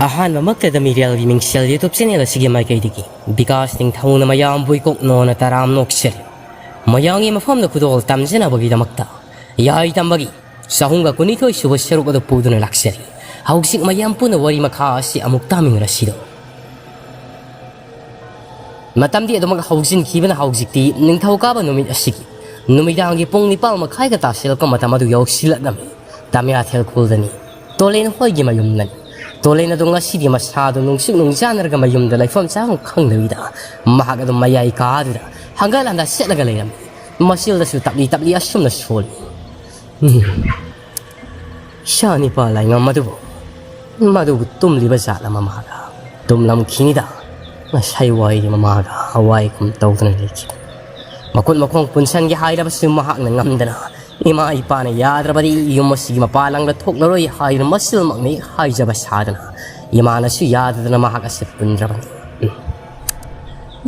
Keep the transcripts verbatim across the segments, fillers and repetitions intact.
ꯑꯍꯥꯟꯕꯃꯛꯇꯗ ꯃꯤꯔꯦꯜꯒꯤ ꯃꯤꯡꯁꯦꯜ YouTube channel ꯑꯁꯤꯒꯤ ꯃꯥꯏꯀꯩꯗꯒꯤ ꯕꯤꯀꯥꯁ ꯅꯤꯡꯊꯧꯅ ꯃꯌꯥꯝꯕꯨ ꯏꯀꯣꯛ ꯅꯣꯟꯅ ꯇꯔꯥꯝ ꯅꯣꯛꯆꯔꯤ꯫ ꯃꯌꯥꯝꯒꯤ ꯃꯐꯝꯗ ꯈꯨꯗꯣꯜ ꯇꯝꯖꯅꯕꯒꯤꯗꯃꯛꯇ ꯌꯥꯏ ꯇꯝꯕꯒꯤ ꯆꯍꯨꯝꯒ ꯀꯨꯟꯅꯤꯊꯣꯏ ꯁꯨꯕ ꯁꯔꯨꯛ ꯑꯗꯨ ꯄꯨꯗꯨꯅ ꯂꯥꯛꯆꯔꯤ꯫ ꯍꯧꯖꯤꯛ ꯃꯌꯥꯝ ꯄꯨꯟꯅ ꯋꯥꯔꯤ ꯃꯈꯥ ꯑꯁꯤ ꯑꯃꯨꯛ ꯇꯥꯃꯤꯟꯅꯔꯁꯤꯗꯣ꯫ ꯃꯇꯝꯗꯤ ꯑꯗꯨꯃꯛ ꯍꯧꯖꯤꯟꯈꯤꯕꯅ ꯍꯧꯖꯤꯛꯇꯤ ꯅꯤꯡꯊꯧꯀꯥꯕ ꯅꯨꯃꯤꯠ ꯑꯁꯤꯒꯤ ꯅꯨꯃꯤꯗꯥꯡꯒꯤ ꯄꯨꯡ ꯅꯤꯄꯥꯜ ꯃꯈꯥꯏꯒ ꯇꯥꯁꯤꯜꯂꯛꯄ ꯃꯇꯝ ꯑꯗꯨ ꯌꯧꯁꯤꯜꯂꯛꯂꯝꯃꯤ꯫ ꯇꯥꯃꯤꯌꯥꯊꯦꯜ ꯈꯨꯜꯗꯅꯤ꯫ ꯇꯣꯂꯦꯟ ꯍꯣꯏꯒꯤ ꯃꯌꯨꯝꯗꯅꯤ꯫ ꯇꯣꯂꯦꯟ ꯑꯗꯨ ꯉꯁꯤꯗꯤ ꯃꯁꯥꯗꯨ ꯅꯨꯡꯁꯤꯛ ꯅꯨꯡꯖꯥꯅꯔꯒ ꯃꯌꯨꯝꯗ ꯂꯩꯐꯝ ꯆꯥꯐꯝ ꯈꯪꯗꯕꯤꯗ ꯃꯍꯥꯛ ꯑꯗꯨ ꯃꯌꯥꯏ ꯀꯥꯗꯨꯗ ꯍꯪꯒꯠ ꯍꯟꯗ ꯆꯠꯂꯒ ꯂꯩꯔꯝꯃꯤ꯫ ꯃꯆꯤꯜꯗꯁꯨ ꯇꯞꯂꯤ ꯇꯞꯂꯤ ꯑꯁꯨꯝꯅ ꯁꯣꯜꯂꯤ꯫ ꯎꯝ꯫ ꯏꯆꯥ ꯅꯤꯄꯥ ꯂꯥꯏꯉꯝ ꯑꯗꯨꯕꯨ ꯃꯗꯨꯕꯨ ꯇꯨꯝꯂꯤꯕ ꯖꯥꯠꯂ ꯃꯃꯥꯒ? ꯇꯨꯝꯂꯝꯈꯤꯅꯤꯗ꯫ ꯉꯁꯥꯏ ꯋꯥꯏꯗꯤ ꯃꯃꯥꯒ ꯋꯥꯏꯒꯨꯝ ꯇꯧꯗꯨꯅ ꯂꯩꯈꯤꯕꯅꯤ꯫ ꯃꯈꯨꯠ ꯃꯈꯣꯡ ꯄꯨꯟꯁꯟꯒꯦ ꯍꯥꯏꯔꯕꯁꯨ ꯃꯍꯥꯛꯅ ꯉꯝꯗꯅ, ꯏꯃꯥ ꯏꯄꯥꯅ ꯌꯥꯗ꯭ꯔꯕꯗꯤ ꯌꯨꯝ ꯑꯁꯤꯒꯤ ꯃꯄꯥ ꯂꯥꯡꯗ ꯊꯣꯛꯂꯔꯣꯏ ꯍꯥꯏꯗꯨꯅ ꯃꯆꯤꯜꯃꯛꯅ ꯍꯦꯛ ꯍꯥꯏꯖꯕ ꯁꯥꯗꯅ ꯏꯃꯥꯅꯁꯨ ꯌꯥꯗꯗꯅ ꯃꯍꯥꯛ ꯑꯁꯤ ꯄꯨꯟꯗ꯭ꯔꯕꯅꯤ꯫ ꯎꯝ꯫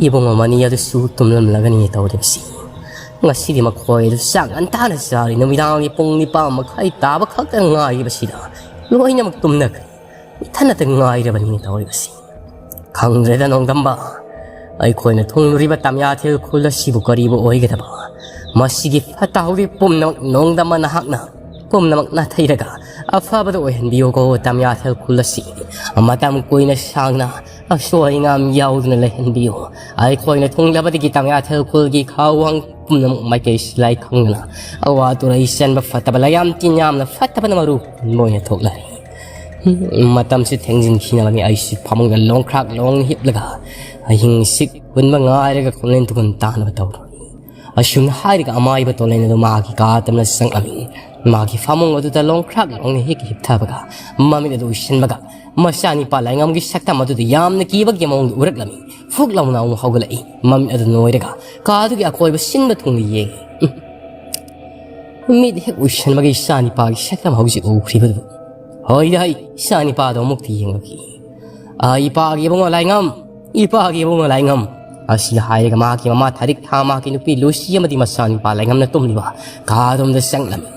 ꯏꯕꯨꯡꯉꯣ ꯃꯅꯤ ꯑꯗꯨꯁꯨ ꯇꯨꯝꯂꯝꯂꯒꯅꯤ ꯇꯧꯔꯤꯕꯁꯤ꯫ ꯉꯁꯤꯗꯤ ꯃꯈꯣꯏ ꯑꯗꯨ ꯆꯥꯛ ꯉꯟꯇꯥꯅ ꯆꯥꯔꯤ꯫ ꯅꯨꯃꯤꯗꯥꯡꯒꯤ ꯄꯨꯡ ꯅꯤꯄꯥꯟ ꯃꯈꯥꯏ ꯇꯥꯕ ꯈꯛꯇ ꯉꯥꯏꯔꯤꯕꯁꯤꯗ ꯂꯣꯏꯅꯃꯛ ꯇꯨꯝꯅꯈ꯭ꯔꯦ꯫ ꯏꯊꯟꯅꯇ ꯉꯥꯏꯔꯕꯅꯤ ꯇꯧꯔꯤꯕꯁꯤ꯫ ꯈꯪꯗ꯭ꯔꯦꯗ ꯅꯣꯡꯗꯝꯕ, ꯑꯩꯈꯣꯏꯅ ꯊꯨꯡꯂꯨꯔꯤꯕ ꯇꯥꯃꯤꯌꯥꯊꯦꯜ ꯈꯨꯜ ꯑꯁꯤꯕꯨ ꯀꯔꯤꯕꯨ ꯑꯣꯏꯒꯗꯕ? ꯃꯁꯤꯒꯤ ꯐꯠꯇ ꯍꯥꯎꯗꯤ ꯄꯨꯝꯅꯃꯛ ꯅꯣꯡꯗꯝꯕ ꯅꯍꯥꯛꯅ ꯄꯨꯝꯅꯃꯛ ꯅꯥꯊꯩꯔꯒ ꯑꯐꯕꯗ ꯑꯣꯏꯍꯟꯕꯤꯌꯨꯀꯣ ꯇꯥꯃꯤꯌꯥꯊꯦꯜ ꯈꯨꯜ ꯑꯁꯤ꯫ ꯃꯇꯝ ꯀꯨꯏꯅ ꯁꯥꯡꯅ ꯑꯁꯣꯏ ꯑꯉꯥꯝ ꯌꯥꯎꯗꯅ ꯂꯩꯍꯟꯕꯤꯌꯨ꯫ ꯑꯩꯈꯣꯏꯅ ꯊꯨꯡꯂꯕꯗꯒꯤ ꯇꯥꯃꯤꯌꯥꯊꯦꯜ ꯈꯨꯜꯒꯤ ꯈꯥꯎꯋꯥꯡ ꯄꯨꯝꯅꯃꯛ ꯃꯥꯏꯀꯩ ꯁꯤꯂꯥꯏ ꯈꯪꯗꯅ ꯑꯋꯥ ꯇꯨꯔꯩ ꯆꯟꯕ ꯐꯠꯇꯕ ꯂꯩꯌꯥꯝ ꯇꯤꯟꯌꯥꯝꯅ ꯐꯠꯇꯕꯅ ꯃꯔꯨ ꯍꯨꯟꯕ ꯑꯣꯏꯅ ꯊꯣꯛꯂꯔꯦ꯫ ꯃꯇꯝꯁꯨ ꯊꯦꯡꯖꯤꯟꯈꯤꯅꯕꯅꯤ꯫ ꯑꯩꯁꯨ ꯐꯃꯨꯡꯗ ꯂꯣꯡꯈ꯭ꯔꯥꯛ ꯂꯣꯡ ꯍꯤꯞꯂꯒ ꯑꯍꯤꯡ ꯁꯤꯛ ꯍꯨꯟꯕ ꯉꯥꯏꯔꯒ ꯈꯣꯡꯂꯦꯟ ꯇꯨꯒꯟ ꯇꯥꯅꯕ ꯇꯧꯔꯨꯔꯤ꯫ ꯑꯁꯨꯝꯅ ꯍꯥꯏꯔꯒ ꯑꯃꯥꯏꯕ ꯇꯣꯂꯦꯟ ꯑꯗꯨ ꯃꯥꯒꯤ ꯀꯥ ꯇꯝꯅ ꯆꯪꯂꯝꯃꯤ꯫ ꯃꯥꯒꯤ ꯐꯃꯨꯡ ꯑꯗꯨꯗ ꯂꯣꯡꯈ꯭ꯔꯥꯛ ꯂꯣꯡꯅ ꯍꯦꯛ ꯍꯤꯞꯊꯕꯒ ꯃꯃꯤꯠ ꯑꯗꯨ ꯎꯏꯁꯤꯟꯕꯒ ꯃꯆꯥꯅꯤꯄꯥ ꯂꯥꯏꯉꯝꯒꯤ ꯁꯛꯇꯝ ꯑꯗꯨꯗ ꯌꯥꯝꯅ ꯀꯤꯕꯒꯤ ꯃꯑꯣꯡꯗ ꯎꯔꯛꯂꯝꯃꯤ꯫ ꯐꯨꯛ ꯂꯥꯎꯅ ꯑꯃꯨꯛ ꯍꯧꯒꯠꯂꯛꯏ꯫ ꯃꯃꯤꯠ ꯑꯗꯨ ꯅꯣꯏꯔꯒ ꯀꯥ ꯑꯗꯨꯒꯤ ꯑꯀꯣꯏꯕ ꯁꯤꯟꯕ ꯊꯨꯡꯅ ꯌꯦꯡꯉꯤ꯫ ꯎꯝ꯫ ꯃꯤꯠ ꯍꯦꯛ ꯎꯏꯁꯟꯕꯒ ꯏꯆꯥꯅꯤꯄꯥꯒꯤ ꯁꯛꯇꯝ ꯍꯧꯖꯤꯛ ꯎꯈ꯭ꯔꯤꯕꯗꯨ꯫ ꯍꯣꯏꯗ ꯍꯩ, ꯏꯆꯥꯅꯤꯄꯥꯗꯣ ꯑꯃꯨꯛꯇꯤ ꯌꯦꯡꯂꯛꯈꯤ꯫ "ꯑꯥ, ꯏꯄꯥꯒꯤ ꯏꯕꯨꯡꯉꯣ ꯂꯥꯏꯉꯝ! ꯏꯄꯥꯒꯤ ꯏꯕꯨꯡꯉꯣ ꯂꯥꯏꯉꯝ!" ꯑꯁꯤ ꯍꯥꯏꯔꯒ ꯃꯍꯥꯛꯀꯤ ꯃꯃꯥ ꯊꯥꯔꯤꯛ ꯊꯥ ꯃꯍꯥꯛꯀꯤ ꯅꯨꯄꯤ ꯂꯨꯁꯤ ꯑꯃꯗꯤ ꯃꯆꯥꯅꯤꯄꯥ ꯂꯥꯏꯉꯝꯅ ꯇꯨꯝꯂꯤꯕ ꯀꯥ ꯑꯗꯣꯝꯗ ꯆꯪꯂꯝꯃꯤ꯫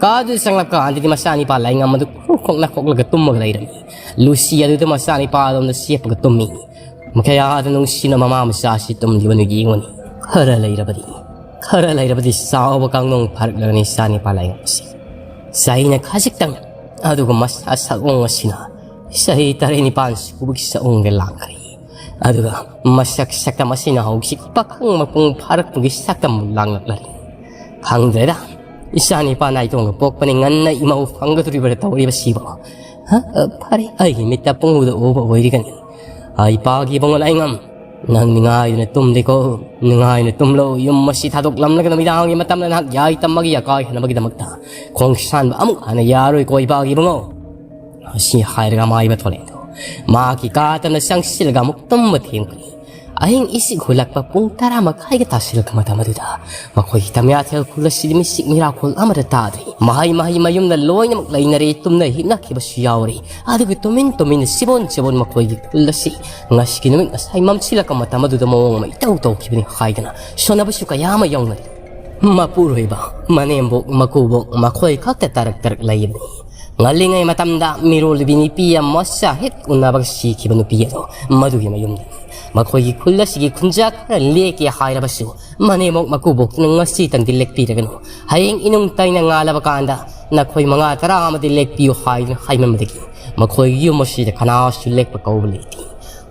ꯀꯥꯗꯨꯗ ꯆꯪꯂꯛꯀꯥꯟꯗꯗꯤ ꯃꯆꯥꯅꯤꯄꯥ ꯂꯥꯏꯉꯝ ꯑꯗꯨ ꯈꯣꯛꯅ ꯈꯣꯛꯂꯒ ꯇꯨꯝꯃꯒ ꯂꯩꯔꯝꯃꯤ꯫ ꯂꯨꯁꯤ ꯑꯗꯨꯗ ꯃꯆꯥꯅꯤꯄꯥ ꯑꯗꯣꯝꯗ ꯆꯦꯞꯄꯒ ꯇꯨꯝꯃꯤ꯫ ꯀꯌꯥꯗ ꯅꯨꯡꯁꯤꯅ ꯃꯃꯥ ꯃꯆꯥꯁꯤ ꯇꯨꯝꯂꯤꯕ ꯅꯨꯄꯤ ꯌꯦꯡꯉꯨꯅꯤ꯫ ꯈꯔ ꯂꯩꯔꯕꯗꯤ, ꯈꯔ ꯂꯩꯔꯕꯗꯤ ꯆꯥꯎꯕ ꯀꯥꯡꯗꯣꯡ ꯐꯥꯔꯛꯂꯒꯅꯤ ꯏꯆꯥꯅꯤꯄꯥ ꯂꯥꯏꯉꯝꯁꯤ꯫ ꯆꯍꯤꯅ ꯈꯖꯤꯛꯇꯪ, ꯑꯗꯨꯒ ꯃꯁꯥ ꯁꯛꯑꯣꯡ ꯑꯁꯤꯅ ꯆꯍꯤ ꯇꯔꯦꯠ ꯅꯤꯄꯥꯟ ꯁꯨꯕꯒꯤ ꯁꯛꯑꯣꯡꯗ ꯂꯥꯡꯈ꯭ꯔꯦ꯫ ꯑꯗꯨꯒ ꯃꯁꯛ ꯁꯛꯇꯝ ꯑꯁꯤꯅ ꯍꯧꯖꯤꯛ ꯄꯥꯈꯪ ꯃꯄꯨꯡ ꯐꯥꯔꯛꯄꯒꯤ ꯁꯛꯇꯝꯕꯨ ꯂꯥꯡꯂꯛꯂꯔꯦ꯫ ꯈꯪꯗ꯭ꯔꯦꯗ, ꯏꯆꯥꯅꯤꯄꯥ ꯅꯥꯏꯇꯣꯝꯒ ꯄꯣꯛꯄꯅꯤ, ꯉꯟꯅ ꯏꯃꯧ ꯐꯪꯒꯗꯧꯔꯤꯕ꯭ꯔꯥ ꯇꯧꯔꯤꯕꯁꯤꯕꯣ꯫ ꯍ? ꯐꯔꯦ, ꯑꯩꯒꯤ ꯃꯤꯠꯇ ꯄꯨꯡꯎꯗ ꯎꯕ ꯑꯣꯏꯔꯤꯒꯅꯤ꯫ ꯑꯩ ꯄꯥꯒꯤ ꯏꯕꯨꯡꯉꯣ ꯂꯥꯏꯉꯝ, ꯅꯪ ꯅꯤꯡꯉꯥꯏꯗꯨꯅ ꯇꯨꯝꯗꯦꯀꯣ, ꯅꯤꯡꯉꯥꯏꯅ ꯇꯨꯝꯂꯣ꯫ ꯌꯨꯝ ꯑꯁꯤ ꯊꯥꯗꯣꯛꯂꯝꯂꯒ ꯅꯨꯃꯤꯗꯥꯡꯒꯤ ꯃꯇꯝꯗ ꯅꯍꯥꯛ ꯌꯥꯏ ꯇꯝꯕꯒꯤ ꯑꯀꯥꯏ ꯍꯟꯅꯕꯒꯤꯗꯃꯛꯇ ꯈꯣꯡꯁꯥꯟꯕ ꯑꯃꯨꯛ ꯍꯟꯅ ꯌꯥꯔꯣꯏꯀꯣ, ꯏꯄꯥꯒꯤ ꯏꯕꯨꯡꯉꯣ꯫ ꯑꯁꯤ ꯍꯥꯏꯔꯒ ꯃꯥꯏꯕ ꯊꯣꯂꯦꯟꯗꯨ ꯃꯍꯥꯛꯀꯤ ꯀꯥ ꯇꯝꯅ ꯆꯪꯁꯤꯜꯂꯒ ꯑꯃꯨꯛ ꯇꯨꯝꯕ ꯊꯦꯝꯈ꯭ꯔꯦ꯫ ꯑꯍꯤꯡ ꯏꯁꯤꯛ ꯍꯨꯜꯂꯛꯄ ꯄꯨꯡ ꯇꯔꯥ ꯃꯈꯥꯏꯒ ꯇꯥꯁꯤꯜꯂꯛꯄ ꯃꯇꯝ ꯑꯗꯨꯗ ꯃꯈꯣꯏꯒꯤ ꯇꯝꯌꯥꯊꯦꯜ ꯈꯨꯜ ꯑꯁꯤꯗꯤ ꯃꯤꯆꯤꯛ ꯃꯤꯔꯥꯈꯣꯜ ꯑꯃꯠꯇ ꯇꯥꯗ꯭ꯔꯦ꯫ ꯃꯍꯩ ꯃꯍꯩ ꯃꯌꯨꯝꯗ ꯂꯣꯏꯅꯃꯛ ꯂꯩꯅꯔꯦ, ꯇꯨꯝꯅ ꯍꯤꯞꯅꯈꯤꯕꯁꯨ ꯌꯥꯎꯔꯦ꯫ ꯑꯗꯨꯒ ꯇꯨꯃꯤꯟ ꯇꯨꯃꯤꯟꯅ ꯆꯤꯕꯣꯟ ꯆꯤꯕꯣꯟ ꯃꯈꯣꯏꯒꯤ ꯈꯨꯜ ꯑꯁꯤ ꯉꯁꯤꯒꯤ ꯅꯨꯃꯤꯠ ꯉꯁꯥꯏ ꯃꯝꯁꯤꯜꯂꯛꯄ ꯃꯇꯝ ꯑꯗꯨꯗ ꯃꯑꯣꯡ ꯑꯃ ꯏꯇꯧ ꯇꯧꯈꯤꯕꯅꯤ ꯍꯥꯏꯗꯅ ꯁꯣꯟꯅꯕꯁꯨ ꯀꯌꯥ ꯑꯃ ꯌꯥꯎꯅꯔꯤ꯫ ꯃꯄꯨꯔꯣꯏꯕ, ꯃꯅꯦꯝꯕꯣꯛ, ꯃꯀꯨꯕꯣꯛ ꯃꯈꯣꯏ ꯈꯛꯇ ꯇꯔꯛ ꯇꯔꯛ ꯂꯩꯕꯅꯤ꯫ ꯉꯜꯂꯤꯉꯩ ꯃꯇꯝꯗ ꯃꯤꯔꯣꯜꯂꯤꯕꯤ ꯅꯨꯄꯤ ꯑꯃ ꯃꯆꯥ ꯍꯦꯛ ꯎꯅꯕꯒ ꯁꯤꯈꯤꯕ ꯅꯨꯄꯤ ꯑꯗꯣ ꯃꯗꯨꯒꯤ ꯃꯌꯨꯝꯗꯅꯤ꯫ ꯃꯈꯣꯏꯒꯤ ꯈꯨꯜ ꯑꯁꯤꯒꯤ ꯈꯨꯟꯖꯥ ꯈꯔ ꯂꯦꯛꯀꯦ ꯍꯥꯏꯔꯕꯁꯨ ꯃꯅꯦꯝꯕꯣꯛ ꯃꯀꯨꯕꯣꯛꯇꯨꯅ ꯉꯁꯤꯇꯪꯗꯤ ꯂꯦꯛꯄꯤꯔꯒꯅꯨ, ꯍꯌꯦꯡ ꯏꯅꯨꯡ ꯇꯩꯅ ꯉꯥꯜꯂꯕ ꯀꯥꯟꯗ ꯅꯈꯣꯏ ꯃꯉꯥ ꯇꯔꯥ ꯑꯃꯗꯤ ꯂꯦꯛꯄꯤꯌꯨ ꯍꯥꯏꯗꯨꯅ ꯍꯥꯏꯃꯟꯕꯗꯒꯤ ꯃꯈꯣꯏꯒꯤ ꯌꯨꯝ ꯑꯁꯤꯗ ꯀꯅꯥꯁꯨ ꯂꯦꯛꯄ ꯀꯧꯕ ꯂꯩꯇꯦ꯫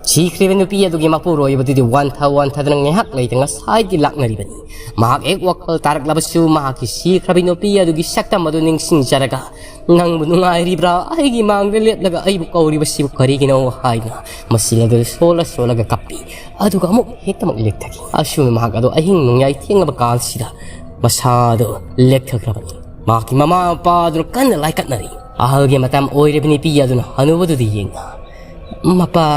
ꯁꯤꯈ꯭ꯔꯤꯕ ꯅꯨꯄꯤ ꯑꯗꯨꯒꯤ ꯃꯄꯨꯔꯣꯏꯕꯗꯨꯗꯤ ꯋꯥꯟꯊ ꯋꯥꯟꯊꯗꯅ ꯉꯥꯏꯍꯥꯛ ꯂꯩꯇ ꯉꯁꯥꯏꯗꯤ ꯂꯥꯛꯅꯔꯤꯕꯅꯤ꯫ ꯃꯍꯥꯛ ꯍꯦꯛ ꯋꯥꯈꯜ ꯇꯥꯔꯛꯂꯕꯁꯨ ꯃꯍꯥꯛꯀꯤ ꯁꯤꯈ꯭ꯔꯕꯤ ꯅꯨꯄꯤ ꯑꯗꯨꯒꯤ ꯁꯛꯇꯝ ꯑꯗꯨ ꯅꯤꯡꯁꯤꯡꯖꯔꯒ, "ꯅꯪꯕꯨ ꯅꯨꯡꯉꯥꯏꯔꯤꯕ꯭ꯔꯥ? ꯑꯩꯒꯤ ꯃꯥꯡꯗ ꯂꯦꯞꯂꯒ ꯑꯩꯕꯨ ꯀꯧꯔꯤꯕꯁꯤꯕꯨ ꯀꯔꯤꯒꯤꯅꯣ?" ꯍꯥꯏꯗꯨꯅ ꯃꯆꯤꯜ ꯑꯗꯨ ꯁꯣꯜꯂ ꯁꯣꯜꯂꯒ ꯀꯞꯄꯤ꯫ ꯑꯗꯨꯒ ꯑꯃꯨꯛ ꯍꯦꯛꯇꯃꯛ ꯂꯦꯛꯊꯈꯤ꯫ ꯑꯁꯨꯝꯅ ꯃꯍꯥꯛ ꯑꯗꯨ ꯑꯍꯤꯡ ꯅꯣꯡꯌꯥꯏ ꯊꯦꯡꯂꯕ ꯀꯥꯟꯁꯤꯗ ꯃꯁꯥꯗꯨ ꯂꯦꯛꯊꯈ꯭ꯔꯕꯅꯤ꯫ ꯃꯍꯥꯛꯀꯤ ꯃꯃꯥ ꯃꯄꯥ ꯑꯗꯨꯅ ꯀꯟꯅ ꯂꯥꯏꯀꯠꯅꯔꯤ꯫ ꯑꯍꯜꯒꯤ ꯃꯇꯝ ꯑꯣꯏꯔꯕ ꯅꯨꯄꯤ ꯑꯗꯨꯅ ꯍꯅꯨꯕꯗꯨꯗ ꯌꯦꯡꯅ, "ꯃꯄꯥ,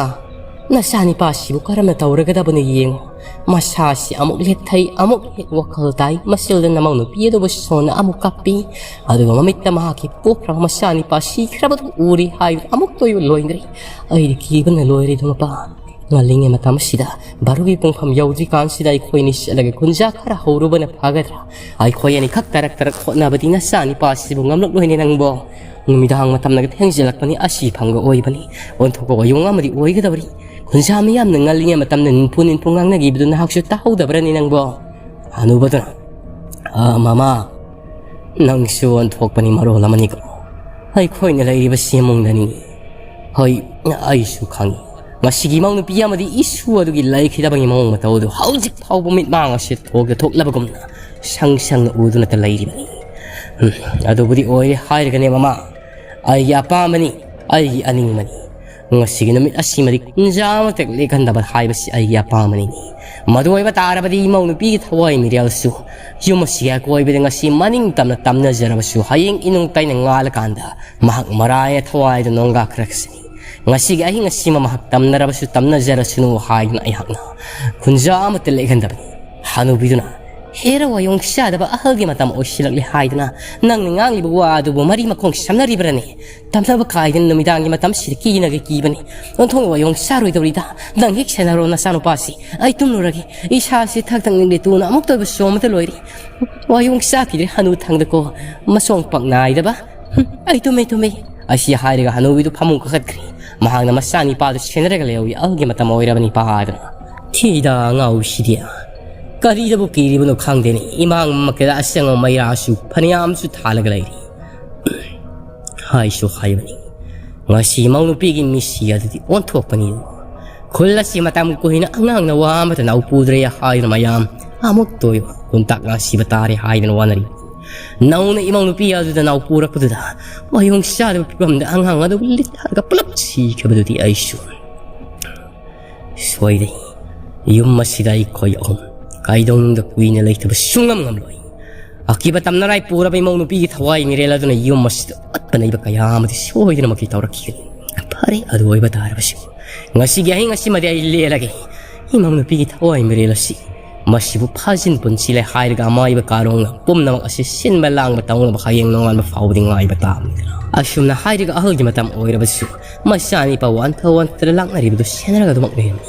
ꯅꯆꯥꯅꯤꯄꯥꯁꯤꯕꯨ ꯀꯔꯝꯅ ꯇꯧꯔꯒꯗꯕꯅꯣ ꯌꯦꯡꯉꯨ꯫ ꯃꯁꯥꯁꯤ ꯑꯃꯨꯛ ꯂꯦꯛꯊꯩ, ꯑꯃꯨꯛ ꯍꯦꯛ ꯋꯥꯈꯜ ꯇꯥꯏ, ꯃꯁꯤꯗ ꯅꯃꯧ ꯅꯨꯄꯤ ꯑꯗꯨꯕꯨ ꯁꯣꯟꯅ ꯑꯃꯨꯛ ꯀꯞꯄꯤ, ꯑꯗꯨꯒ ꯃꯃꯤꯠꯇ ꯃꯍꯥꯛꯀꯤ ꯄꯣꯛꯈ꯭ꯔꯕ ꯃꯆꯥꯅꯤꯄꯥ ꯁꯤꯈ꯭ꯔꯕꯗꯨ ꯎꯔꯤ ꯍꯥꯏꯕꯗꯨ ꯑꯃꯨꯛꯇ ꯑꯣꯏꯕ ꯂꯣꯏꯅꯔꯤ꯫ ꯑꯩꯗꯤ ꯀꯤꯕꯅ ꯂꯣꯏꯔꯦꯗ ꯃꯄꯥ꯫ ꯉꯜꯂꯤꯉꯩ ꯃꯇꯝ ꯑꯁꯤꯗ, ꯕꯥꯔꯣꯒꯤ ꯄꯨꯡꯐꯝ ꯌꯧꯗ꯭ꯔꯤꯀꯥꯟꯁꯤꯗ ꯑꯩꯈꯣꯏꯅꯤ ꯆꯠꯂꯒ ꯒꯨꯟꯖꯥ ꯈꯔ ꯍꯧꯔꯨꯕꯅ ꯐꯒꯗ꯭ꯔꯥ? ꯑꯩꯈꯣꯏ ꯑꯅꯤꯈꯛ ꯇꯔꯛ ꯇꯔꯛ ꯍꯣꯠꯅꯕꯗꯤ ꯅꯆꯥ ꯅꯤꯄꯥꯁꯤꯕꯨ ꯉꯝꯂꯛꯂꯣꯏꯅꯦ ꯅꯪꯕꯣ꯫ ꯅꯨꯃꯤꯗꯥꯡ ꯃꯇꯝꯅꯒ ꯊꯦꯡꯖꯤꯜꯂꯛꯄꯅꯤ, ꯑꯁꯤ ꯐꯪꯒ ꯑꯣꯏꯕꯅꯤ꯫ ꯑꯣꯟꯊꯣꯛꯄ ꯋꯥꯌꯣꯡ ꯑꯃꯗꯤ ꯑꯣꯏꯒꯗꯕꯅꯤ꯫ ꯈꯨꯟꯖꯥ ꯃꯤꯌꯥꯝꯅ ꯉꯜꯂꯤꯉꯩ ꯃꯇꯝꯗ ꯅꯤꯟꯐꯨ ꯅꯤꯟꯐꯨ ꯉꯥꯡꯅꯈꯤꯕꯗꯨ ꯅꯍꯥꯛꯁꯨ ꯇꯥꯍꯧꯗꯕ꯭ꯔꯅꯤ ꯅꯪꯕꯣ? ꯍꯅꯨꯕꯗꯨꯅ, "ꯑ, ꯃꯃꯥ, ꯅꯪꯁꯨ ꯑꯣꯟꯊꯣꯛꯄꯅꯤ ꯃꯔꯣꯜ ꯑꯃꯅꯤꯀꯣ꯫ ꯑꯩꯈꯣꯏꯅ ꯂꯩꯔꯤꯕꯁꯤ ꯏꯃꯨꯡꯗꯅꯤ꯫ ꯍꯣꯏ, ꯑꯩꯁꯨ ꯈꯪꯏ꯫ ꯃꯁꯤꯒꯤ ꯏꯃꯧ ꯅꯨꯄꯤ ꯑꯃꯗꯤ ꯏꯁꯨ ꯑꯗꯨꯒꯤ ꯂꯩꯈꯤꯗꯕꯒꯤ ꯃꯑꯣꯡ ꯃꯇꯧ ꯑꯗꯨ ꯍꯧꯖꯤꯛ ꯐꯥꯎꯕ ꯃꯤꯠꯃꯥꯡ ꯑꯁꯤ ꯊꯣꯛꯇ ꯊꯣꯛꯂꯕꯒꯨꯝꯅ ꯁꯪ ꯁꯪꯅ ꯎꯗꯨꯅꯇ ꯂꯩꯔꯤꯕꯅꯤ꯫ ꯎꯝ, ꯑꯗꯨꯕꯨꯗꯤ ꯑꯣꯏꯔꯦ ꯍꯥꯏꯔꯒꯅꯦ ꯃꯃꯥ, ꯑꯩꯒꯤ ꯑꯄꯥꯝꯕꯅꯤ, ꯑꯩꯒꯤ ꯑꯅꯤꯡꯕꯅꯤ꯫ ꯉꯁꯤꯒꯤ ꯅꯨꯃꯤꯠ ꯑꯁꯤꯃꯗꯤ ꯀꯨꯟꯖꯥ ꯑꯃꯇ ꯂꯦꯛꯍꯟꯗꯕ ꯍꯥꯏꯕꯁꯤ ꯑꯩꯒꯤ ꯑꯄꯥꯝꯕꯅꯤ꯫ ꯃꯗꯨ ꯑꯣꯏꯕ ꯇꯥꯔꯕꯗꯤ ꯏꯃꯧ ꯅꯨꯄꯤꯒꯤ ꯊꯋꯥꯏ ꯃꯤꯔꯦꯜꯁꯨ ꯌꯨꯝ ꯑꯁꯤꯒꯤ ꯑꯀꯣꯏꯕꯗ ꯉꯁꯤ ꯃꯅꯤꯡ ꯇꯝꯅ ꯇꯝꯅꯖꯔꯕꯁꯨ, ꯍꯌꯦꯡ ꯏꯅꯨꯡ ꯇꯩꯅ ꯉꯥꯜꯂꯀꯥꯟꯗ ꯃꯍꯥꯛ ꯃꯔꯥꯏꯅ ꯊꯋꯥꯏꯗ ꯅꯣꯡꯒꯥꯈ꯭ꯔꯒꯁꯤꯅꯤ꯫ ꯉꯁꯤꯒꯤ ꯑꯍꯤꯡ ꯑꯁꯤꯃ ꯃꯍꯥꯛ ꯇꯝꯅꯔꯕꯁꯨ ꯇꯝꯅꯖꯔꯁꯅꯨ ꯍꯥꯏꯗꯨꯅ ꯑꯩꯍꯥꯛꯅ ꯈꯨꯟꯖꯥ ꯑꯃꯠꯇ ꯂꯦꯛꯍꯟꯗꯕꯅꯤ꯫ ꯍꯅꯨꯕꯤꯗꯨꯅ, "ꯍꯦꯔ ꯋꯥꯌꯣꯡ ꯆꯥꯗꯕ ꯑꯍꯜꯒꯤ ꯃꯇꯝ ꯑꯣꯏꯁꯤꯜꯂꯛꯂꯦ ꯍꯥꯏꯗꯅ ꯅꯪꯅ ꯉꯥꯡꯂꯤꯕ ꯋꯥ ꯑꯗꯨꯕꯨ ꯃꯔꯤ ꯃꯈꯣꯡ ꯁꯝꯅꯔꯤꯕ꯭ꯔꯅꯦ? ꯇꯝꯅꯕ ꯀꯥꯏꯗꯅ ꯅꯨꯃꯤꯗꯥꯡꯒꯤ ꯃꯇꯝꯁꯤꯗ ꯀꯤꯅꯒ ꯀꯤꯕꯅꯤ꯫ ꯑꯣꯟꯊꯣꯛꯅ ꯋꯥꯌꯣꯡ ꯆꯥꯔꯣꯏꯗꯧꯔꯤꯗ꯫ ꯅꯪ ꯍꯦꯛ ꯁꯦꯟꯅꯔꯣ ꯅꯆꯥꯅꯨꯄꯥꯁꯤ꯫ ꯑꯩ ꯇꯨꯝꯂꯨꯔꯒꯦ꯫ ꯏꯁꯥꯁꯤ ꯊꯛ ꯊꯛ ꯅꯤꯛꯂꯦ ꯇꯨꯅ ꯑꯃꯨꯛꯇ ꯑꯣꯏꯕ ꯁꯣꯝꯗ ꯂꯣꯏꯔꯦ꯫ ꯋꯥꯌꯣꯡ ꯆꯥꯈꯤꯗ꯭ꯔꯦ ꯍꯅꯨ ꯊꯪꯗꯀꯣ꯫ ꯃꯁꯣꯡ ꯄꯛ ꯅꯥꯏꯗꯕ꯫ ꯍꯨꯝ, ꯑꯩ ꯇꯨꯝꯃꯦ, ꯇꯨꯝꯃꯦ꯫" ꯑꯁꯤ ꯍꯥꯏꯔꯒ ꯍꯅꯨꯕꯤꯗꯨ ꯐꯃꯨꯡ ꯀꯥꯈꯠꯈ꯭ꯔꯦ꯫ ꯃꯍꯥꯛꯅ ꯃꯆꯥꯅꯤꯄꯥꯗꯨ ꯁꯦꯟꯅꯔꯒ ꯂꯩꯍꯧꯏ꯫ ꯑꯍꯜꯒꯤ ꯃꯇꯝ ꯑꯣꯏꯔꯕꯅꯤ ꯄꯥꯗꯅ꯫ "ꯊꯤꯗ ꯑꯉꯥꯎꯕꯤꯁꯤꯗꯤ꯫ ꯀꯔꯤꯗꯕꯨ ꯀꯤꯔꯤꯕꯅꯣ ꯈꯪꯗꯦꯅꯦ꯫ ꯏꯃꯥꯡ ꯃꯃꯛꯀꯗ ꯑꯁꯪꯕ ꯃꯩꯔꯥꯁꯨ ꯐꯅꯌꯥꯝꯁꯨ ꯊꯥꯜꯂꯒ ꯂꯩꯔꯤ꯫" ꯍꯥꯏꯁꯨ ꯍꯥꯏꯕꯅꯤ꯫ ꯉꯁꯤ ꯏꯃꯧ ꯅꯨꯄꯤꯒꯤ ꯃꯤꯠꯁꯤ ꯑꯗꯨꯗꯤ ꯑꯣꯟꯊꯣꯛꯄꯅꯤ꯫ ꯈꯨꯜ ꯑꯁꯤ ꯃꯇꯝ ꯀꯨꯏꯅ ꯑꯉꯥꯡꯅ ꯋꯥ ꯑꯃꯠꯇ ꯅꯥꯎꯄꯨꯗ꯭ꯔꯦ ꯍꯥꯏꯗꯨꯅ ꯃꯌꯥꯝ ꯑꯃꯨꯛꯇ ꯑꯣꯏꯕ ꯈꯨꯟꯇꯥꯛ ꯉꯥꯡꯁꯤꯕ ꯇꯥꯔꯦ ꯍꯥꯏꯗꯨꯅ ꯋꯥꯅꯔꯤ꯫ ꯅꯧꯅ ꯏꯃꯧ ꯅꯨꯄꯤ ꯑꯗꯨꯗ ꯅꯥꯎꯄꯨꯔꯛꯄꯗꯨꯗ ꯃꯌꯣꯡ ꯆꯥꯗꯕ ꯐꯤꯕꯝꯗ ꯑꯉꯥꯡ ꯑꯗꯨꯕꯨ ꯂꯤꯠꯊꯔꯒ ꯄꯨꯂꯞ ꯁꯤꯈꯤꯕꯗꯨꯗꯤ ꯑꯩꯁꯨ ꯁꯣꯏꯔꯦ꯫ ꯌꯨꯝ ꯑꯁꯤꯗ ꯑꯩꯈꯣꯏ ꯑꯍꯨꯝ ꯀꯩꯗꯧꯅꯨꯡꯗ ꯀꯨꯏꯅ ꯂꯩꯊꯕ ꯁꯨꯡꯉꯝ ꯉꯝꯂꯣꯏ꯫ ꯑꯀꯤꯕ ꯇꯝꯅꯔꯥꯏ ꯄꯨꯔꯕ ꯏꯃꯧ ꯅꯨꯄꯤꯒꯤ ꯊꯋꯥꯏ ꯃꯤꯔꯦꯜ ꯑꯗꯨꯅ ꯌꯨꯝ ꯑꯁꯤꯗ ꯑꯠꯄ ꯅꯩꯕ ꯀꯌꯥ ꯑꯃꯗꯤ ꯁꯣꯏꯗꯅꯃꯛꯀꯤ ꯇꯧꯔꯛꯈꯤꯒꯅꯤ꯫ ꯐꯔꯦ, ꯑꯗꯨ ꯑꯣꯏꯕ ꯇꯥꯔꯕꯁꯨ ꯉꯁꯤꯒꯤ ꯑꯍꯤꯡ ꯑꯁꯤꯃꯗꯤ ꯑꯩ ꯂꯦꯜꯂꯒꯦ꯫ ꯏꯃꯧ ꯅꯨꯄꯤꯒꯤ ꯊꯋꯥꯏ ꯃꯤꯔꯦꯜ ꯑꯁꯤ ꯃꯁꯤꯕꯨ ꯐꯥꯖꯤꯟ ꯄꯨꯟꯁꯤ ꯂꯩ ꯍꯥꯏꯔꯒ ꯑꯃꯥꯏꯕ ꯀꯥꯔꯣꯡꯅ ꯄꯨꯝꯅꯃꯛ ꯑꯁꯤ ꯁꯤꯟꯕ ꯂꯥꯡꯕ ꯇꯧꯅꯕ ꯍꯌꯦꯡ ꯅꯣꯡꯉꯥꯟꯕ ꯐꯥꯎꯕꯗꯤ ꯉꯥꯏꯕ ꯇꯥꯕꯅꯤ꯫ ꯑꯁꯨꯝꯅ ꯍꯥꯏꯔꯒ ꯑꯍꯜꯒꯤ ꯃꯇꯝ ꯑꯣꯏꯔꯕꯁꯨ ꯃꯆꯥꯅꯤꯄꯥ ꯋꯥꯟꯊ ꯋꯥꯟꯊꯗ ꯂꯥꯛꯅꯔꯤꯕꯗꯨ ꯁꯦꯟꯅꯔꯒ ꯑꯗꯨꯃꯛ ꯂꯩꯔꯝꯃꯤ꯫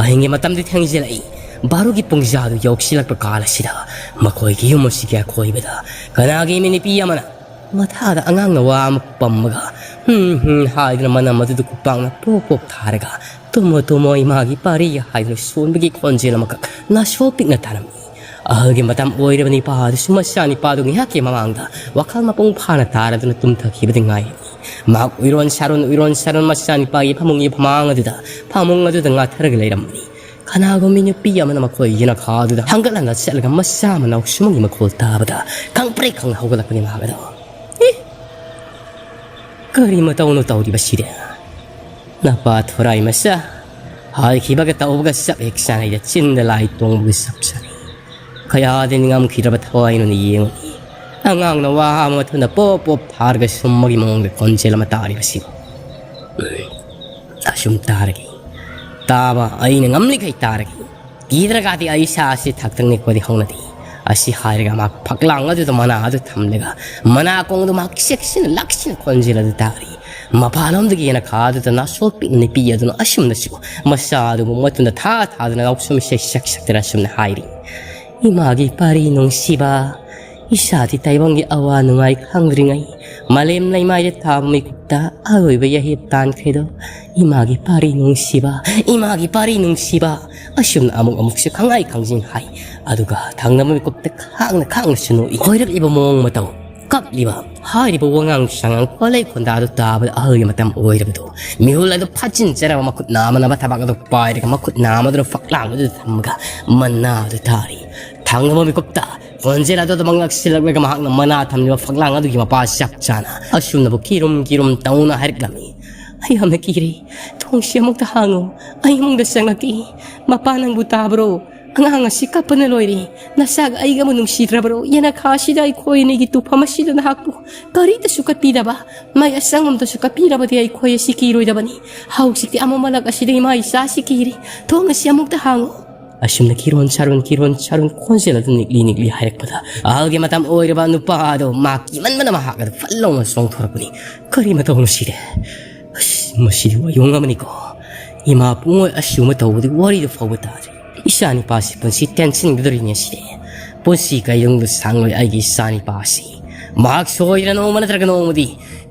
ꯑꯍꯤꯡꯒꯤ ꯃꯇꯝꯗꯤ ꯊꯦꯡꯖꯤꯜꯂꯛꯏ꯫ ꯕꯥꯔꯣꯒꯤ ꯄꯨꯡꯖꯥꯗꯨ ꯌꯧꯁꯤꯜꯂꯛꯄ ꯀꯥꯜ ꯑꯁꯤꯗ ꯃꯈꯣꯏꯒꯤ ꯌꯨꯝ ꯑꯁꯤꯒꯤ ꯑꯀꯣꯏꯕꯗ ꯀꯅꯥꯒꯤ ꯃꯤ ꯅꯨꯄꯤ ꯑꯃꯅ ꯃꯊꯥꯗ ꯑꯉꯥꯡꯅ ꯋꯥ ꯑꯃ ꯄꯝꯃꯒ ꯍꯨꯝ ꯍꯨꯝ ꯍꯥꯏꯗꯨꯅ ꯃꯅꯝ ꯑꯗꯨꯗ ꯈꯨꯄꯥꯛꯅ ꯄꯣꯞ ꯄꯣꯞ ꯊꯥꯔꯒ "ꯇꯨꯝꯃꯣ ꯇꯨꯝꯃꯣ ꯏꯃꯥꯒꯤ ꯄꯥꯔꯤ" ꯍꯥꯏꯗꯨꯅ ꯁꯣꯟꯕꯒꯤ ꯈꯣꯟꯖꯦꯜ ꯑꯃꯈꯛ ꯅꯥꯁꯣ ꯄꯤꯛꯅ ꯇꯥꯔꯝꯃꯤ꯫ ꯑꯍꯜꯒꯤ ꯃꯇꯝ ꯑꯣꯏꯔꯕ ꯅꯤꯄꯥ ꯑꯗꯨꯁꯨ ꯃꯆꯥ ꯅꯤꯄꯥꯗꯨ ꯉꯥꯏꯍꯥꯛꯀꯤ ꯃꯃꯥꯡꯗ ꯋꯥꯈꯜ ꯃꯄꯨꯡ ꯐꯥꯅ ꯇꯥꯔꯗꯨꯅ ꯇꯨꯝꯊꯈꯤꯕꯗꯤ ꯉꯥꯏꯔꯤ꯫ ꯃꯍꯥꯛ ꯎꯏꯔꯣꯟ ꯁꯥꯔꯣꯟ ꯎꯏꯔꯣꯟ ꯁꯥꯔꯣꯟ ꯃꯆꯥ ꯅꯤꯄꯥꯒꯤ ꯐꯃꯨꯡꯒꯤ ꯐꯃꯥꯡ ꯑꯗꯨꯗ ꯐꯃꯨꯡ ꯑꯗꯨꯗ ꯉꯥꯊꯔꯒ ꯂꯩꯔꯝꯕꯅꯤ꯫ ꯀꯅꯥꯒꯨꯝꯕꯤ ꯅꯨꯄꯤ ꯑꯃꯅ ꯃꯈꯣꯏ ꯌꯦꯅꯈꯥꯗꯨꯗ ꯍꯪꯒꯠ ꯍꯟꯗ ꯆꯠꯂꯒ ꯃꯆꯥ ꯃꯅꯥꯎ ꯁꯨꯃꯪꯒꯤ ꯃꯈꯣꯜ ꯇꯥꯕꯗ ꯈꯪꯄ꯭ꯔꯦꯛ ꯈꯪꯅ ꯍꯧꯒꯠꯂꯛꯄꯅꯤ ꯃꯍꯥꯛ ꯑꯗꯣ꯫ "ꯏ! ꯀꯔꯤ ꯃꯇꯧꯅꯣ ꯇꯧꯔꯤꯕꯁꯤꯗꯤ? ꯅꯄꯥ ꯊꯣꯔꯥꯏ ꯃꯆꯥ ꯍꯥꯏꯈꯤꯕꯒ ꯇꯧꯕꯒ ꯆꯞ ꯍꯦꯛ ꯆꯥꯅꯩꯗ, ꯆꯤꯟꯗ ꯂꯥꯏ ꯇꯣꯡꯕꯒ ꯆꯞ ꯆꯥꯅꯩ꯫ ꯀꯌꯥꯗꯤ ꯅꯤꯡꯉꯝꯈꯤꯗ꯭ꯔꯕ ꯊꯋꯥꯏꯅꯣꯅ ꯌꯦꯡꯉꯨꯅꯤ꯫ ꯑꯉꯥꯡꯅ ꯋꯥ ꯑꯃ ꯃꯊꯟꯗ ꯄꯣꯞ ꯄꯣꯞ ꯊꯥꯔꯒ ꯁꯨꯝꯕꯒꯤ ꯃꯑꯣꯡꯗ ꯈꯣꯟꯖꯦꯜ ꯑꯃ ꯇꯥꯔꯤꯕꯁꯤꯕꯨ?" ꯑꯁꯨꯝ ꯇꯥꯔꯒꯦ꯫ ꯇꯥꯕ ꯑꯩꯅ ꯉꯝꯂꯤꯈꯩ ꯇꯥꯔꯒꯦ꯫ ꯀꯤꯗ꯭ꯔꯒꯗꯤ ꯑꯩ ꯏꯁꯥ ꯑꯁꯤ ꯊꯛꯇꯪ ꯅꯤꯛꯄꯗꯤ ꯍꯧꯅꯗꯦ꯫ ꯑꯁꯤ ꯍꯥꯏꯔꯒ ꯃꯍꯥꯛ ꯐꯛꯂꯥꯡ ꯑꯗꯨꯗ ꯃꯅꯥ ꯑꯗꯨ ꯊꯝꯂꯒ ꯃꯅꯥ ꯀꯣꯡꯗꯨ ꯃꯍꯥꯛ ꯆꯦꯛꯁꯤꯟꯅ ꯂꯥꯛꯁꯤꯟꯅ ꯈꯣꯟꯖꯦꯜ ꯑꯗꯨ ꯇꯥꯔꯤ꯫ ꯃꯄꯥꯟꯂꯣꯝꯗꯒꯤ ꯌꯦꯅꯈꯥꯗꯨꯗ ꯅꯥꯁꯣ ꯄꯤꯛꯅ ꯅꯨꯄꯤ ꯑꯗꯨꯅ ꯑꯁꯨꯝꯅꯁꯨ ꯃꯆꯥ ꯑꯗꯨꯕꯨ ꯃꯇꯨꯡꯗ ꯊꯥ ꯊꯥꯗꯨꯅ ꯂꯧꯁꯨꯝ ꯏꯁꯩ ꯁꯛ ꯁꯛꯇꯅ ꯑꯁꯨꯝꯅ ꯍꯥꯏꯔꯤ꯫ "ꯏꯃꯥꯒꯤ ꯄꯥꯔꯤ ꯅꯨꯡꯁꯤꯕ, ꯏꯁꯥꯗꯤ ꯇꯥꯏꯕꯪꯒꯤ ꯑꯋꯥ ꯅꯨꯡꯉꯥꯏ ꯈꯪꯗ꯭ꯔꯤꯉꯩ ꯃꯥꯂꯦꯝ ꯂꯩꯃꯥꯏꯗ ꯊꯥꯕ ꯃꯤꯀꯨꯞꯇ ꯑꯔꯣꯏꯕ ꯌꯥꯍꯦꯞ ꯇꯥꯟꯈ꯭ꯔꯦꯗꯣ꯫ ꯏꯃꯥꯒꯤ ꯄꯥꯔꯤ ꯅꯨꯡꯁꯤꯕ, ꯏꯃꯥꯒꯤ ꯄꯥꯔꯤ ꯅꯨꯡꯁꯤꯕ"꯫ ꯑꯁꯨꯝꯅ ꯑꯃꯨꯛ ꯑꯃꯨꯛꯁꯨ ꯈꯪꯍꯥꯏ ꯈꯪꯖꯤꯟ ꯍꯥꯏ꯫ ꯑꯗꯨꯒ ꯊꯪꯅꯕ ꯃꯤꯀꯨꯞꯇ ꯈꯥꯡꯅ ꯈꯥꯡꯅꯁꯨ ꯅꯣꯛꯏ꯫ ꯀꯣꯏꯔꯛꯂꯤꯕ ꯃꯑꯣꯡ ꯃꯇꯧ, ꯀꯞꯂꯤꯕ, ꯍꯥꯏꯔꯤꯕ ꯋꯥꯉꯥꯡ ꯁꯉꯥꯡ ꯈꯣꯜꯂꯩ ꯈꯣꯟꯗꯥꯗꯨ ꯇꯥꯕꯗ ꯑꯍꯜꯒꯤ ꯃꯇꯝ ꯑꯣꯏꯔꯕꯗꯨ ꯃꯤꯍꯨꯜ ꯑꯗꯨ ꯐꯥꯖꯤꯟꯖꯔꯕ ꯃꯈꯨꯠ ꯅꯥꯝꯃꯅꯕ ꯊꯕꯛ ꯑꯗꯨ ꯄꯥꯏꯔꯒ ꯃꯈꯨꯠ ꯅꯥꯝꯃꯗꯨꯅ ꯐꯛꯂꯥꯡ ꯑꯗꯨꯗ ꯊꯝꯃꯒ ꯃꯅꯥ ꯑꯗꯨ ꯊꯥꯔꯤ꯫ ꯊꯪꯅꯕ ꯃꯤꯀꯨꯞꯇ ꯈꯣꯟꯖꯦꯜ ꯑꯗꯨ ꯑꯗꯨꯃꯛ ꯅꯛꯁꯤꯜꯂꯛꯂꯒ ꯃꯍꯥꯛꯅ ꯃꯅꯥ ꯊꯝꯂꯤꯕ ꯐꯛꯂꯥꯡ ꯑꯗꯨꯒꯤ ꯃꯄꯥ ꯆꯞ ꯆꯥꯅ ꯑꯁꯨꯝꯅꯕꯨ ꯀꯤꯔꯨꯝ ꯀꯤꯔꯨꯝ ꯇꯧꯅ ꯍꯥꯏꯔꯛꯂꯝꯃꯤ꯫ "ꯑꯩ ꯌꯥꯝꯅ ꯀꯤꯔꯦ꯫ ꯊꯣꯡꯁꯤ ꯑꯃꯨꯛꯇ ꯍꯥꯡꯉꯨ꯫ ꯑꯩ ꯏꯃꯨꯡꯗ ꯆꯪꯂꯛꯀꯦ꯫ ꯃꯄꯥ ꯅꯪꯕꯨ ꯇꯥꯕ꯭ꯔꯣ? ꯑꯉꯥꯡ ꯑꯁꯤ ꯀꯞꯄꯅ ꯂꯣꯏꯔꯦ꯫ ꯅꯆꯥꯒ ꯑꯩꯒ ꯑꯃꯨꯛ ꯅꯨꯡꯁꯤꯗ꯭ꯔꯕ꯭ꯔꯣ? ꯌꯦꯅꯈꯥ ꯑꯁꯤꯗ ꯑꯩꯈꯣꯏ ꯑꯅꯤꯒꯤ ꯇꯨꯐꯝ ꯑꯁꯤꯗ ꯅꯍꯥꯛꯄꯨ ꯀꯔꯤꯇꯁꯨ ꯀꯠꯄꯤꯗꯕ, ꯃꯩ ꯑꯁꯪ ꯑꯃꯇꯁꯨ ꯀꯠꯄꯤꯔꯕꯗꯤ ꯑꯩꯈꯣꯏ ꯑꯁꯤ ꯀꯤꯔꯣꯏꯗꯕꯅꯤ꯫ ꯍꯧꯖꯤꯛꯇꯤ ꯑꯃꯝꯃꯂꯛ ꯑꯁꯤꯗ ꯏꯃꯥ ꯏꯆꯥ ꯑꯁꯤ ꯀꯤꯔꯦ꯫ ꯊꯣꯡ ꯑꯁꯤ ꯑꯃꯨꯛꯇ ꯍꯥꯡꯉꯨ"꯫ ꯑꯁꯨꯝꯅ ꯀꯤꯔꯣꯟ ꯁꯥꯔꯣꯟ ꯀꯤꯔꯣꯟ ꯁꯥꯔꯣꯟ ꯈꯣꯟꯖꯦꯜ ꯑꯗꯨ ꯅꯤꯛꯂꯤ ꯅꯤꯛꯂꯤ ꯍꯥꯏꯔꯛꯄꯗ, ꯑꯍꯜꯒꯤ ꯃꯇꯝ ꯑꯣꯏꯔꯕ ꯅꯨꯄꯥ ꯑꯗꯨ ꯃꯥ ꯀꯤꯃꯟꯕꯅ ꯃꯍꯥꯛ ꯑꯗꯨ ꯐꯠ ꯂꯥꯎꯅ ꯆꯣꯡꯊꯣꯔꯛꯄꯅꯤ꯫ "ꯀꯔꯤ ꯃꯇꯧꯅꯣ ꯁꯤꯗꯤ? ꯑꯁ, ꯃꯁꯤꯗꯤ ꯋꯥꯌꯣꯡ ꯑꯃꯅꯤꯀꯣ꯫ ꯏꯃꯥ ꯄꯨꯡꯑꯣꯏ ꯑꯁꯤꯒꯨꯝꯕ ꯇꯧꯕꯗꯤ ꯋꯥꯔꯤꯗ ꯐꯥꯎꯕ ꯇꯥꯗ꯭ꯔꯤ꯫ ꯏꯆꯥꯅꯤꯄꯥꯁꯤ ꯄꯨꯟꯁꯤ ꯇꯦꯟꯁꯤꯟꯒꯗꯧꯔꯤꯅꯦ ꯁꯤꯗꯤ꯫ ꯄꯨꯟꯁꯤ ꯀꯩꯗꯧꯅꯨꯡꯗ ꯁꯥꯡꯂꯣꯏ ꯑꯩꯒꯤ ꯏꯆꯥꯅꯤꯄꯥꯁꯤ꯫ ꯃꯍꯥꯛ ꯁꯣꯏꯗꯅ ꯅꯣꯡꯃ ꯅꯠꯇ꯭ꯔꯒ ꯅꯣꯡꯃꯗꯤ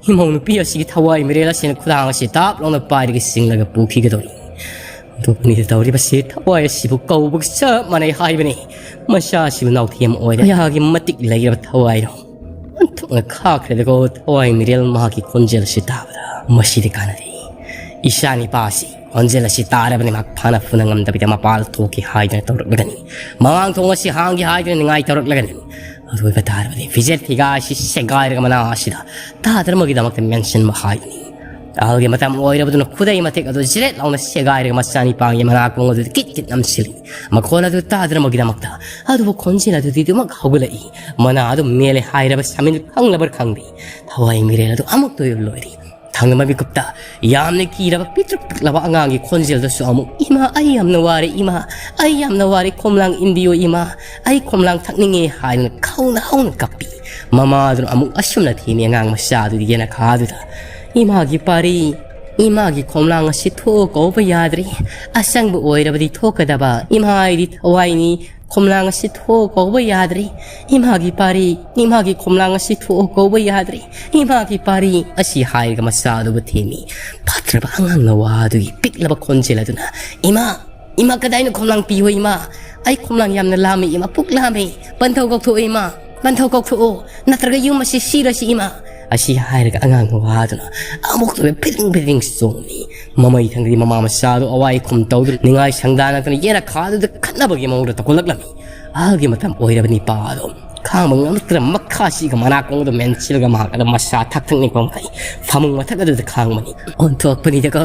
ꯏꯃꯧ ꯅꯨꯄꯤ ꯑꯁꯤꯒꯤ ꯊꯋꯥꯏ ꯃꯤꯔꯦꯜ ꯑꯁꯤꯅ ꯈꯨꯗꯥꯡ ꯑꯁꯤ ꯇꯥꯞ ꯂꯥꯎꯅ ꯄꯥꯏꯔꯒ ꯆꯤꯡꯂꯒ ꯄꯨꯈꯤꯒꯗꯧꯔꯤ꯫ ꯑꯗꯨꯕꯨꯅꯤꯗ ꯇꯧꯔꯤꯕꯁꯤ, ꯊꯋꯥꯏ ꯑꯁꯤꯕꯨ ꯀꯧꯕꯒ ꯆꯞ ꯃꯥꯟꯅꯩ ꯍꯥꯏꯕꯅꯤ꯫ ꯃꯆꯥ ꯑꯁꯤꯕꯨ ꯅꯥꯎꯊꯦꯝ ꯑꯣꯏꯔꯦ꯫ ꯀꯌꯥꯒꯤ ꯃꯇꯤꯛ ꯂꯩꯔꯕ ꯊꯋꯥꯏꯅꯣ꯫ ꯑꯣꯟꯊꯣꯛꯅ ꯈꯥꯈ꯭ꯔꯦꯗꯀꯣ ꯊꯋꯥꯏ ꯃꯤꯔꯦꯜ ꯃꯍꯥꯛꯀꯤ ꯈꯣꯟꯖꯦꯜ ꯑꯁꯤ ꯇꯥꯕꯗ꯫ ꯃꯁꯤꯗꯤ ꯀꯥꯟꯅꯗꯦ꯫ ꯏꯆꯥ ꯅꯤꯄꯥ ꯑꯁꯤ ꯈꯣꯟꯖꯦꯜ ꯑꯁꯤ ꯇꯥꯔꯕꯅꯤ ꯃꯍꯥꯛ ꯐꯥꯅ ꯐꯨꯅ ꯉꯝꯗꯕꯤꯗ ꯃꯄꯥꯜ ꯊꯣꯛꯀꯦ ꯍꯥꯏꯗꯨꯅ ꯇꯧꯔꯛꯂꯒꯅꯤ꯫ ꯃꯃꯥꯡ ꯊꯣꯡ ꯑꯁꯤ ꯍꯥꯡꯒꯦ ꯍꯥꯏꯗꯨꯅ ꯅꯤꯡꯉꯥꯏ ꯇꯧꯔꯛꯂꯒꯅꯤ꯫ ꯑꯗꯨ ꯑꯣꯏꯕ ꯇꯥꯔꯕꯗꯤ ꯐꯤꯖꯦꯠ ꯐꯤꯒꯥ ꯑꯁꯤ ꯁꯦꯒꯥꯏꯔꯒ ꯃꯅꯥ ꯑꯁꯤꯗ ꯇꯥꯗꯅꯕꯒꯤꯗꯃꯛꯇ ꯃꯦꯟꯁꯤꯟꯕ ꯍꯥꯏꯕꯅꯤ꯫ ꯑꯍꯜꯒꯤ ꯃꯇꯝ ꯑꯣꯏꯔꯕꯗꯨꯅ ꯈꯨꯗꯩ ꯃꯇꯦꯛ ꯑꯗꯨ ꯖꯤꯔꯦꯠ ꯂꯥꯎꯅ ꯁꯦꯒꯥꯏꯔꯒ ꯃꯆꯥꯅꯤꯄꯥꯒꯤ ꯃꯅꯥꯀꯣꯡ ꯑꯗꯨꯗ ꯀꯤꯠ ꯀꯤꯠ ꯅꯝꯁꯤꯜꯂꯤ꯫ ꯃꯈꯣꯜ ꯑꯗꯨ ꯇꯥꯗꯅꯕꯒꯤꯗꯃꯛꯇ꯫ ꯑꯗꯨꯕꯨ ꯈꯣꯟꯖꯦꯜ ꯑꯗꯨꯗꯤ ꯑꯗꯨꯃꯛ ꯍꯧꯒꯠꯂꯛꯏ꯫ ꯃꯅꯥ ꯑꯗꯨ ꯃꯦꯜꯂꯦ ꯍꯥꯏꯔꯕ ꯁꯃꯤꯜ ꯈꯪꯂꯕ꯭ꯔꯥ ꯈꯪꯗꯦ꯫ ꯊꯋꯥꯏ ꯃꯤꯔꯦꯜ ꯑꯗꯨ ꯑꯃꯨꯛꯇ ꯑꯣꯏꯕ ꯂꯣꯏꯔꯤ꯫ ꯊꯪꯅꯕ ꯃꯤꯀꯨꯞꯇ ꯌꯥꯝꯅ ꯀꯤꯔꯕ ꯄꯤꯛꯇ꯭ꯔꯨ ꯄꯤꯛꯂꯕ ꯑꯉꯥꯡꯒꯤ ꯈꯣꯟꯖꯦꯜꯗꯁꯨ ꯑꯃꯨꯛ, "ꯏꯃꯥ, ꯑꯩ ꯌꯥꯝꯅ ꯋꯥꯔꯦ ꯏꯃꯥ, ꯑꯩ ꯌꯥꯝꯅ ꯋꯥꯔꯦ, ꯈꯣꯝꯂꯥꯡ ꯏꯟꯕꯤꯌꯣ ꯏꯃꯥ, ꯑꯩ ꯈꯣꯝꯂꯥꯡ ꯊꯛꯅꯤꯡꯉꯦ" ꯍꯥꯏꯗꯨꯅ ꯈꯧꯅ ꯍꯧꯅ ꯀꯞꯄꯤ꯫ ꯃꯃꯥꯗꯨꯅ ꯑꯃꯨꯛ ꯑꯁꯨꯝꯅ ꯊꯦꯝꯃꯤ ꯑꯉꯥꯡ ꯃꯆꯥꯗꯨꯒꯤ ꯌꯦꯅꯈꯥꯗꯨꯗ, "ꯏꯃꯥꯒꯤ ꯄꯥꯔꯤ, ꯏꯃꯥꯒꯤ ꯈꯣꯝꯂꯥꯡ ꯑꯁꯤ ꯊꯣꯛꯑꯣ ꯀꯧꯕ ꯌꯥꯗ꯭ꯔꯤ, ꯑꯁꯪꯕ ꯑꯣꯏꯔꯕꯗꯤ ꯊꯣꯛꯀꯗꯕ, ꯏꯃꯥ ꯑꯩꯗꯤ ꯊꯋꯥꯏꯅꯤ, ꯈꯣꯝꯂꯥꯡ ꯑꯁꯤ ꯊꯣꯛꯑꯣ ꯀꯧꯕ ꯌꯥꯗ꯭ꯔꯤ, ꯏꯃꯥꯒꯤ ꯄꯥꯔꯤ, ꯏꯃꯥꯒꯤ ꯈꯣꯝꯂꯥꯡ ꯑꯁꯤ ꯊꯣꯛꯑꯣ ꯀꯧꯕ ꯌꯥꯗ꯭ꯔꯤ, ꯏꯃꯥꯒꯤ ꯄꯥꯔꯤ" ꯑꯁꯤ ꯍꯥꯏꯔꯒ ꯃꯆꯥꯗꯨꯕꯨ ꯊꯦꯝꯃꯤ꯫ ꯐꯠꯇ꯭ꯔꯕ ꯑꯉꯥꯡ ꯅꯋꯥꯗꯨꯒꯤ ꯄꯤꯛꯂꯕ ꯈꯣꯟꯖꯦꯜ ꯑꯗꯨꯅ, "ꯏꯃꯥ, ꯏꯃꯥ, ꯀꯗꯥꯏꯅꯣ ꯈꯣꯝꯂꯥꯡ ꯄꯤꯌꯣ ꯏꯃꯥ? ꯑꯩ ꯈꯣꯝꯂꯥꯡ ꯌꯥꯝꯅ ꯂꯥꯝꯃꯤ ꯏꯃꯥ, ꯄꯨꯛ ꯂꯥꯝꯃꯤ꯫ ꯄꯟꯊꯧ ꯀꯧꯊꯣꯛꯑꯣ ꯏꯃꯥ, ꯄꯟꯊꯧ ꯀꯧꯊꯣꯛꯑꯣ, ꯅꯠꯇ꯭ꯔꯒ ꯌꯨꯝ ꯑꯁꯤ ꯁꯤꯔꯁꯤ ꯏꯃꯥ" ꯑꯁꯤ ꯍꯥꯏꯔꯒ ꯑꯉꯥꯡ ꯅꯋꯥꯗꯨꯅ ꯑꯃꯨꯛꯇ ꯐꯤꯗꯤꯡ ꯐꯤꯗꯤꯡ ꯆꯣꯡꯂꯤ꯫ ꯃꯃꯩ ꯊꯪꯗꯒꯤ ꯃꯃꯥ ꯃꯆꯥꯗꯨ ꯑꯋꯥꯏ ꯈꯨꯝ ꯇꯧꯗꯨꯅ ꯅꯤꯡꯉꯥꯏ ꯁꯪꯗꯥꯅꯗꯨꯅ ꯌꯦꯅꯈꯥꯗꯨꯗ ꯈꯠꯅꯕꯒꯤ ꯃꯑꯣꯡꯗ ꯇꯧꯈꯠꯂꯛꯂꯝꯃꯤ꯫ ꯑꯍꯜꯒꯤ ꯃꯇꯝ ꯑꯣꯏꯔꯕ ꯅꯤꯄꯥ ꯑꯗꯣ ꯈꯥꯡꯕ ꯉꯝꯂꯛꯇ꯭ꯔ ꯃꯈꯥꯁꯤꯒ ꯃꯅꯥꯀꯣꯡꯗ ꯃꯦꯟꯁꯤꯜꯂꯒ ꯃꯍꯥꯛ ꯑꯗꯨ ꯃꯁꯥ ꯊꯛ ꯊꯛ ꯅꯤꯛꯄ ꯃꯈꯩ ꯐꯃꯨꯡ ꯃꯊꯛ ꯑꯗꯨꯗ ꯈꯥꯡꯕꯅꯤ꯫ ꯑꯣꯟꯊꯣꯛꯄꯅꯤꯗꯀꯣ꯫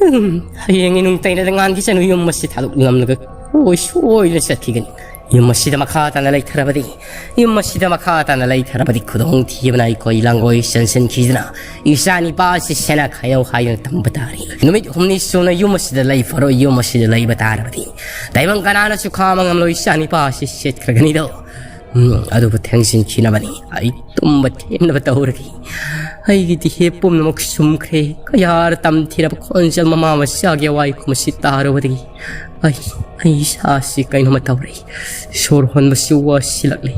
ꯎꯝ, ꯍꯌꯦꯡ ꯏꯅꯨꯡ ꯇꯩꯅꯗ ꯉꯥꯟꯈꯤꯁꯅꯨ, ꯌꯨꯝ ꯑꯁꯤ ꯊꯥꯗꯣꯛꯂꯝꯂꯒ ꯍꯣꯏ ꯁꯣꯏꯗꯅ ꯆꯠꯈꯤꯒꯅꯤ꯫ ꯌꯨꯝ ꯑꯁꯤꯗ ꯃꯈꯥ ꯇꯥꯅ ꯂꯩꯊꯔꯕꯗꯤ, ꯌꯨꯝ ꯑꯁꯤꯗ ꯃꯈꯥ ꯇꯥꯅ ꯂꯩꯊꯔꯕꯗꯤ ꯈꯨꯗꯣꯡ ꯊꯤꯕꯅ ꯑꯩꯈꯣꯏ ꯂꯥꯡꯒꯣꯏ ꯆꯟꯁꯤꯟꯈꯤꯗꯅ ꯏꯆꯥ ꯅꯤꯄꯥ ꯑꯁꯤ ꯁꯦꯟꯅ ꯈꯥꯏꯅꯧ ꯍꯥꯏꯗꯨꯅ ꯇꯝꯕ ꯇꯥꯔꯤ꯫ ꯅꯨꯃꯤꯠ ꯍꯨꯝꯅꯤ ꯁꯨꯅ ꯌꯨꯝ ꯑꯁꯤꯗ ꯂꯩ ꯐꯔꯣꯏ, ꯌꯨꯝ ꯑꯁꯤꯗ ꯂꯩꯕ ꯇꯥꯔꯕꯗꯤ ꯇꯥꯏꯕꯪ ꯀꯅꯥꯅꯁꯨ ꯈꯥꯝꯕ ꯉꯝꯂꯣꯏ, ꯏꯆꯥ ꯅꯤꯄꯥ ꯑꯁꯤ ꯆꯠꯈ꯭ꯔꯒꯅꯤꯗꯣ꯫ ꯎꯝ, ꯑꯗꯨꯕꯨ ꯊꯦꯡꯖꯤꯟꯈꯤꯅꯕꯅꯤ꯫ ꯑꯩ ꯇꯨꯝꯕ ꯊꯦꯝꯅꯕ ꯇꯧꯔꯒꯦ꯫ ꯑꯩꯒꯤ ꯇꯤꯍꯦ ꯄꯨꯝꯅꯃꯛ ꯁꯨꯝꯈ꯭ꯔꯦ꯫ ꯀꯌꯥꯔ ꯇꯝꯊꯤꯔꯕ ꯈꯣꯟꯖꯦꯜ ꯃꯃꯥ ꯃꯆꯥꯒꯤ ꯑꯋꯥꯏ ꯈꯨꯝꯁꯤ ꯇꯥꯔꯨꯕꯗꯒꯤ ꯑꯩ, ꯑꯩ ꯏꯁꯥꯁꯤ ꯀꯩꯅꯣꯝꯃ ꯇꯧꯔꯦ꯫ ꯁꯣꯔ ꯍꯣꯟꯕꯁꯤ ꯋꯥꯁꯤꯜꯂꯛꯂꯦ꯫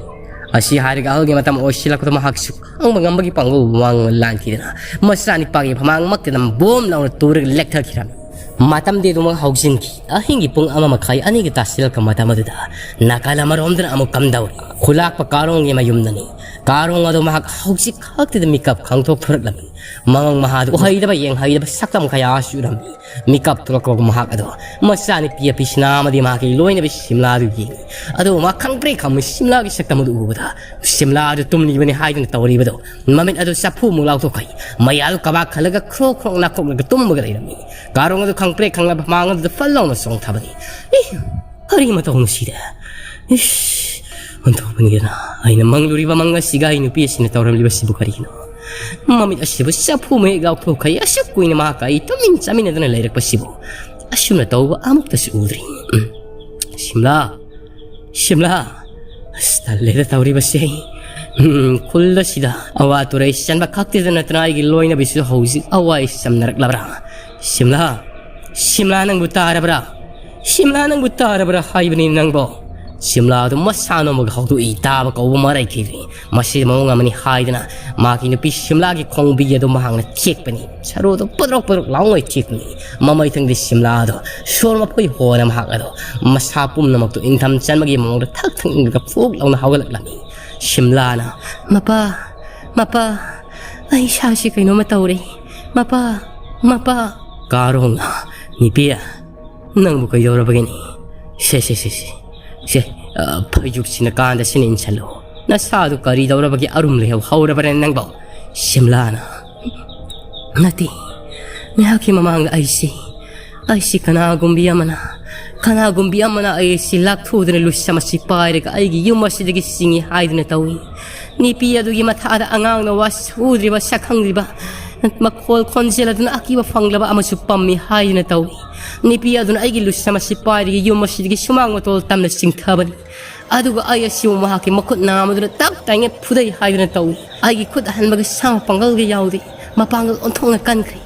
ꯑꯁꯤ ꯍꯥꯏꯔꯒ ꯑꯍꯜꯒꯤ ꯃꯇꯝ ꯑꯣꯏꯁꯤꯜꯂꯛꯄꯗ ꯃꯍꯥꯛꯁꯨ ꯈꯪꯕ ꯉꯝꯕꯒꯤ ꯄꯥꯡꯒꯜ ꯃꯥꯡ ꯂꯥꯟꯈꯤꯗꯅ ꯃꯆꯥꯅꯤꯄꯥꯒꯤ ꯐꯃꯥꯡꯃꯛꯇꯗ ꯕꯣꯝ ꯂꯥꯎꯅ ꯇꯨꯔꯒ ꯂꯦꯛꯊꯈꯤꯔꯝꯃꯤ꯫ ꯃꯇꯝꯗꯤ ꯑꯗꯨꯃꯛ ꯍꯧꯖꯤꯟꯈꯤ꯫ ꯑꯍꯤꯡꯒꯤ ꯄꯨꯡ ꯑꯃ ꯃꯈꯥꯏ ꯑꯅꯤꯒꯤ ꯇꯥꯁꯤꯜꯂꯛꯄ ꯃꯇꯝ ꯑꯗꯨꯗ ꯅꯥꯀꯜ ꯑꯃꯔꯣꯝꯗꯅ ꯑꯃꯨꯛ ꯀꯝꯗꯧꯔꯤ꯫ ꯈꯨꯂꯥꯛꯄ ꯀꯥꯔꯣꯡꯒꯤ ꯃꯌꯨꯝꯗꯅꯤ꯫ ꯀꯥꯔꯣꯡ ꯑꯗꯨ ꯃꯍꯥꯛ ꯍꯧꯖꯤꯛ ꯈꯛꯇꯗ ꯃꯤꯀꯞ ꯈꯪꯊꯣꯛ ꯊꯣꯔꯛꯂꯝꯃꯤ꯫ ꯃꯃꯪ ꯃꯍꯥꯗꯨ ꯎꯍꯩꯗꯕ ꯌꯦꯡꯍꯩꯗꯕ ꯁꯛꯇꯝ ꯀꯌꯥꯁꯨ ꯎꯔꯝꯃꯤ꯫ ꯃꯤꯀꯞ ꯊꯣꯛꯂꯛꯄ ꯃꯍꯥꯛ ꯑꯗꯣ ꯃꯆꯥꯅꯨꯄꯤ ꯑꯄꯤꯁꯤꯅ ꯑꯃꯗꯤ ꯃꯍꯥꯛꯀꯤ ꯂꯣꯏꯅꯕꯤ ꯁꯤꯝꯂꯥꯗꯨ ꯌꯦꯡꯉꯤ꯫ ꯑꯗꯨꯕꯨ ꯃꯍꯥꯛ ꯈꯪꯄ꯭ꯔꯦꯛ ꯈꯪꯕ ꯁꯤꯝꯂꯥꯒꯤ ꯁꯛꯇꯝ ꯑꯗꯨ ꯎꯕꯗ ꯁꯤꯝꯂꯥ ꯑꯗꯨ ꯇꯨꯝꯂꯤꯕꯅꯤ ꯍꯥꯏꯗꯨꯅ ꯇꯧꯔꯤꯕꯗꯣ ꯃꯃꯤꯠ ꯑꯗꯨ ꯆꯐꯨꯃꯨꯛ ꯂꯥꯎꯊꯣꯛꯈꯩ꯫ ꯃꯌꯥꯗꯨ ꯀꯕꯥꯛ ꯈꯜꯂꯒ ꯈ꯭ꯔꯣꯛ ꯈ꯭ꯔꯣꯛ ꯅꯥꯈꯣꯛꯂꯒ ꯇꯨꯝꯃꯒ ꯂꯩꯔꯝꯃꯤ꯫ ꯀꯥꯔꯣꯡ ꯑꯗꯨ ꯈꯪꯄ꯭ꯔꯦꯛ ꯈꯪꯂꯕ ꯃꯥꯡ ꯑꯗꯨꯗ ꯐꯜ ꯂꯥꯎꯅ ꯆꯣꯡꯊꯕꯅꯤ꯫ ꯏ! ꯀꯔꯤ ꯃꯇꯧꯅꯣ ꯁꯤꯗ? ꯏꯁ! ꯑꯣꯟꯊꯣꯛꯄꯅꯤꯗꯅ ꯑꯩꯅ ꯃꯪꯂꯨꯔꯤꯕ ꯃꯪ ꯑꯁꯤꯒ ꯑꯩ ꯅꯨꯄꯤ ꯑꯁꯤꯅ ꯇꯧꯔꯝꯂꯤꯕꯁꯤꯕꯨ ꯀꯔꯤꯒꯤꯅꯣ? ꯃꯃꯤꯠ ꯑꯁꯤꯕꯨ ꯆꯐꯨ ꯃꯍꯤꯛ ꯂꯥꯎꯊꯣꯛꯈꯩ ꯑꯁꯨꯛ ꯀꯨꯏꯅ ꯃꯍꯥꯛꯀ ꯑꯩ ꯇꯨꯃꯤꯟ ꯆꯥꯃꯤꯟꯅꯗꯨꯅ ꯂꯩꯔꯛꯄꯁꯤꯕꯨ ꯑꯁꯨꯝꯅ ꯇꯧꯕ ꯑꯃꯨꯛꯇꯁꯨ ꯎꯗ꯭ꯔꯤ꯫ ꯎꯝ꯫ ꯁꯤꯝꯂꯥ! ꯁꯤꯝꯂꯥ! ꯑꯁ, ꯇꯜꯂꯦꯗ ꯇꯧꯔꯤꯕꯁꯦ꯫ ꯎꯝ, ꯈꯨꯜ ꯑꯁꯤꯗ ꯑꯋꯥ ꯇꯨꯔꯩ ꯆꯟꯕ ꯈꯛꯇꯗ ꯅꯠꯇꯅ ꯑꯩꯒꯤ ꯂꯣꯏꯅꯕꯤꯁꯨ ꯍꯧꯖꯤꯛ ꯑꯋꯥ ꯆꯝꯅꯔꯛꯂꯕ꯭ꯔꯥ? ꯁꯤꯝꯂꯥ! ꯁꯤꯝꯂꯥ ꯅꯪꯕꯨ ꯇꯥꯔꯕ꯭ꯔꯥ? ꯁꯤꯝꯂꯥ ꯅꯪꯕꯨ ꯇꯥꯔꯕ꯭ꯔꯥ ꯍꯥꯏꯕꯅꯤ ꯅꯪꯕꯣ? ꯁꯤꯝꯂꯥ ꯑꯗꯨ ꯃꯁꯥ ꯅꯣꯝꯃꯒ ꯍꯧꯗꯣꯛꯏ, ꯇꯥꯕ ꯀꯧꯕ ꯃꯔꯩꯈꯤꯗ꯭ꯔꯤ꯫ ꯃꯁꯤ ꯃꯑꯣꯡ ꯑꯃꯅꯤ ꯍꯥꯏꯗꯅ ꯃꯍꯥꯛꯀꯤ ꯅꯨꯄꯤ ꯁꯤꯝꯂꯥꯒꯤ ꯈꯣꯡꯕꯤ ꯑꯗꯨ ꯃꯍꯥꯛꯅ ꯊꯦꯛꯄꯅꯤ꯫ ꯁꯔꯨꯗꯨ ꯄꯗ꯭ꯔꯣꯛ ꯄꯗ꯭ꯔꯣꯛ ꯂꯥꯎꯉꯩ ꯊꯦꯛꯄꯅꯤ꯫ ꯃꯃꯩꯊꯪꯗꯤ ꯁꯤꯝꯂꯥ ꯑꯗꯣ ꯁꯣꯔ ꯃꯄꯣꯏ ꯍꯣꯅ ꯃꯍꯥꯛ ꯑꯗꯣ ꯃꯁꯥ ꯄꯨꯝꯅꯃꯛꯇꯨ ꯏꯟꯊꯝ ꯆꯟꯕꯒꯤ ꯃꯑꯣꯡꯗ ꯊꯛ ꯊꯛ ꯏꯟꯂꯒ ꯐꯨꯛ ꯂꯥꯎꯅ ꯍꯧꯒꯠꯂꯛꯂꯝꯃꯤ꯫ ꯁꯤꯝꯂꯥꯅ, "ꯃꯄꯥ, ꯃꯄꯥ, ꯑꯩ ꯏꯁꯥꯁꯤ ꯀꯩꯅꯣꯝꯃ ꯇꯧꯔꯦ꯫ ꯃꯄꯥ, ꯃꯄꯥ!" ꯀꯥꯔꯣꯡꯅ, "ꯅꯨꯄꯤ, ꯅꯪꯕꯨ ꯀꯩꯗꯧꯔꯕꯒꯤꯅꯤ? ꯁꯦ, ꯁꯦ, ꯁꯦ, ꯁꯦ, ꯁꯦ, ꯑ, ꯐꯩꯖꯨꯞꯁꯤꯅ ꯀꯥꯟꯗ ꯁꯤꯅ ꯏꯟꯁꯜꯂꯨ꯫ ꯅꯁꯥꯗꯨ ꯀꯔꯤ ꯇꯧꯔꯕꯒꯤ ꯑꯔꯨꯝ ꯂꯩꯍꯧ ꯍꯧꯔꯕ꯭ꯔꯅꯦ ꯅꯪꯕꯣ?" ꯁꯤꯝꯂꯥꯅ, "ꯅꯠꯇꯦ, ꯉꯥꯏꯍꯥꯛꯀꯤ ꯃꯃꯥꯡꯗ ꯑꯩꯁꯤ, ꯑꯩꯁꯤ ꯀꯅꯥꯒꯨꯝꯕꯤ ꯑꯃꯅ, ꯀꯅꯥꯒꯨꯝꯕꯤ ꯑꯃꯅ ꯑꯩꯁꯤ ꯂꯥꯛꯊꯨꯗꯨꯅ ꯂꯨꯁꯝ ꯑꯁꯤ ꯄꯥꯏꯔꯒ ꯑꯩꯒꯤ ꯌꯨꯝ ꯑꯁꯤꯗꯒꯤ ꯆꯤꯡꯏ ꯍꯥꯏꯗꯨꯅ ꯇꯧꯏ꯫ ꯅꯨꯄꯤ ꯑꯗꯨꯒꯤ ꯃꯊꯥꯗ ꯑꯉꯥꯡꯅ ꯋꯥ ꯁꯨꯗ꯭ꯔꯤꯕ, ꯁꯛꯈꯪꯗ꯭ꯔꯤꯕ ꯃꯈꯣꯜ ꯈꯣꯟꯖꯦꯜ ꯑꯗꯨꯅ ꯑꯀꯤꯕ ꯐꯪꯂꯕ ꯑꯃꯁꯨ ꯄꯝꯃꯤ ꯍꯥꯏꯗꯨꯅ ꯇꯧꯏ꯫ ꯅꯨꯄꯤ ꯑꯗꯨꯅ ꯑꯩꯒꯤ ꯂꯨꯁꯝ ꯑꯁꯤ ꯄꯥꯏꯔꯒ ꯌꯨꯝ ꯑꯁꯤꯗꯒꯤ ꯁꯨꯃꯥꯡ ꯃꯇꯣꯜ ꯇꯝꯅ ꯆꯤꯡꯊꯕꯅꯤ꯫ ꯑꯗꯨꯒ ꯑꯩ ꯑꯁꯤꯕꯨ ꯃꯍꯥꯛꯀꯤ ꯃꯈꯨꯠ ꯅꯥꯝꯃꯗꯨꯅ ꯇꯞ ꯇꯥꯏꯉꯩ ꯐꯨꯗꯩ ꯍꯥꯏꯗꯨꯅ ꯇꯧꯏ꯫ ꯑꯩꯒꯤ ꯈꯨꯠ ꯑꯍꯟꯕꯒ ꯁꯥ ꯄꯥꯡꯒꯜꯒ ꯌꯥꯎꯗꯦ꯫ ꯃꯄꯥꯡꯒꯜ ꯑꯣꯟꯊꯣꯛꯅ ꯀꯟꯈ꯭ꯔꯦ꯫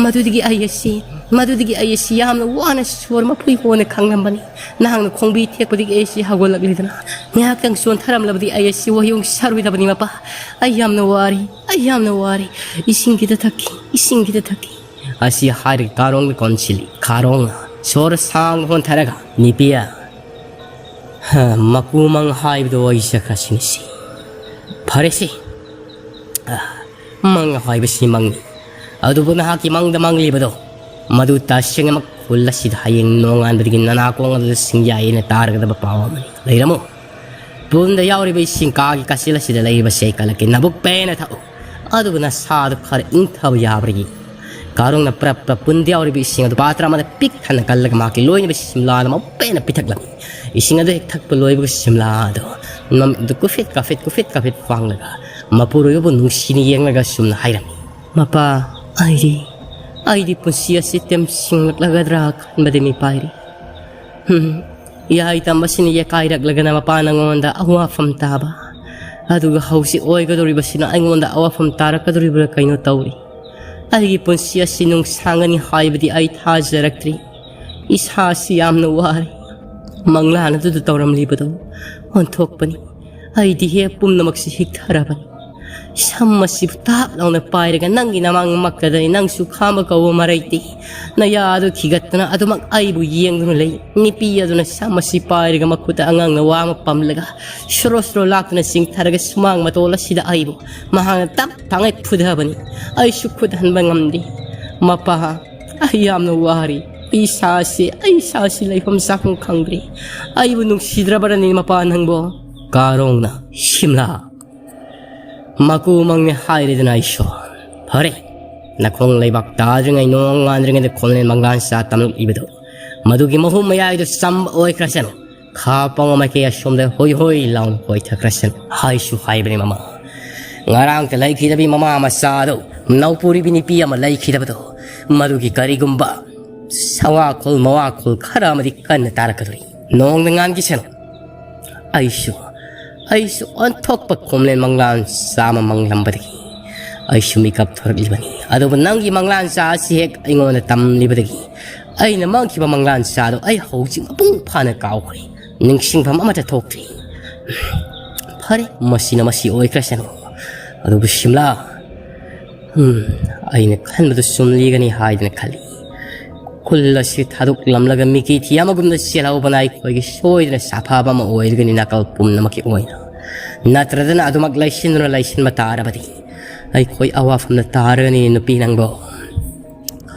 ꯃꯗꯨꯗꯒꯤ ꯑꯩ ꯑꯁꯤ, ꯃꯗꯨꯗꯒꯤ ꯑꯩ ꯑꯁꯤ ꯌꯥꯝꯅ ꯋꯥꯅ ꯁꯣꯔ ꯃꯄꯨꯏ ꯍꯣꯅ ꯈꯪꯂꯝꯕꯅꯤ꯫ ꯅꯍꯥꯛꯅ ꯈꯣꯡꯕꯤ ꯊꯦꯛꯄꯗꯒꯤ ꯑꯩ ꯑꯁꯤ ꯍꯧꯒꯠꯂꯛꯂꯤꯗꯅ꯫ ꯉꯥꯏꯍꯥꯛꯇꯪ ꯆꯣꯟꯊꯔꯝꯂꯕꯗꯤ ꯑꯩ ꯑꯁꯤ ꯋꯥꯌꯣꯡ ꯁꯥꯔꯣꯏꯗꯕꯅꯤ, ꯃꯄꯥ꯫ ꯑꯩ ꯌꯥꯝꯅ ꯋꯥꯔꯤ, ꯑꯩ ꯌꯥꯝꯅ ꯋꯥꯔꯤ꯫ ꯏꯁꯤꯡ ꯈꯤꯇ ꯊꯛꯈꯤ, ꯏꯁꯤꯡ ꯈꯤꯇ ꯊꯛꯈꯤ꯫ ꯑꯁꯤ ꯍꯥꯏꯔꯒ ꯀꯥꯔꯣꯡꯗ ꯀꯣꯟꯁꯤꯜꯂꯤ꯫ ꯀꯥꯔꯣꯡꯅ ꯁꯣꯔ ꯁꯥꯡꯅ ꯍꯣꯟꯊꯔꯒ, "ꯅꯤꯄꯤꯌꯥ, ꯍ, ꯃꯀꯨ ꯃꯪ ꯍꯥꯏꯕꯗꯣ ꯑꯩ ꯆꯠꯈ꯭ꯔꯁꯤꯅꯤ ꯁꯤ꯫ ꯐꯔꯦꯁꯦ꯫ ꯑ, ꯃꯪ ꯍꯥꯏꯕꯁꯤ ꯃꯪꯅꯤ꯫ ꯑꯗꯨꯕꯨ ꯅꯍꯥꯛꯀꯤ ꯃꯪꯗ ꯃꯪꯂꯤꯕꯗꯣ, ꯃꯗꯨ ꯇꯁꯦꯡꯅꯃꯛ ꯈꯨꯜ ꯑꯁꯤꯗ ꯍꯌꯦꯡ ꯅꯣꯡꯉꯥꯟꯕꯗꯒꯤ ꯅꯅꯥꯀꯣꯡ ꯑꯗꯨꯗ ꯁꯤꯡꯌꯥꯏꯅ ꯇꯥꯔꯒꯗꯕ ꯄꯥꯎ ꯑꯃꯅꯤ꯫ ꯂꯩꯔꯝꯃꯨ꯫ ꯄꯨꯟꯗ ꯌꯥꯎꯔꯤꯕ ꯏꯁꯤꯡ ꯀꯥꯒꯤ ꯀꯥꯆꯤꯜ ꯑꯁꯤꯗ ꯂꯩꯔꯤꯕꯁꯦ ꯑꯩ ꯀꯜꯂꯛꯀꯦ꯫ ꯅꯕꯨꯛ ꯄꯦꯟꯅ ꯊꯛꯎ꯫ ꯑꯗꯨꯒ ꯅꯁꯥꯗꯨ ꯈꯔ ꯏꯪꯊꯕ ꯌꯥꯕ꯭ꯔꯥ ꯌꯦꯡꯉꯨ꯫" ꯀꯥꯔꯣꯡꯅ ꯄ꯭ꯔꯞ ꯄ꯭ꯔꯞ ꯄꯨꯟꯗ ꯌꯥꯎꯔꯤꯕ ꯏꯁꯤꯡ ꯑꯗꯨ ꯄꯥꯇ꯭ꯔ ꯑꯃꯗ ꯄꯤꯛ ꯊꯟꯅ ꯀꯜꯂꯒ ꯃꯍꯥꯛꯀꯤ ꯂꯣꯏꯅꯕ ꯁꯤꯝꯂꯥꯗ ꯃꯄꯨꯡ ꯄꯦꯟꯅ ꯄꯤꯊꯛꯂꯝꯃꯤ꯫ ꯏꯁꯤꯡ ꯑꯗꯨ ꯍꯦꯛ ꯊꯛꯄ ꯂꯣꯏꯕꯒ ꯁꯤꯝꯂꯥ ꯑꯗꯨ ꯃꯃꯤꯠꯇꯨ ꯀꯨꯐꯦꯠ ꯀꯥꯐꯦꯠ ꯀꯨꯐꯦꯠ ꯀꯥꯐꯦꯠ ꯄꯥꯡꯂꯒ ꯃꯄꯨꯔꯣꯏꯕꯕꯨ ꯅꯨꯡꯁꯤꯅ ꯌꯦꯡꯂꯒ ꯁꯨꯝꯅ ꯍꯥꯏꯔꯝꯃꯤ, "ꯃꯄꯥ, ꯑꯩꯗꯤ, ꯑꯩꯗꯤ ꯄꯨꯟꯁꯤ ꯑꯁꯤ ꯇꯦꯝꯁꯤꯡꯂꯛꯂꯒꯗ꯭ꯔꯥ ꯈꯟꯕꯗ ꯃꯤꯄꯥꯏꯔꯤ꯫ ꯍꯨꯝ, ꯌꯥꯏ ꯇꯝꯕꯁꯤꯅ ꯌꯦꯀꯥꯏꯔꯛꯂꯒꯅ ꯃꯄꯥ ꯅꯉꯣꯟꯗ ꯑꯋꯥꯐꯝ ꯇꯥꯕ, ꯑꯗꯨꯒ ꯍꯧꯖꯤꯛ ꯑꯣꯏꯒꯗꯧꯔꯤꯕꯁꯤꯅ ꯑꯩꯉꯣꯟꯗ ꯑꯋꯥꯐꯝ ꯇꯥꯔꯛꯀꯗꯧꯔꯤꯕ꯭ꯔꯥ ꯀꯩꯅꯣ ꯇꯧꯔꯤ꯫ ꯑꯩꯒꯤ ꯄꯨꯟꯁꯤ ꯑꯁꯤ ꯅꯨꯡꯁꯥꯡꯒꯅꯤ ꯍꯥꯏꯕꯗꯤ ꯑꯩ ꯊꯥꯖꯔꯛꯇ꯭ꯔꯤ꯫ ꯏꯁꯥꯁꯤ ꯌꯥꯝꯅ ꯋꯥꯔꯦ꯫ ꯃꯪꯂꯥꯟ ꯑꯗꯨꯗ ꯇꯧꯔꯝꯂꯤꯕꯗꯨ ꯑꯣꯟꯊꯣꯛꯄꯅꯤ꯫ ꯑꯩꯗꯤ ꯍꯦꯛ ꯄꯨꯝꯅꯃꯛꯁꯤ ꯍꯤꯛꯊꯔꯕꯅꯤ꯫ ꯁꯝ ꯑꯁꯤꯕꯨ ꯇꯥꯞ ꯂꯥꯎꯅ ꯄꯥꯏꯔꯒ ꯅꯪꯒꯤ ꯅꯃꯥꯡꯃꯛꯇꯗꯅꯤ ꯅꯪꯁꯨ ꯈꯥꯝꯕ ꯀꯧꯕ ꯃꯔꯩꯇꯦ꯫ ꯅꯌꯥ ꯑꯗꯨ ꯈꯤꯒꯠꯇꯅ ꯑꯗꯨꯃꯛ ꯑꯩꯕꯨ ꯌꯦꯡꯗꯨꯅ ꯂꯩ꯫" ꯅꯨꯄꯤ ꯑꯗꯨꯅ ꯁꯝ ꯑꯁꯤ ꯄꯥꯏꯔꯒ ꯃꯈꯨꯠꯇ ꯑꯉꯥꯡꯅ ꯋꯥ ꯑꯃ ꯄꯝꯂꯒ ꯁꯣꯔꯣ ꯁꯣꯔꯣ ꯂꯥꯛꯇꯨꯅ ꯆꯤꯡꯊꯔꯒ ꯁꯨꯃꯥꯡ ꯃꯇꯣꯜ ꯑꯁꯤꯗ ꯑꯩꯕꯨ ꯃꯍꯥꯛꯅ ꯇꯞ ꯇꯥꯉꯩ ꯐꯨꯊꯕꯅꯤ꯫ ꯑꯩꯁꯨ ꯈꯨꯠ ꯍꯟꯕ ꯉꯝꯗꯦ꯫ "ꯃꯄꯥ, ꯑꯩ ꯌꯥꯝꯅ ꯋꯥꯔꯤ꯫ ꯑꯩ ꯏꯁꯥꯁꯤ, ꯑꯩ ꯏꯁꯥꯁꯤ ꯂꯩꯐꯝ ꯆꯥꯐꯝ ꯈꯪꯗ꯭ꯔꯦ꯫ ꯑꯩꯕꯨ ꯅꯨꯡꯁꯤꯗ꯭ꯔꯕ꯭ꯔꯅꯤ ꯃꯄꯥ ꯅꯪꯕꯣ?" ꯀꯥꯔꯣꯡꯅ, "ꯁꯤꯝꯂꯥ, ꯃꯀꯨ ꯃꯪꯅꯦ ꯍꯥꯏꯔꯦꯗꯅ ꯑꯩꯁꯨ꯫ ꯐꯔꯦ, ꯅꯈꯣꯡ ꯂꯩꯕꯥꯛ ꯇꯥꯗ꯭ꯔꯤꯉꯩ ꯅꯣꯡ ꯉꯥꯟꯗ꯭ꯔꯤꯉꯩꯗ ꯈꯣꯟꯂꯦꯟ ꯃꯪꯂꯥꯟ ꯁꯥ ꯇꯝꯂꯛꯂꯤꯕꯗꯣ, ꯃꯗꯨꯒꯤ ꯃꯍꯨꯝ ꯃꯌꯥꯏꯗꯨ ꯆꯝꯕ ꯑꯣꯏꯈ꯭ꯔꯁꯅꯨ꯫ ꯈꯥ ꯄꯪꯕ ꯃꯥꯏꯀꯩ ꯑꯁꯣꯝꯗ ꯍꯣꯏ ꯍꯣꯏ ꯂꯥꯎꯅ ꯀꯣꯏꯊꯈ꯭ꯔꯁꯅꯨ ꯍꯥꯏꯁꯨ ꯍꯥꯏꯕꯅꯤ ꯃꯃꯥ꯫ ꯉꯔꯥꯡꯇ ꯂꯩꯈꯤꯗꯕꯤ ꯃꯃꯥ ꯃꯆꯥꯗꯣ, ꯅꯧꯄꯨꯔꯤꯕꯤ ꯅꯨꯄꯤ ꯑꯃ ꯂꯩꯈꯤꯗꯕꯗꯣ, ꯃꯗꯨꯒꯤ ꯀꯔꯤꯒꯨꯝꯕ ꯁꯋꯥꯈꯣꯜ ꯃꯋꯥꯈꯣꯜ ꯈꯔ ꯑꯃꯗꯤ ꯀꯟꯅ ꯇꯥꯔꯛꯀꯗꯣꯔꯤ꯫ ꯅꯣꯡꯗ ꯉꯥꯟꯈꯤꯁꯅꯨ꯫ ꯑꯩꯁꯨ, ꯑꯩꯁꯨ ꯑꯣꯟꯊꯣꯛꯄ ꯈꯣꯝꯂꯦꯟ ꯃꯪꯂꯥꯟ ꯆꯥ ꯑꯃ ꯃꯪꯂꯝꯕꯗꯒꯤ ꯑꯩꯁꯨ ꯃꯤꯀꯞ ꯊꯣꯔꯛꯂꯤꯕꯅꯤ꯫ ꯑꯗꯨꯕꯨ ꯅꯪꯒꯤ ꯃꯪꯂꯥꯟ ꯆꯥ ꯑꯁꯤ ꯍꯦꯛ ꯑꯩꯉꯣꯟꯗ ꯇꯝꯂꯤꯕꯗꯒꯤ ꯑꯩꯅ ꯃꯪꯈꯤꯕ ꯃꯪꯂꯥꯟ ꯆꯥꯗꯣ ꯑꯩ ꯍꯧꯖꯤꯛ ꯃꯄꯨꯡ ꯐꯥꯅ ꯀꯥꯎꯈ꯭ꯔꯦ꯫ ꯅꯤꯡꯁꯤꯡꯐꯝ ꯑꯃꯠꯇ ꯊꯣꯛꯇ꯭ꯔꯤ꯫ ꯐꯔꯦ, ꯃꯁꯤꯅ ꯃꯁꯤ ꯑꯣꯏꯈ꯭ꯔꯁꯅꯨ꯫ ꯑꯗꯨꯕꯨ ꯁꯤꯝꯂꯥ, ꯎꯝ, ꯑꯩꯅ ꯈꯟꯕꯗꯨ ꯆꯨꯝꯂꯤꯒꯅꯤ ꯍꯥꯏꯗꯅ ꯈꯜꯂꯤ꯫ ꯈꯨꯜ ꯑꯁꯤ ꯊꯥꯗꯣꯛꯂꯝꯂꯒ ꯃꯤꯀꯤꯊꯤ ꯑꯃꯒꯨꯝꯅ ꯆꯦꯜꯍꯧꯕꯅ ꯑꯩꯈꯣꯏꯒꯤ ꯁꯣꯏꯗꯅ ꯁꯥꯐꯕ ꯑꯃ ꯑꯣꯏꯔꯒꯅꯤ ꯅꯥꯀꯜ ꯄꯨꯝꯅꯃꯛꯀꯤ ꯑꯣꯏꯅ꯫ ꯅꯠꯇ꯭ꯔꯗꯅ ꯑꯗꯨꯃꯛ ꯂꯩꯁꯤꯟꯗꯨꯅ ꯂꯩꯁꯤꯟꯕ ꯇꯥꯔꯕꯗꯤ ꯑꯩꯈꯣꯏ ꯑꯋꯥꯐꯝꯗ ꯇꯥꯔꯒꯅꯤ ꯅꯨꯄꯤ ꯅꯪꯕꯨ꯫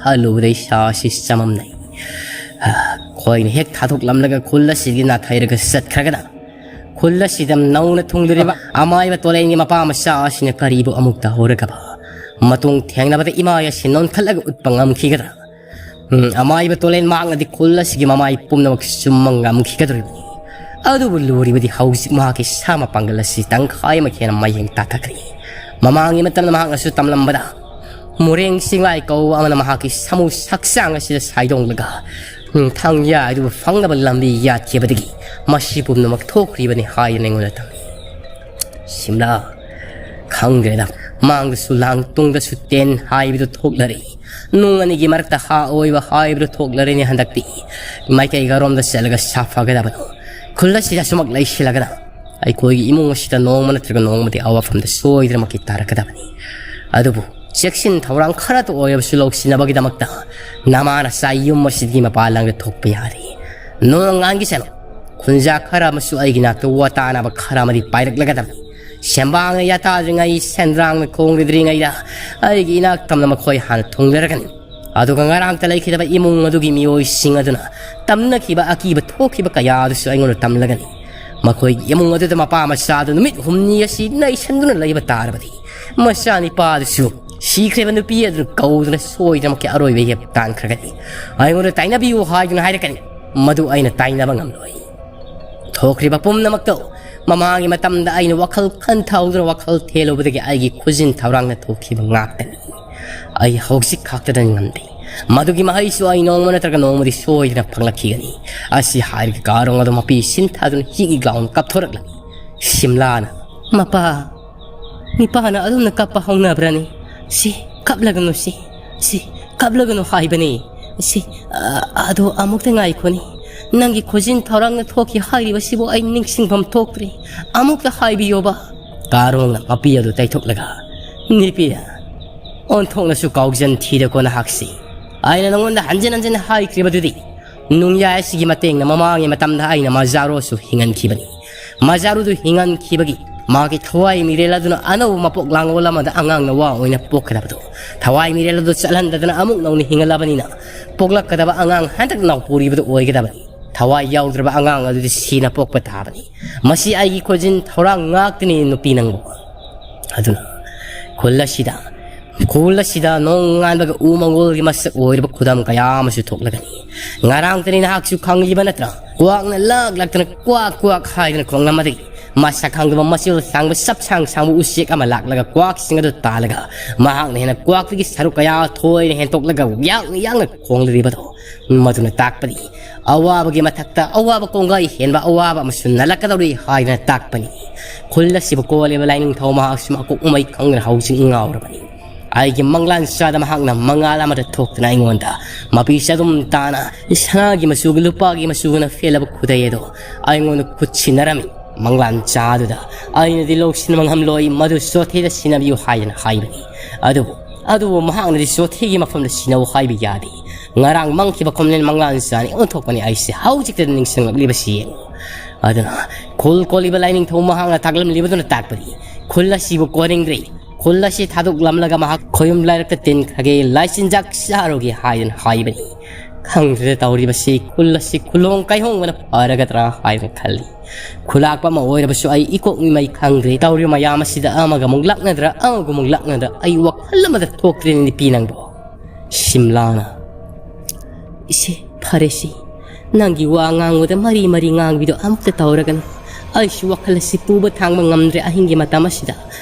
ꯈꯜꯂꯨꯕꯗ ꯏꯁꯥꯁꯤ ꯆꯃꯝꯅꯩ꯫ ꯑꯩꯈꯣꯏꯅ ꯍꯦꯛ ꯊꯥꯗꯣꯛꯂꯝꯂꯒ ꯈꯨꯜ ꯑꯁꯤꯒꯤ ꯅꯥꯊꯩꯔꯒ ꯆꯠꯈ꯭ꯔꯒꯅ ꯈꯨꯜ ꯑꯁꯤꯗ ꯅꯧꯅ ꯊꯨꯡꯂꯤꯕ ꯑꯃꯥꯏꯕ ꯇꯣꯂꯦꯟꯒꯤ ꯃꯄꯥ ꯃꯆꯥ ꯑꯁꯤꯅ ꯀꯔꯤꯕꯨ ꯑꯃꯨꯛ ꯇꯧꯍꯧꯔꯒꯕ ꯃꯇꯨꯡ ꯊꯦꯡꯅꯕꯗ ꯏꯃꯥ ꯑꯁꯤ ꯅꯣꯟꯈꯠꯂꯒ ꯎꯠꯄ ꯉꯝꯈꯤꯒꯗ꯭ꯔꯥ? ꯎꯝ, ꯑꯃꯥꯏꯕ ꯇꯣꯂꯦꯟ ꯃꯍꯥꯛꯅꯗꯤ ꯈꯨꯜ ꯑꯁꯤꯒꯤ ꯃꯃꯥꯏ ꯄꯨꯝꯅꯃꯛ ꯆꯨꯝꯕ ꯉꯝꯈꯤꯒꯗꯧꯔꯤꯕꯅꯤ꯫ ꯑꯗꯨꯕꯨ ꯂꯨꯔꯤꯕꯗꯤ ꯍꯧꯖꯤꯛ ꯃꯍꯥꯛꯀꯤ ꯁꯥ ꯃꯄꯥꯡꯒꯜ ꯑꯁꯤ ꯇꯪꯈꯥꯏ ꯑꯃ ꯍꯦꯟꯅ ꯃꯌꯦꯡ ꯇꯥꯊꯈ꯭ꯔꯦ꯫ ꯃꯃꯥꯡꯒꯤ ꯃꯇꯝꯗ ꯃꯍꯥꯛꯅꯁꯨ ꯇꯝꯂꯝꯕꯗ ꯃꯨꯔꯦꯡ ꯆꯤꯡꯂꯥꯏ ꯀꯧꯕ ꯑꯃꯅ ꯃꯍꯥꯛꯀꯤ ꯁꯥꯃꯨ ꯍꯛꯆꯥꯡ ꯑꯁꯤꯗ ꯁꯥꯏꯗꯣꯡꯂꯒ, ꯎꯝ, ꯊꯥꯡ ꯌꯥ ꯑꯗꯨꯕꯨ ꯐꯪꯅꯕ ꯂꯝꯕꯤ ꯌꯥꯠꯈꯤꯕꯗꯒꯤ ꯃꯁꯤ ꯄꯨꯝꯅꯃꯛ ꯊꯣꯛꯈ꯭ꯔꯤꯕꯅꯤ ꯍꯥꯏꯗꯨꯅ ꯑꯩꯉꯣꯟꯗ ꯇꯝꯃꯤ꯫ ꯁꯤꯝꯂꯥ, ꯈꯪꯗ꯭ꯔꯦꯗ, ꯃꯥꯡꯗꯁꯨ ꯂꯥꯡ, ꯇꯨꯡꯗꯁꯨ ꯇꯦꯟ ꯍꯥꯏꯕꯗꯨ ꯊꯣꯛꯂꯔꯦ꯫ ꯅꯨꯡ ꯑꯅꯤꯒꯤ ꯃꯔꯛꯇ ꯍꯥ ꯑꯣꯏꯕ ꯍꯥꯏꯕꯗꯨ ꯊꯣꯛꯂꯔꯦꯅꯦ ꯍꯟꯗꯛꯇꯤ꯫ ꯃꯥꯏꯀꯩ ꯀꯔꯣꯝꯗ ꯆꯠꯂꯒ ꯁꯥꯐꯒꯗꯕꯅꯣ? ꯈꯨꯜ ꯑꯁꯤꯗ ꯁꯨꯃꯛ ꯂꯩꯁꯤꯜꯂꯒꯅ ꯑꯩꯈꯣꯏꯒꯤ ꯏꯃꯨꯡ ꯑꯁꯤꯗ ꯅꯣꯡꯃ ꯅꯠꯇ꯭ꯔꯒ ꯅꯣꯡꯃꯗꯤ ꯑꯋꯥꯐꯝꯗ ꯁꯣꯏꯗꯅꯃꯛꯀꯤ ꯇꯥꯔꯛꯀꯗꯕꯅꯤ꯫ ꯑꯗꯨꯕꯨ ꯆꯦꯛꯁꯤꯟ ꯊꯧꯔꯥꯡ ꯈꯔꯇ ꯑꯣꯏꯔꯕꯁꯨ ꯂꯧꯁꯤꯟꯅꯕꯒꯤꯗꯃꯛꯇ ꯅꯃꯥ ꯅꯆꯥ ꯌꯨꯝ ꯑꯁꯤꯗꯒꯤ ꯃꯄꯥꯟ ꯂꯝꯗ ꯊꯣꯛꯄ ꯌꯥꯔꯦ꯫ ꯅꯣꯡ ꯉꯥꯟꯈꯤꯁꯅꯨ꯫ ꯈꯨꯟꯖꯥ ꯈꯔ ꯑꯃꯁꯨ ꯑꯩꯒꯤ ꯅꯥꯛꯇ ꯋꯥ ꯇꯥꯅꯕ ꯈꯔ ꯑꯃꯗꯤ ꯄꯥꯏꯔꯛꯂꯒꯗꯕꯅꯤ꯫ ꯁꯦꯝꯕꯥꯡꯅ ꯌꯥꯇꯥꯗ꯭ꯔꯤꯉꯩ, ꯁꯦꯟꯗ꯭ꯔꯥꯡꯅ ꯈꯣꯡꯗ꯭ꯔꯤꯉꯩꯗ ꯑꯩꯒꯤ ꯏꯅꯥꯛ ꯇꯝꯅ ꯃꯈꯣꯏ ꯍꯥꯟꯅ ꯊꯨꯡꯂꯔꯒꯅꯤ꯫ ꯑꯗꯨꯒ ꯉꯔꯥꯡꯇ ꯂꯩꯈꯤꯗꯕ ꯏꯃꯨꯡ ꯑꯗꯨꯒꯤ ꯃꯤꯑꯣꯏꯁꯤꯡ ꯑꯗꯨꯅ ꯇꯝꯅꯈꯤꯕ ꯑꯀꯤꯕ ꯊꯣꯛꯈꯤꯕ ꯀꯌꯥ ꯑꯗꯨꯁꯨ ꯑꯩꯉꯣꯟꯗ ꯇꯝꯂꯒꯅꯤ꯫ ꯃꯈꯣꯏꯒꯤ ꯏꯃꯨꯡ ꯑꯗꯨꯗ ꯃꯄꯥ ꯃꯆꯥ ꯑꯗꯨ ꯅꯨꯃꯤꯠ ꯍꯨꯝꯅꯤ ꯑꯁꯤ ꯅꯩꯁꯟꯗꯨꯅ ꯂꯩꯕ ꯇꯥꯔꯕꯗꯤ, ꯃꯆꯥꯅꯤꯄꯥ ꯑꯗꯨꯁꯨ ꯁꯤꯈ꯭ꯔꯤꯕ ꯅꯨꯄꯤ ꯑꯗꯨꯅ ꯀꯧꯗꯨꯅ ꯁꯣꯏꯗꯅꯃꯛꯀꯤ ꯑꯔꯣꯏꯕ ꯍꯦꯛ ꯇꯥꯟꯈ꯭ꯔꯒꯅꯤ꯫ ꯑꯩꯉꯣꯟꯗ ꯇꯥꯏꯅꯕꯤꯌꯨ ꯍꯥꯏꯗꯨꯅ ꯍꯥꯏꯔꯛꯀꯅꯤ꯫ ꯃꯗꯨ ꯑꯩꯅ ꯇꯥꯏꯅꯕ ꯉꯝꯂꯣꯏ꯫ ꯊꯣꯛꯈ꯭ꯔꯤꯕ ꯄꯨꯝꯅꯃꯛꯇꯣ ꯃꯃꯥꯡꯒꯤ ꯃꯇꯝꯗ ꯑꯩꯅ ꯋꯥꯈꯜ ꯈꯟꯊꯍꯧꯗꯅ ꯋꯥꯈꯜ ꯊꯦꯜꯂꯨꯕꯗꯒꯤ ꯑꯩꯒꯤ ꯈꯨꯖꯤꯟ ꯊꯧꯔꯥꯡꯅ ꯊꯣꯛꯈꯤꯕ ꯉꯥꯛꯇꯅꯤ꯫ ꯑꯩ ꯍꯧꯖꯤꯛ ꯈꯥꯛꯇꯗ ꯉꯝꯗꯦ꯫ ꯃꯗꯨꯒꯤ ꯃꯍꯩꯁꯨ ꯑꯩ ꯅꯣꯡꯃ ꯅꯠꯇ꯭ꯔꯒ ꯅꯣꯡꯃꯗꯤ ꯁꯣꯏꯗꯅ ꯐꯪꯂꯛꯈꯤꯒꯅꯤ꯫ ꯑꯁꯤ ꯍꯥꯏꯔꯒ ꯀꯥꯔꯣꯡ ꯑꯗꯨ ꯃꯄꯤ ꯁꯤꯟꯊꯥꯗꯨꯅ ꯍꯤꯒꯤ ꯒ꯭ꯂꯥꯎꯟ ꯀꯥꯞꯊꯣꯔꯛꯂꯝꯃꯤ꯫ ꯁꯤꯝꯂꯥꯅ, "ꯃꯄꯥ, ꯃꯤꯄꯥꯅ ꯑꯗꯨꯝꯅ ꯀꯞꯄ ꯍꯧꯅꯕ꯭ꯔꯅꯤ? ꯁꯤ, ꯀꯞꯂꯒꯅꯨ ꯁꯤ, ꯁꯤ, ꯀꯞꯂꯒꯅꯨ ꯍꯥꯏꯕꯅꯤ꯫ ꯁꯤ, ꯑ, ꯑꯗꯣ ꯑꯃꯨꯛꯇ ꯉꯥꯏꯈꯣꯅꯤ꯫ ꯅꯪꯒꯤ ꯈꯨꯖꯤꯟ ꯊꯧꯔꯥꯡꯅ ꯊꯣꯛꯈꯤ ꯍꯥꯏꯔꯤꯕꯁꯤꯕꯨ ꯑꯩ ꯅꯤꯡꯁꯤꯡꯐꯝ ꯊꯣꯛꯇ꯭ꯔꯦ꯫ ꯑꯃꯨꯛꯇ ꯍꯥꯏꯕꯤꯌꯣꯕ꯫" ꯀꯥꯔꯣꯡꯅ ꯃꯄꯤ ꯑꯗꯨ ꯇꯩꯊꯣꯛꯂꯒ, "ꯅꯤꯄꯤ, ꯑꯣꯟꯊꯣꯛꯅꯁꯨ ꯀꯥꯎꯖꯟ ꯊꯤꯔꯦꯀꯣ ꯅꯍꯥꯛꯁꯤ꯫ ꯑꯩꯅ ꯅꯉꯣꯟꯗ ꯍꯟꯖꯤꯟ ꯍꯟꯖꯤꯟ ꯍꯥꯏꯈ꯭ꯔꯤꯕꯗꯨꯗꯤ, ꯅꯨꯡꯌꯥꯏ ꯑꯁꯤꯒꯤ ꯃꯇꯦꯡꯅ ꯃꯃꯥꯡꯒꯤ ꯃꯇꯝꯗ ꯑꯩꯅ ꯃꯖꯥꯔꯣꯁꯨ ꯍꯤꯡꯍꯟꯈꯤꯕꯅꯤ꯫ ꯃꯖꯥꯔꯨꯗꯨ ꯍꯤꯡꯍꯟꯈꯤꯕꯒꯤ ꯃꯥꯒꯤ ꯊꯋꯥꯏ ꯃꯤꯔꯦꯜ ꯑꯗꯨꯅ ꯑꯅꯧꯕ ꯃꯄꯣꯛ ꯂꯥꯡꯑꯣꯜ ꯑꯃꯗ ꯑꯉꯥꯡ ꯅꯋꯥ ꯑꯣꯏꯅ ꯄꯣꯛꯀꯗꯕꯗꯨ, ꯊꯋꯥꯏ ꯃꯤꯔꯦꯜ ꯑꯗꯨ ꯆꯠꯍꯟꯗꯗꯅ ꯑꯃꯨꯛ ꯅꯧꯅ ꯍꯤꯡꯍꯜꯂꯕꯅꯤꯅ, ꯄꯣꯛꯂꯛꯀꯗꯕ ꯑꯉꯥꯡ ꯍꯟꯗꯛ ꯅꯥꯎꯄꯨꯔꯤꯕꯗꯨ ꯑꯣꯏꯒꯗꯕꯅꯤ꯫ ꯊꯋꯥꯏ ꯌꯥꯎꯗ꯭ꯔꯕ ꯑꯉꯥꯡ ꯑꯗꯨꯗꯤ ꯁꯤꯅ ꯄꯣꯛꯄ ꯇꯥꯕꯅꯤ꯫ ꯃꯁꯤ ꯑꯩꯒꯤ ꯈꯣꯟꯖꯤꯟ ꯊꯧꯔꯥꯡ ꯉꯥꯛꯇꯅꯤ ꯅꯨꯄꯤ ꯅꯪꯕꯨ꯫ ꯑꯗꯨꯅ ꯈꯨꯜ ꯑꯁꯤꯗ, ꯈꯨꯜ ꯑꯁꯤꯗ ꯅꯣꯡꯉꯥꯟꯕꯒ ꯎ ꯃꯪꯒꯣꯜꯒꯤ ꯃꯁꯛ ꯑꯣꯏꯔꯕ ꯈꯨꯗꯝ ꯀꯌꯥ ꯑꯃꯁꯨ ꯊꯣꯛꯂꯒꯅꯤ꯫ ꯉꯔꯥꯡꯇꯅꯤ ꯅꯍꯥꯛꯁꯨ ꯈꯪꯂꯤꯕ ꯅꯠꯇ꯭ꯔꯥ? ꯀ꯭ꯋꯥꯛꯅ ꯂꯥꯛ ꯂꯥꯛꯇꯅ ꯀ꯭ꯋꯥꯛ ꯀ꯭ꯋꯥꯛ ꯍꯥꯏꯗꯅ ꯈꯣꯡꯂꯝꯕꯗꯒꯤ ꯃꯁꯛ ꯈꯪꯗꯕ ꯃꯆꯨ ꯁꯥꯡꯕ ꯁꯞ ꯁꯥꯡ ꯁꯥꯡꯕ ꯎꯆꯦꯛ ꯑꯃ ꯂꯥꯛꯂꯒ ꯀ꯭ꯋꯥꯛꯁꯤꯡ ꯑꯗꯨ ꯇꯥꯜꯂꯒ ꯃꯍꯥꯛꯅ ꯍꯦꯟꯅ ꯀ꯭ꯋꯥꯛꯇꯒꯤ ꯁꯔꯨꯛ ꯀꯌꯥ ꯊꯣꯏꯅ ꯍꯦꯟꯇꯣꯛꯂꯒ ꯌꯥꯡꯅ ꯌꯥꯡꯅ ꯈꯣꯡꯂꯤꯕꯗꯣ ꯃꯗꯨꯅ ꯇꯥꯛꯄꯗꯤ ꯑꯋꯥꯕꯒꯤ ꯃꯊꯛꯇ ꯑꯋꯥꯕ ꯀꯣꯡꯒꯥꯏ ꯍꯦꯟꯕ ꯑꯋꯥꯕ ꯑꯃꯁꯨ ꯅꯜꯂꯛꯀꯗꯧꯔꯤ ꯍꯥꯏꯗꯅ ꯇꯥꯛꯄꯅꯤ꯫ ꯈꯨꯜ ꯑꯁꯤꯕꯨ ꯀꯣꯜꯂꯤꯕ ꯂꯥꯏꯅꯤꯡꯊꯧ ꯃꯍꯥꯛꯁꯨ ꯃꯀꯣꯛ ꯃꯃꯩ ꯈꯪꯗꯅ ꯍꯧꯖꯤꯛ ꯉꯥꯎꯔꯕꯅꯤ꯫ ꯑꯩꯒꯤ ꯃꯪꯂꯥꯟ ꯆꯥꯗ ꯃꯍꯥꯛꯅ ꯃꯉꯥꯜ ꯑꯃꯗ ꯊꯣꯛꯇꯨꯅ ꯑꯩꯉꯣꯟꯗ ꯃꯄꯤ ꯆꯗꯨꯝ ꯇꯥꯅ ꯁꯅꯥꯒꯤ ꯃꯆꯨꯒ ꯂꯨꯄꯥꯒꯤ ꯃꯆꯨꯒꯅ ꯐꯦꯜꯂꯕ ꯈꯨꯗꯩ ꯑꯗꯣ ꯑꯩꯉꯣꯟꯗ ꯈꯨꯠ ꯁꯤꯟꯅꯔꯝꯃꯤ꯫ ꯃꯪꯂꯥꯟ ꯆꯥꯗꯨꯗ ꯑꯩꯅꯗꯤ ꯂꯧꯁꯤꯟꯕ ꯉꯝꯂꯣꯏ, ꯃꯗꯨ ꯆꯣꯊꯦꯗ ꯁꯤꯟꯅꯕꯤꯌꯨ ꯍꯥꯏꯗꯅ ꯍꯥꯏꯕꯅꯤ꯫ ꯑꯗꯨꯕꯨ, ꯑꯗꯨꯕꯨ ꯃꯍꯥꯛꯅꯗꯤ ꯆꯣꯊꯦꯒꯤ ꯃꯐꯝꯗ ꯁꯤꯟꯅꯧ ꯍꯥꯏꯕ ꯌꯥꯗꯦ꯫ ꯉꯔꯥꯡ ꯃꯪꯈꯤꯕ ꯈꯣꯝꯂꯦꯟ ꯃꯪꯂꯥꯟ ꯆꯥꯅꯤ ꯑꯣꯟꯊꯣꯛꯄꯅꯤ ꯑꯩꯁꯦ ꯍꯧꯖꯤꯛꯇꯗ ꯅꯤꯡꯁꯤꯡꯂꯛꯂꯤꯕꯁꯤ ꯌꯦꯡꯉꯨ꯫ ꯑꯗꯨꯅ ꯈꯨꯜ ꯀꯣꯜꯂꯤꯕ ꯂꯥꯏꯅꯤꯡꯊꯧ ꯃꯍꯥꯛꯅ ꯇꯥꯛꯂꯝꯂꯤꯕꯗꯨꯅ ꯇꯥꯛꯄꯗꯤ ꯈꯨꯜ ꯑꯁꯤꯕꯨ ꯀꯣꯟꯅꯤꯡꯗ꯭ꯔꯤ꯫ ꯈꯨꯜ ꯑꯁꯤ ꯊꯥꯗꯣꯛꯂꯝꯂꯒ ꯃꯍꯥꯛ ꯈꯣꯌꯨꯝ ꯂꯥꯏꯔꯛꯇ ꯇꯤꯟꯈ꯭ꯔꯒꯦ, ꯂꯥꯏꯆꯤꯟꯖꯥꯛ ꯆꯥꯔꯨꯒꯦ ꯍꯥꯏꯗꯅ ꯍꯥꯏꯕꯅꯤ꯫ ꯈꯪꯗ꯭ꯔꯦ ꯇꯧꯔꯤꯕꯁꯤ, ꯈꯨꯜ ꯑꯁꯤ ꯈꯨꯂꯣꯡ ꯀꯥꯏꯍꯣꯡꯕꯅ ꯐꯔꯒꯗ꯭ꯔꯥ ꯍꯥꯏꯅ ꯈꯜꯂꯤ꯫ ꯈꯨꯂꯥꯛꯄ ꯑꯃ ꯑꯣꯏꯔꯕꯁꯨ ꯑꯩ ꯏꯀꯣꯛ ꯃꯤꯃꯩ ꯈꯪꯗ꯭ꯔꯦ꯫ ꯇꯧꯔꯤꯕ ꯃꯌꯥꯝ ꯑꯁꯤꯗ ꯑꯃꯒ ꯑꯃꯨꯛ ꯂꯥꯛꯅꯗ꯭ꯔꯥ, ꯑꯃꯒ ꯑꯃꯨꯛ ꯂꯥꯛꯅꯗ꯭ꯔꯥ, ꯑꯩ ꯋꯥꯈꯜ ꯑꯃꯗ ꯊꯣꯛꯇ꯭ꯔꯦꯅꯦ ꯅꯨꯄꯤ ꯅꯪꯕꯣ꯫ ꯁꯤꯝꯂꯥꯅ, "ꯏꯆꯦ, ꯐꯔꯦꯁꯤ꯫ ꯅꯪꯒꯤ ꯋꯥ ꯉꯥꯡꯕꯗ ꯃꯔꯤ ꯃꯔꯤ ꯉꯥꯡꯕꯤꯗꯣ ꯑꯃꯨꯛꯇ ꯇꯧꯔꯒꯅꯨ꯫ ꯑꯩꯁꯨ ꯋꯥꯈꯜ ꯑꯁꯤ ꯄꯨꯕ ꯊꯥꯡꯕ ꯉꯝꯗ꯭ꯔꯦ꯫ ꯑꯍꯤꯡꯒꯤ ꯃꯇꯝ ꯑꯁꯤꯗ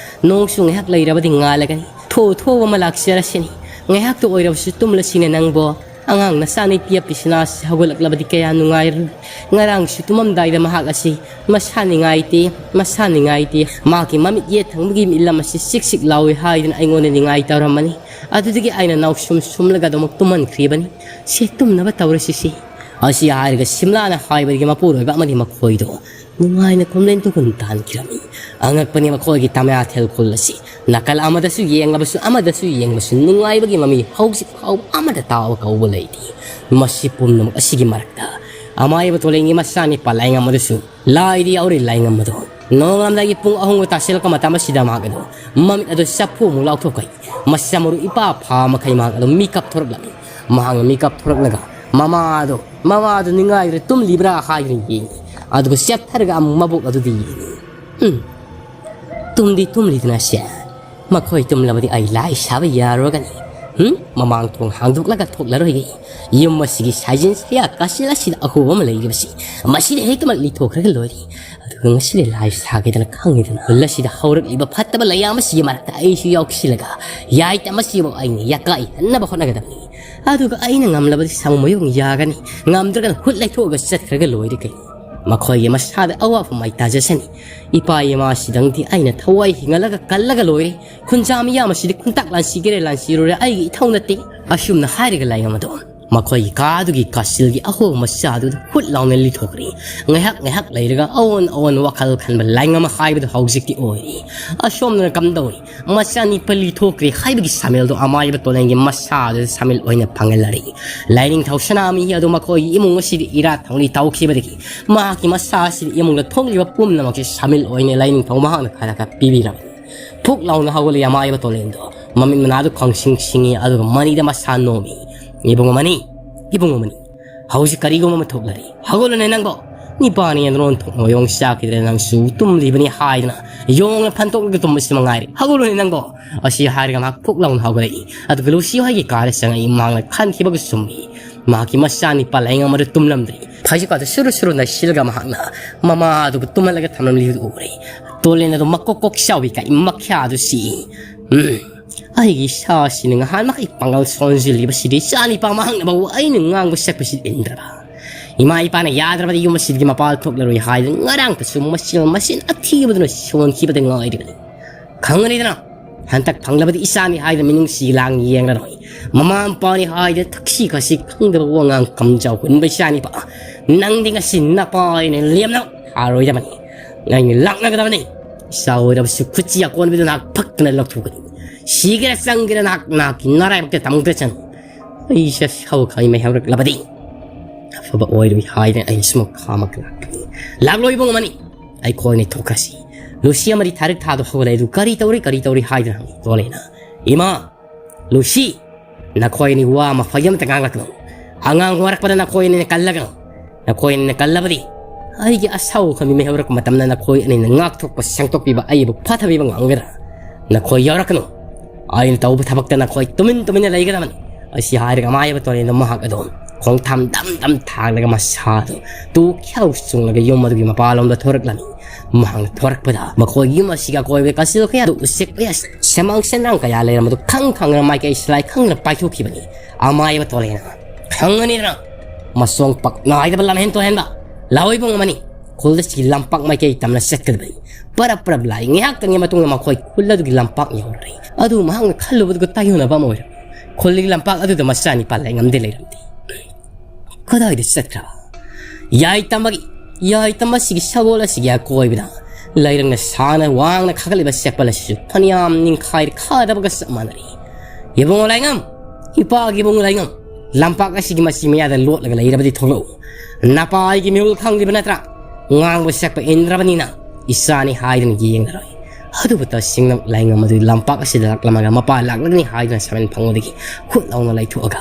ꯅꯣꯡꯁꯨ ꯉꯥꯏꯍꯥꯛ ꯂꯩꯔꯕꯗꯤ ꯉꯥꯜꯂꯒꯅꯤ꯫ ꯊꯣꯛꯎ ꯊꯣꯛꯎ ꯑꯃ ꯂꯥꯛꯆꯔꯁꯤꯅꯤ꯫ ꯉꯥꯏꯍꯥꯛꯇ ꯑꯣꯏꯔꯕꯁꯨ ꯇꯨꯝꯂꯁꯤꯅꯦ ꯅꯪꯕꯣ꯫ ꯑꯉꯥꯡ ꯅꯆꯥ ꯅꯨꯄꯤ ꯑꯄꯤꯁꯤꯅꯥꯁꯤ ꯍꯧꯒꯠꯂꯛꯂꯕꯗꯤ ꯀꯌꯥ ꯅꯨꯡꯉꯥꯏꯔꯅꯤ꯫ ꯉꯔꯥꯡꯁꯨ ꯇꯨꯝꯃꯝꯗꯥꯏꯗ ꯃꯍꯥꯛ ꯑꯁꯤ ꯃꯁꯥ ꯅꯨꯡꯉꯥꯏꯇꯦ, ꯃꯁꯥ ꯅꯨꯡꯉꯥꯏꯇꯦ, ꯃꯍꯥꯛꯀꯤ ꯃꯃꯤꯠ ꯌꯦꯠ ꯊꯪꯕꯒꯤ ꯃꯤꯠꯂꯝ ꯑꯁꯤ ꯆꯤꯛ ꯆꯤꯛ ꯂꯥꯎꯏ ꯍꯥꯏꯗꯨꯅ ꯑꯩꯉꯣꯟꯗ ꯅꯤꯡꯉꯥꯏ ꯇꯧꯔꯝꯃꯅꯤ꯫ ꯑꯗꯨꯗꯒꯤ ꯑꯩꯅ ꯅꯥꯎꯁꯨꯝ ꯁꯨꯝꯂꯒ ꯑꯗꯨꯃꯛ ꯇꯨꯝꯍꯟꯈ꯭ꯔꯤꯕꯅꯤ꯫ ꯁꯦ, ꯇꯨꯝꯅꯕ ꯇꯧꯔꯁꯤ ꯁꯤ꯫ ꯑꯁꯤ ꯍꯥꯏꯔꯒ ꯁꯤꯝꯂꯥꯅ ꯍꯥꯏꯕꯗꯒꯤ ꯃꯄꯨꯔꯣꯏꯕ ꯑꯃꯗꯤ ꯃꯈꯣꯏꯗꯣ ꯅꯨꯡꯉꯥꯏꯅ ꯈꯣꯝꯂꯦꯟ ꯇꯨꯈꯨꯟ ꯇꯥꯟꯈꯤꯔꯝꯃꯤ꯫ ꯑꯉꯛꯄꯅꯤ ꯃꯈꯣꯏꯒꯤ ꯇꯃꯌꯥꯊꯦꯜ ꯈꯨꯜ ꯑꯁꯤ꯫ ꯅꯥꯀꯜ ꯑꯃꯗꯁꯨ ꯌꯦꯡꯂꯕꯁꯨ ꯑꯃꯗꯁꯨ ꯌꯦꯡꯂꯕꯁꯨ ꯅꯨꯡꯉꯥꯏꯕꯒꯤ ꯃꯃꯤ ꯍꯧꯖꯤꯛ ꯐꯥꯎꯕ ꯑꯃꯗ ꯇꯥꯕ ꯀꯧꯕ ꯂꯩꯇꯦ꯫ ꯃꯁꯤ ꯄꯨꯝꯅꯃꯛ ꯑꯁꯤꯒꯤ ꯃꯔꯛꯇ ꯑꯃꯥꯏꯕ ꯇꯣꯂꯦꯟꯒꯤ ꯃꯆꯥꯅꯤꯄꯥ ꯂꯥꯏꯉꯝ ꯑꯗꯨꯁꯨ ꯂꯥꯏꯗꯤ ꯌꯥꯎꯔꯤ꯫ ꯂꯥꯏꯉꯝ ꯑꯗꯨ ꯅꯣꯡꯉꯥꯂꯝꯗꯥꯏꯒꯤ ꯄꯨꯡ ꯑꯍꯨꯝꯒ ꯇꯥꯁꯤꯜꯂꯛꯄ ꯃꯇꯝ ꯑꯁꯤꯗ ꯃꯍꯥꯛ ꯑꯗꯨ ꯃꯃꯤꯠ ꯑꯗꯨ ꯆꯐꯨ ꯑꯃꯨꯛ ꯂꯥꯎꯊꯣꯛꯈꯩ ꯃꯁꯤ ꯃꯔꯨ ꯏꯄꯥ ꯐꯥ ꯃꯈꯩ ꯃꯍꯥꯛ ꯑꯗꯨ ꯃꯤꯀꯞ ꯊꯣꯔꯛꯂꯝꯃꯤ꯫ ꯃꯍꯥꯛꯅ ꯃꯤꯀꯞ ꯊꯣꯔꯛꯂꯒ ꯃꯃꯥꯗꯣ, ꯃꯃꯥꯗꯣ ꯅꯤꯡꯉꯥꯏꯗꯨꯅ ꯇꯨꯝꯂꯤꯕ꯭ꯔꯥ ꯍꯥꯏꯗꯨꯅ ꯌꯦꯡꯉꯤ꯫ ꯑꯗꯨꯒ ꯆꯦꯞꯊꯔꯒ ꯑꯃꯨꯛ ꯃꯕꯣꯛ ꯑꯗꯨꯗ ꯌꯦꯡꯉꯤ꯫ ꯎꯝ, ꯇꯨꯝꯗꯤ ꯇꯨꯝꯂꯤꯗꯅ ꯁꯦ꯫ ꯃꯈꯣꯏ ꯇꯨꯝꯂꯕꯗꯤ ꯑꯩ ꯂꯥꯏ ꯁꯥꯕ ꯌꯥꯔꯨꯔꯒꯅꯤ꯫ ꯎꯝ, ꯃꯃꯥꯡ ꯊꯣꯡ ꯍꯥꯡꯗꯣꯛꯂꯒ ꯊꯣꯛꯂꯔꯣꯏꯒꯦ꯫ ꯌꯨꯝ ꯑꯁꯤꯒꯤ ꯁꯥꯏꯖꯤꯟ ꯁꯌꯥ ꯀꯥꯆꯤꯟ ꯑꯁꯤꯗ ꯑꯍꯣꯕ ꯑꯃ ꯂꯩꯔꯤꯕꯁꯤ, ꯃꯁꯤꯗ ꯍꯦꯛꯇꯃꯛ ꯂꯤꯊꯣꯛꯈ꯭ꯔꯒ ꯂꯣꯏꯔꯦ꯫ ꯑꯗꯨꯒ ꯉꯁꯤꯗꯤ ꯂꯥꯏ ꯁꯥꯒꯦꯗꯅ ꯈꯪꯉꯤꯗꯅ ꯈꯨꯜ ꯑꯁꯤꯗ ꯍꯧꯔꯛꯂꯤꯕ ꯐꯠꯇꯕ ꯂꯩꯌꯥꯝ ꯑꯁꯤꯒꯤ ꯃꯔꯛꯇ ꯑꯩꯁꯨ ꯌꯥꯎꯁꯤꯜꯂꯒ ꯌꯥꯏꯇ ꯃꯁꯤꯕꯨ ꯑꯩꯅ ꯌꯥꯀꯥꯏꯍꯟꯅꯕ ꯍꯣꯠꯅꯒꯗꯕꯅꯤ꯫ ꯑꯗꯨꯒ ꯑꯩꯅ ꯉꯝꯂꯕꯗꯤ ꯁꯥꯃꯨ ꯃꯌꯣꯡ ꯌꯥꯒꯅꯤ, ꯉꯝꯗ꯭ꯔꯒꯅ ꯍꯨꯠ ꯂꯩꯊꯣꯛꯑꯒ ꯆꯠꯈ꯭ꯔꯒ ꯂꯣꯏꯔꯦ ꯀꯩꯅꯣ꯫ ꯃꯈꯣꯏꯒꯤ ꯃꯁꯥꯗ ꯑꯋꯥꯕ ꯃꯥꯏ ꯇꯥꯖꯁꯅꯤ꯫ ꯏꯄꯥ ꯏꯃꯥꯁꯤꯗꯪꯗꯤ ꯑꯩꯅ ꯊꯋꯥꯏ ꯍꯤꯡꯍꯜꯂꯒ ꯀꯜꯂꯒ ꯂꯣꯏꯔꯦ꯫ ꯈꯨꯟꯖꯥ ꯃꯤꯌꯥꯝ ꯑꯁꯤꯗꯤ ꯈꯨꯟꯇꯥꯛ ꯂꯥꯟꯁꯤꯒꯦꯔꯦ ꯂꯥꯟꯁꯤꯔꯨꯔꯦ ꯑꯩꯒꯤ ꯏꯊꯧ ꯅꯠꯇꯦ꯫ ꯑꯁꯨꯝꯅ ꯍꯥꯏꯔꯒ ꯂꯥꯏꯉꯝ ꯑꯗꯣ ꯃꯈꯣꯏꯒꯤ ꯀꯥꯗꯨꯒꯤ ꯀꯥꯆꯤꯜꯒꯤ ꯑꯍꯣꯕ ꯃꯆꯥꯗꯨꯗ ꯍꯨꯠ ꯂꯥꯎꯅ ꯂꯤꯊꯣꯛꯈ꯭ꯔꯦ꯫ ꯉꯥꯏꯍꯥꯛ ꯉꯥꯏꯍꯥꯛ ꯂꯩꯔꯒ ꯑꯑꯣꯟ ꯑꯑꯣꯟ ꯋꯥꯈꯜ ꯈꯟꯕ ꯂꯥꯏꯉꯝ ꯍꯥꯏꯕꯗꯨ ꯍꯧꯖꯤꯛꯇꯤ ꯑꯣꯏꯔꯦ꯫ ꯑꯁꯣꯝꯗꯅ ꯀꯝꯗꯧꯏ? ꯃꯆꯥꯅꯤꯄꯥ ꯂꯤꯊꯣꯛꯈ꯭ꯔꯦ ꯍꯥꯏꯕꯒꯤ ꯁꯥꯃꯦꯜꯗꯣ ꯑꯃꯥꯏꯕ ꯇꯣꯂꯦꯟꯒꯤ ꯃꯁꯥꯗꯨꯗ ꯁꯥꯃꯤꯜ ꯑꯣꯏꯅ ꯐꯪꯍꯜꯂꯔꯤ꯫ ꯂꯥꯏꯅꯤꯡꯊꯧ ꯁꯅꯥꯃꯍꯤ ꯑꯗꯨ ꯃꯈꯣꯏꯒꯤ ꯏꯃꯨꯡ ꯑꯁꯤꯗ ꯏꯔꯥꯠ ꯊꯧꯅꯤ ꯇꯧꯈꯤꯕꯗꯒꯤ ꯃꯍꯥꯛꯀꯤ ꯃꯁꯥ ꯑꯁꯤꯗ ꯏꯃꯨꯡꯗ ꯊꯣꯛꯂꯤꯕ ꯄꯨꯝꯅꯃꯛꯁꯤ ꯁꯥꯃꯤꯜ ꯑꯣꯏꯅ ꯂꯥꯏꯅꯤꯡꯊꯧ ꯃꯍꯥꯛꯅ ꯈꯔ ꯈꯔ ꯄꯤꯕꯤꯔꯝꯃꯤ꯫ ꯐꯨꯛ ꯂꯥꯎꯅ ꯍꯧꯒꯠꯂꯤ ꯑꯃꯥꯏꯕ ꯇꯣꯂꯦꯟꯗꯣ꯫ ꯃꯃꯤꯠ ꯃꯅꯥꯗꯨ ꯈꯪꯁꯤꯡ ꯁꯤꯡꯉꯤ, ꯑꯗꯨꯒ ꯃꯅꯤꯗ ꯃꯁꯥ ꯅꯣꯝꯃꯤ꯫ "ꯏꯕꯨꯡꯉꯣ ꯃꯅꯤ, ꯏꯕꯨꯡꯉꯣ ꯃꯅꯤ, ꯍꯧꯖꯤꯛ ꯀꯔꯤꯒꯨꯝꯕ ꯑꯃ ꯊꯣꯛꯂꯔꯤ꯫ ꯍꯧꯒꯠꯂꯨꯅꯦ ꯅꯪꯕꯣ꯫ ꯅꯤꯄꯥꯅꯤ ꯌꯦꯟꯗ꯭ꯔꯣꯟ ꯊꯣꯛꯅ ꯌꯣꯡ ꯆꯥꯈꯤꯗ꯭ꯔꯦ, ꯅꯪꯁꯨ ꯇꯨꯝꯂꯤꯕꯅꯤ ꯍꯥꯏꯗꯅ ꯌꯣꯡꯅ ꯐꯟꯇꯣꯛꯂꯒ ꯇꯨꯝꯕꯁꯤ ꯃꯉꯥꯏꯔꯦ꯫ ꯍꯧꯒꯠꯂꯨꯅꯦ ꯅꯪꯕꯣ꯫" ꯑꯁꯤ ꯍꯥꯏꯔꯒ ꯃꯍꯥꯛ ꯐꯨꯛ ꯂꯥꯎꯅ ꯍꯧꯒꯠꯂꯛꯏ꯫ ꯑꯗꯨꯒ ꯂꯨꯁꯤ ꯍꯣꯏꯒꯤ ꯀꯥꯗ ꯆꯪꯉꯛꯏ꯫ ꯃꯍꯥꯛꯅ ꯈꯟꯈꯤꯕꯒ ꯆꯨꯝꯃꯤ꯫ ꯃꯍꯥꯛꯀꯤ ꯃꯆꯥꯅꯤꯄꯥ ꯂꯥꯏꯌꯦꯡ ꯑꯃꯗ ꯇꯨꯝꯂꯝꯗ꯭ꯔꯤ꯫ ꯍꯧꯖꯤꯛꯀꯥꯟꯗ ꯁꯨꯔꯨ ꯁꯨꯔꯨ ꯅꯩꯁꯤꯜꯂꯒ ꯃꯍꯥꯛꯅ ꯃꯃꯥ ꯑꯗꯨꯕꯨ ꯇꯨꯝꯍꯜꯂꯒ ꯊꯝꯂꯝꯂꯤꯕꯗꯨ ꯎꯔꯦ꯫ ꯇꯣꯂꯦꯟ ꯑꯗꯨ ꯃꯀꯣꯛ ꯀꯣꯛ ꯆꯥꯎꯏ ꯀꯥꯏ ꯃꯈ꯭ꯌꯥ ꯑꯗꯨ ꯁꯤ꯫ ꯎꯝ, ꯑꯩꯒꯤ ꯏꯁꯥꯁꯤꯅ ꯉꯍꯥꯟ ꯃꯈꯩ ꯄꯥꯡꯒꯜ ꯁꯣꯟꯖꯤꯜꯂꯤꯕꯁꯤꯗꯤ ꯏꯆꯥ ꯅꯤꯄꯥ ꯃꯍꯥꯛꯅ ꯕꯥꯎ ꯑꯩꯅ ꯉꯥꯡꯕ ꯁꯛꯄꯁꯤ ꯏꯟꯗ꯭ꯔꯕ? ꯏꯃꯥ ꯏꯄꯥꯅ ꯌꯥꯗ꯭ꯔꯕꯗꯤ ꯌꯨꯝ ꯑꯁꯤꯗꯒꯤ ꯃꯄꯥꯜ ꯊꯣꯛꯂꯔꯣꯏ ꯍꯥꯏꯗꯨꯅ ꯉꯔꯥꯡꯇꯁꯨ ꯃꯆꯤꯟ ꯃꯆꯤꯟ ꯑꯊꯤꯕꯗꯨꯅ ꯁꯣꯟꯈꯤꯕꯗ ꯉꯥꯏꯔꯤꯕꯅꯤ꯫ ꯈꯪꯒꯅꯤꯗꯅ, ꯍꯟꯇꯛ ꯐꯪꯂꯕꯗꯤ ꯏꯆꯥꯅꯤ ꯍꯥꯏꯗꯅ ꯃꯤꯅꯨꯡꯁꯤ ꯂꯥꯡ ꯌꯦꯡꯂꯔꯣꯏ꯫ ꯃꯃꯥ ꯃꯄꯥꯅꯤ ꯍꯥꯏꯗꯅ ꯊꯛꯁꯤ ꯈꯥꯁꯤ ꯈꯪꯗꯕ ꯋꯥꯉꯥꯡ ꯀꯝꯖꯥꯎ ꯍꯨꯟꯕ ꯏꯆꯥꯅꯤꯄꯥ꯫ ꯅꯪꯗꯤ ꯉꯁꯤ ꯅꯄꯥ ꯑꯩꯅ ꯂꯦꯝꯅ ꯊꯥꯔꯣꯏꯗꯕꯅꯤ꯫ ꯑꯩꯅ ꯂꯥꯛꯅꯒꯗꯕꯅꯤ꯫ ꯏꯆꯥ ꯑꯣꯏꯔꯕꯁꯨ ꯈꯨꯠꯁꯤ ꯑꯀꯣꯟꯕꯗꯨ ꯅꯍꯥꯛ ꯐꯛꯇꯅ ꯂꯧꯊꯣꯛꯀꯅꯤ꯫ ꯁꯤꯒꯦꯔꯥ ꯆꯪꯒꯦꯔꯥ ꯅꯍꯥꯛ ꯅꯍꯥꯛꯀꯤ ꯅꯔꯥꯏꯕꯛꯇ ꯇꯝꯗ꯭ꯔꯁꯅꯨ꯫ ꯑꯩꯁꯦ ꯁꯧꯈꯥꯏ ꯃꯩꯍꯧꯔꯛꯂꯕꯗꯤ ꯑꯐꯕ ꯑꯣꯏꯔꯣꯏ ꯍꯥꯏꯗꯅ ꯑꯩ ꯁꯨꯝ ꯈꯥꯝꯃꯛ ꯂꯥꯛꯀꯅꯤ꯫ ꯂꯥꯛꯂꯣꯏ ꯏꯕꯨꯡ ꯑꯃꯅꯤ꯫ ꯑꯩꯈꯣꯏꯅꯤ ꯊꯣꯛꯈ꯭ꯔꯁꯤ꯫ ꯂꯨꯁꯤ ꯑꯃꯗꯤ ꯊꯥꯔꯤꯛ ꯊꯥꯗꯣ ꯍꯧꯒꯠꯂꯛꯑꯦ꯫ ꯑꯗꯨ ꯀꯔꯤ ꯇꯧꯔꯤ, ꯀꯔꯤ ꯇꯧꯔꯤ ꯍꯥꯏꯗꯅ ꯍꯪꯉꯤ꯫ ꯇꯣꯂꯦꯅ, "ꯏꯃꯥ, ꯂꯨꯁꯤ, ꯅꯈꯣꯏ ꯑꯅꯤ ꯋꯥ ꯃꯐꯩ ꯑꯃꯇ ꯉꯥꯡꯂꯛꯀꯅꯨ꯫ ꯑꯉꯥꯡ ꯋꯥꯔꯛꯄꯗ ꯅꯈꯣꯏ ꯑꯅꯤꯅ ꯀꯜꯂꯒꯅꯨ꯫ ꯅꯈꯣꯏ ꯑꯅꯤꯅ ꯀꯜꯂꯕꯗꯤ ꯑꯩꯒꯤ ꯑꯁꯥꯎ ꯈꯟꯕꯤ ꯃꯩꯍꯧꯔꯛꯄ ꯃꯇꯝꯗ ꯅꯈꯣꯏ ꯑꯅꯤꯅ ꯉꯥꯛꯊꯣꯛꯄ ꯁꯦꯡꯗꯣꯛꯄꯤꯕ ꯑꯩꯕꯨ ꯐꯊꯕꯤꯕ ꯉꯝꯒꯗ꯭ꯔꯥ? ꯅꯈꯣꯏ ꯌꯥꯎꯔꯛꯀꯅꯨ꯫ ꯑꯩꯅ ꯇꯧꯕ ꯊꯕꯛꯇ ꯅꯈꯣꯏ ꯇꯨꯃꯤꯟ ꯇꯨꯃꯤꯟꯅ ꯂꯩꯒꯗꯕꯅꯤ"꯫ ꯑꯁꯤ ꯍꯥꯏꯔꯒ ꯑꯃꯥꯏꯕ ꯇꯣꯔꯦꯟꯗꯣ ꯃꯍꯥꯛ ꯑꯗꯨꯝ ꯈꯣꯡꯊꯥꯡ ꯗꯝ ꯗꯝ ꯊꯥꯡꯂꯒ ꯃꯁꯥꯗꯨ ꯇꯨ ꯈ꯭ꯌꯥꯎ ꯆꯨꯡꯂꯒ ꯌꯨꯝ ꯑꯗꯨꯒꯤ ꯃꯄꯥꯟꯂꯣꯝꯗ ꯊꯣꯔꯛꯂꯝꯃꯤ꯫ ꯃꯍꯥꯛꯅ ꯊꯣꯔꯛꯄꯗ ꯃꯈꯣꯏꯒꯤ ꯌꯨꯝ ꯑꯁꯤꯒꯤ ꯑꯀꯣꯏꯕꯗ ꯀꯥꯆꯤꯟ ꯀꯌꯥꯗ ꯎꯆꯦꯛ ꯀꯌꯥ, ꯁꯦꯃꯥꯡ ꯁꯦꯟꯗ꯭ꯔꯥꯡ ꯀꯌꯥ ꯂꯩꯔꯝꯕꯗꯨ ꯈꯪ ꯈꯪꯗꯅ ꯃꯥꯏꯀꯩ ꯁꯤꯂꯥꯏ ꯈꯪꯗꯅ ꯄꯥꯏꯊꯣꯛꯈꯤꯕꯅꯤ꯫ ꯑꯃꯥꯏꯕ ꯇꯣꯔꯦꯟꯅ, "ꯈꯪꯒꯅꯤꯗꯅ, ꯃꯁꯣꯡ ꯄꯛ ꯅꯥꯏꯗꯕ ꯂꯝꯍꯦꯟ ꯇꯣꯏꯍꯦꯟꯕ꯫ ꯂꯥꯛꯑꯣ ꯏꯕꯨꯡ ꯑꯃꯅꯤ, ꯈꯨꯜ ꯑꯁꯤꯒꯤ ꯂꯝꯄꯥꯛ ꯃꯥꯏꯀꯩ ꯇꯝꯅ ꯆꯠꯀꯗꯕꯅꯤ"꯫ ꯄꯔꯞ ꯄꯔꯞ ꯂꯥꯏ ꯉꯥꯏꯍꯥꯛꯇꯪꯒꯤ ꯃꯇꯨꯡꯗ ꯃꯈꯣꯏ ꯈꯨꯜ ꯑꯗꯨꯒꯤ ꯂꯝꯄꯥꯛ ꯌꯧꯔꯦ꯫ ꯑꯗꯨ ꯃꯍꯥꯛꯅ ꯈꯜꯂꯨꯕꯗꯨꯒ ꯇꯥꯏꯌꯣꯟꯅꯕ ꯑꯃ ꯑꯣꯏꯔꯝꯃꯤ꯫ ꯈꯨꯜꯒꯤ ꯂꯝꯄꯥꯛ ꯑꯗꯨꯗ ꯃꯆꯥꯅꯤꯄꯥ ꯂꯩꯉꯝꯗꯦ ꯂꯩꯔꯝꯗꯦ꯫ ꯀꯗꯥꯏꯗ ꯆꯠꯈ꯭ꯔꯕ? ꯌꯥꯏꯇꯝꯕꯒꯤ, ꯌꯥꯏꯇꯝꯕ ꯑꯁꯤꯒꯤ ꯁꯒꯣꯜ ꯑꯁꯤꯒꯤ ꯑꯀꯣꯏꯕꯗ ꯂꯩꯔꯪꯅ ꯁꯥꯡꯅ ꯋꯥꯡꯅ ꯈꯥꯒꯠꯂꯤꯕ ꯆꯦꯄꯜ ꯑꯁꯤꯁꯨ ꯐꯅꯌꯥꯝ ꯅꯤꯡꯈꯥꯏ ꯈꯥꯗꯕꯒ ꯆꯞ ꯃꯥꯟꯅꯔꯤ꯫ "ꯏꯕꯨꯡꯉꯣ ꯂꯥꯏꯉꯝ, ꯏꯄꯥꯒꯤ ꯏꯕꯨꯡꯉꯣ ꯂꯥꯏꯉꯝ, ꯂꯝꯄꯥꯛ ꯑꯁꯤꯒꯤ ꯃꯆꯤ ꯃꯌꯥꯗ ꯂꯣꯠꯂꯒ ꯂꯩꯔꯕꯗꯤ ꯊꯣꯛꯂꯛꯎ꯫ ꯅꯄꯥ ꯑꯩꯒꯤ ꯃꯤꯍꯨꯜ ꯈꯪꯂꯤꯕ ꯅꯠꯇ꯭ꯔꯥ? ꯉꯥꯡꯕ ꯁꯛꯄ ꯏꯟꯗ꯭ꯔꯕꯅꯤꯅ ꯏꯆꯥꯅꯤ ꯍꯥꯏꯗꯨꯅ ꯌꯦꯡꯂꯔꯣꯏ"꯫ ꯑꯗꯨꯕꯨ ꯇꯁꯦꯡꯅ ꯂꯥꯏꯉꯝ ꯑꯗꯨ ꯂꯝꯄꯥꯛ ꯑꯁꯤꯗ ꯂꯥꯛꯂꯝꯃꯒ ꯃꯄꯥ ꯂꯥꯛꯂꯒꯅꯤ ꯍꯥꯏꯗꯨꯅ ꯁꯥꯃꯦꯟ ꯐꯪꯕꯗꯒꯤ ꯈꯨꯠ ꯂꯥꯎꯅ ꯂꯩꯊꯣꯛꯑꯒ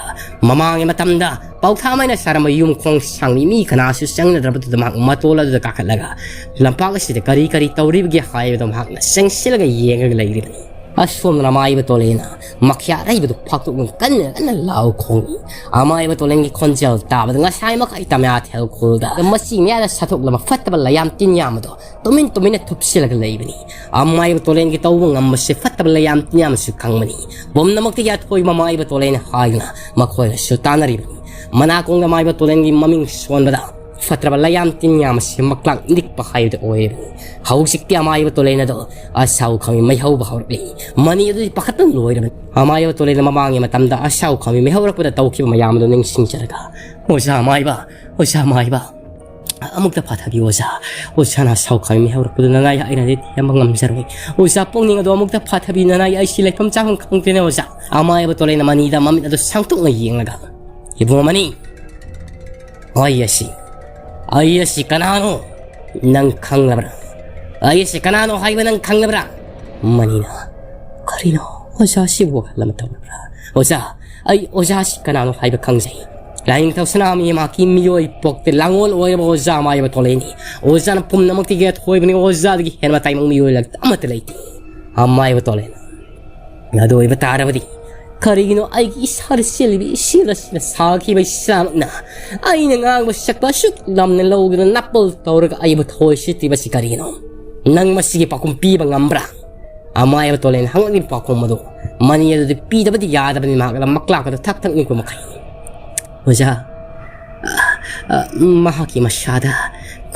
ꯃꯃꯥꯡꯒꯤ ꯃꯇꯝꯗ ꯄꯥꯎꯊꯥꯃꯩꯅ ꯁꯥꯔꯝꯕ ꯌꯨꯝ ꯈꯣꯡ ꯁꯥꯡꯕꯤ ꯃꯤ ꯀꯅꯥꯁꯨ ꯆꯪꯅꯗ꯭ꯔꯕꯗꯨꯗ ꯃꯍꯥꯛ ꯃꯇꯣꯜ ꯑꯗꯨꯗ ꯀꯥꯈꯠꯂꯒ ꯂꯝꯄꯥꯛ ꯑꯁꯤꯗ ꯀꯔꯤ ꯀꯔꯤ ꯇꯧꯔꯤꯕꯒꯦ ꯍꯥꯏꯕꯗꯨ ꯃꯍꯥꯛꯅ ꯆꯪꯁꯤꯜꯂꯒ ꯌꯦꯡꯉꯒ ꯂꯩꯔꯤꯕꯅꯤ꯫ ꯑꯁꯣꯝꯗꯅ ꯑꯃꯥꯏꯕ ꯇꯣꯂꯦꯅ ꯃꯈ꯭ꯌꯥꯠ ꯑꯔꯩꯕꯗꯨ ꯐꯥꯛꯇꯣꯛꯂꯒ ꯀꯟꯅ ꯀꯟꯅ ꯂꯥꯎ ꯈꯣꯡꯏ꯫ ꯑꯃꯥꯏꯕ ꯇꯣꯂꯦꯟꯒꯤ ꯈꯣꯟꯖꯦꯜ ꯇꯥꯕꯗ ꯉꯁꯥꯏ ꯃꯈꯩ ꯇꯝꯌꯥꯊꯦꯜ ꯈꯨꯜꯗ ꯃꯆꯤ ꯃꯌꯥꯗ ꯁꯥꯊꯣꯛꯂꯕ ꯐꯠꯇꯕ ꯂꯩꯌꯥꯝ ꯇꯤꯟ ꯌꯥꯝꯕꯗꯣ ꯇꯨꯃꯤꯟ ꯇꯨꯃꯤꯟꯅ ꯊꯨꯞꯁꯤꯜꯂꯒ ꯂꯩꯕꯅꯤ꯫ ꯑꯃꯥꯏꯕ ꯇꯣꯂꯦꯟꯒꯤ ꯇꯧꯕ ꯉꯝꯕꯁꯦ ꯐꯠꯇꯕ ꯂꯩꯌꯥꯝ ꯇꯤꯟ ꯌꯥꯝꯕꯁꯨ ꯈꯪꯕꯅꯤ꯫ ꯄꯨꯝꯅꯃꯛꯇꯒꯤ ꯑꯊꯣꯏꯕ ꯑꯃꯥꯏꯕ ꯇꯣꯂꯦꯟ ꯍꯥꯏꯗꯨꯅ ꯃꯈꯣꯏꯅꯁꯨ ꯇꯥꯟꯅꯔꯤꯕꯅꯤ꯫ ꯃꯅꯥꯀꯣꯡꯗ ꯑꯃꯥꯏꯕ ꯇꯣꯂꯦꯟꯒꯤ ꯃꯃꯤꯡ ꯁꯣꯟꯕꯗ ꯐꯠꯇ꯭ꯔꯕ ꯂꯩꯌꯥꯝ ꯇꯤꯟ ꯌꯥꯝꯕꯁꯤ ꯃꯀ꯭ꯂꯥꯛ ꯅꯤꯛꯄ ꯍꯥꯏꯕꯗꯨ ꯑꯣꯏꯔꯤꯕꯅꯤ꯫ ꯍꯧꯖꯤꯛꯇꯤ ꯑꯃꯥꯏꯕ ꯇꯣꯂꯦꯟ ꯑꯗꯣ ꯑꯁꯥꯎ ꯈꯥꯃꯤ ꯃꯩꯍꯧꯕ ꯍꯧꯔꯛꯂꯤ꯫ ꯃꯅꯤ ꯑꯗꯨꯗꯤ ꯄꯥꯈꯠꯄꯅ ꯂꯣꯏꯔꯕꯅꯤ꯫ ꯑꯃꯥꯏꯕ ꯇꯣꯂꯦꯟꯅ ꯃꯃꯥꯡꯒꯤ ꯃꯇꯝꯗ ꯑꯁꯥꯎ ꯈꯥꯃꯤ ꯃꯩꯍꯧꯔꯛꯄꯗ ꯇꯧꯈꯤꯕ ꯃꯌꯥꯝ ꯑꯗꯨ ꯅꯤꯡꯁꯤꯡꯖꯔꯒ, "ꯑꯣꯖꯥ ꯑꯃꯥꯏꯕ, ꯑꯣꯖꯥ ꯑꯃꯥꯏꯕ, ꯑꯃꯨꯛꯇ ꯐꯥꯊꯕꯤꯌꯨ ꯑꯣꯖꯥ꯫ ꯑꯣꯖꯥꯅ ꯑꯁꯥꯎ ꯈꯥꯃꯤ ꯃꯩꯍꯧꯔꯛꯄꯗꯨ ꯅꯅꯥꯏ ꯑꯩꯅꯗꯤ ꯊꯦꯝꯕ ꯉꯝꯖꯔꯣꯏ꯫ ꯑꯣꯖꯥ ꯄꯨꯛꯅꯤꯡ ꯑꯗꯣ ꯑꯃꯨꯛꯇ ꯐꯥꯊꯕꯤꯌꯨ, ꯅꯅꯥꯏ ꯑꯩꯁꯤ ꯂꯩꯐꯝ ꯆꯥꯐꯝ ꯈꯪꯗ꯭ꯔꯦꯅꯦ ꯑꯣꯖꯥ꯫" ꯑꯃꯥꯏꯕ ꯇꯣꯂꯦꯟꯅ ꯃꯅꯤꯗ ꯃꯃꯤꯠ ꯑꯗꯨ ꯁꯥꯡꯇꯣꯛꯅ ꯌꯦꯡꯂꯒ, "ꯏꯕꯨꯡꯉꯣ ꯃꯅꯤ, ꯑꯩ ꯑꯁꯤ, ꯑꯩ ꯑꯁꯤ ꯀꯅꯥꯅꯣ ꯅꯪ ꯈꯪꯂꯕ꯭ꯔꯥ? ꯑꯩ ꯑꯁꯤ ꯀꯅꯥꯅꯣ ꯍꯥꯏꯕ ꯅꯪ ꯈꯪꯂꯕ꯭ꯔꯥ?" ꯃꯅꯤꯅ, "ꯀꯔꯤꯅꯣ ꯑꯣꯖꯥꯁꯤꯕꯨ ꯋꯥꯈꯜ ꯑꯃ ꯇꯧꯔꯕ꯭ꯔꯥ? ꯑꯣꯖꯥ, ꯑꯩ ꯑꯣꯖꯥꯁꯤ ꯀꯅꯥꯅꯣ ꯍꯥꯏꯕ ꯈꯪꯖꯩ꯫ ꯂꯥꯏꯅꯤꯡꯊꯧ ꯁꯅꯥꯃꯍꯤ ꯃꯍꯥꯛꯀꯤ ꯃꯤꯑꯣꯏ ꯄꯣꯛꯇ ꯂꯥꯡꯑꯣꯜ ꯑꯣꯏꯔꯕ ꯑꯣꯖꯥ ꯑꯃꯥꯏꯕ ꯇꯣꯂꯦꯟꯅꯤ꯫ ꯑꯣꯖꯥꯅ ꯄꯨꯝꯅꯃꯛꯇꯒꯤ ꯑꯊꯣꯏꯕꯅꯤ꯫ ꯑꯣꯖꯥꯗꯒꯤ ꯍꯦꯟꯕ ꯇꯥꯏꯕꯪ ꯃꯤꯑꯣꯏ ꯂꯩꯇ ꯑꯃꯠꯇ ꯂꯩꯇꯦ꯫" ꯑꯃꯥꯏꯕ ꯇꯣꯂꯦꯟꯅ, "ꯑꯗꯨ ꯑꯣꯏꯕ ꯇꯥꯔꯕꯗꯤ ꯀꯔꯤꯒꯤꯅꯣ ꯑꯩꯒꯤ ꯏꯁꯥꯗ ꯆꯦꯜꯂꯤꯕ ꯏꯁꯤꯡ ꯑꯁꯤꯅ ꯁꯥꯈꯤꯕ ꯏꯁꯥꯃꯛꯅ ꯑꯩꯅ ꯉꯥꯡꯕ ꯁꯛꯄ ꯑꯁꯨꯛ ꯂꯝꯅ ꯂꯧꯗꯨꯅ ꯅꯥꯄꯜ ꯇꯧꯔꯒ ꯑꯩꯕꯨ ꯊꯣꯏ ꯁꯤꯠꯇ꯭ꯔꯤꯕꯁꯤ ꯀꯔꯤꯒꯤꯅꯣ? ꯅꯪ ꯃꯁꯤꯒꯤ ꯄꯥꯎꯈꯨꯝ ꯄꯤꯕ ꯉꯝꯕ꯭ꯔꯥ?" ꯑꯃꯥꯏꯕ ꯇꯣꯂꯦꯟ ꯍꯪꯂꯛꯂꯤꯕ ꯄꯥꯎꯈꯨꯝ ꯑꯗꯨ ꯃꯅꯤ ꯑꯗꯨꯗꯤ ꯄꯤꯗꯕꯗꯤ ꯌꯥꯗꯕꯅꯤ꯫ ꯃꯍꯥꯛ ꯑꯗꯨꯝ ꯃꯀ꯭ꯂꯥꯛ ꯑꯗꯨ ꯊꯛ ꯊꯛ ꯅꯤꯛꯄ ꯃꯈꯩ, "ꯑꯣꯖꯥ, ꯑ, ꯑ, ꯃꯍꯥꯛꯀꯤ ꯃꯁꯥꯗ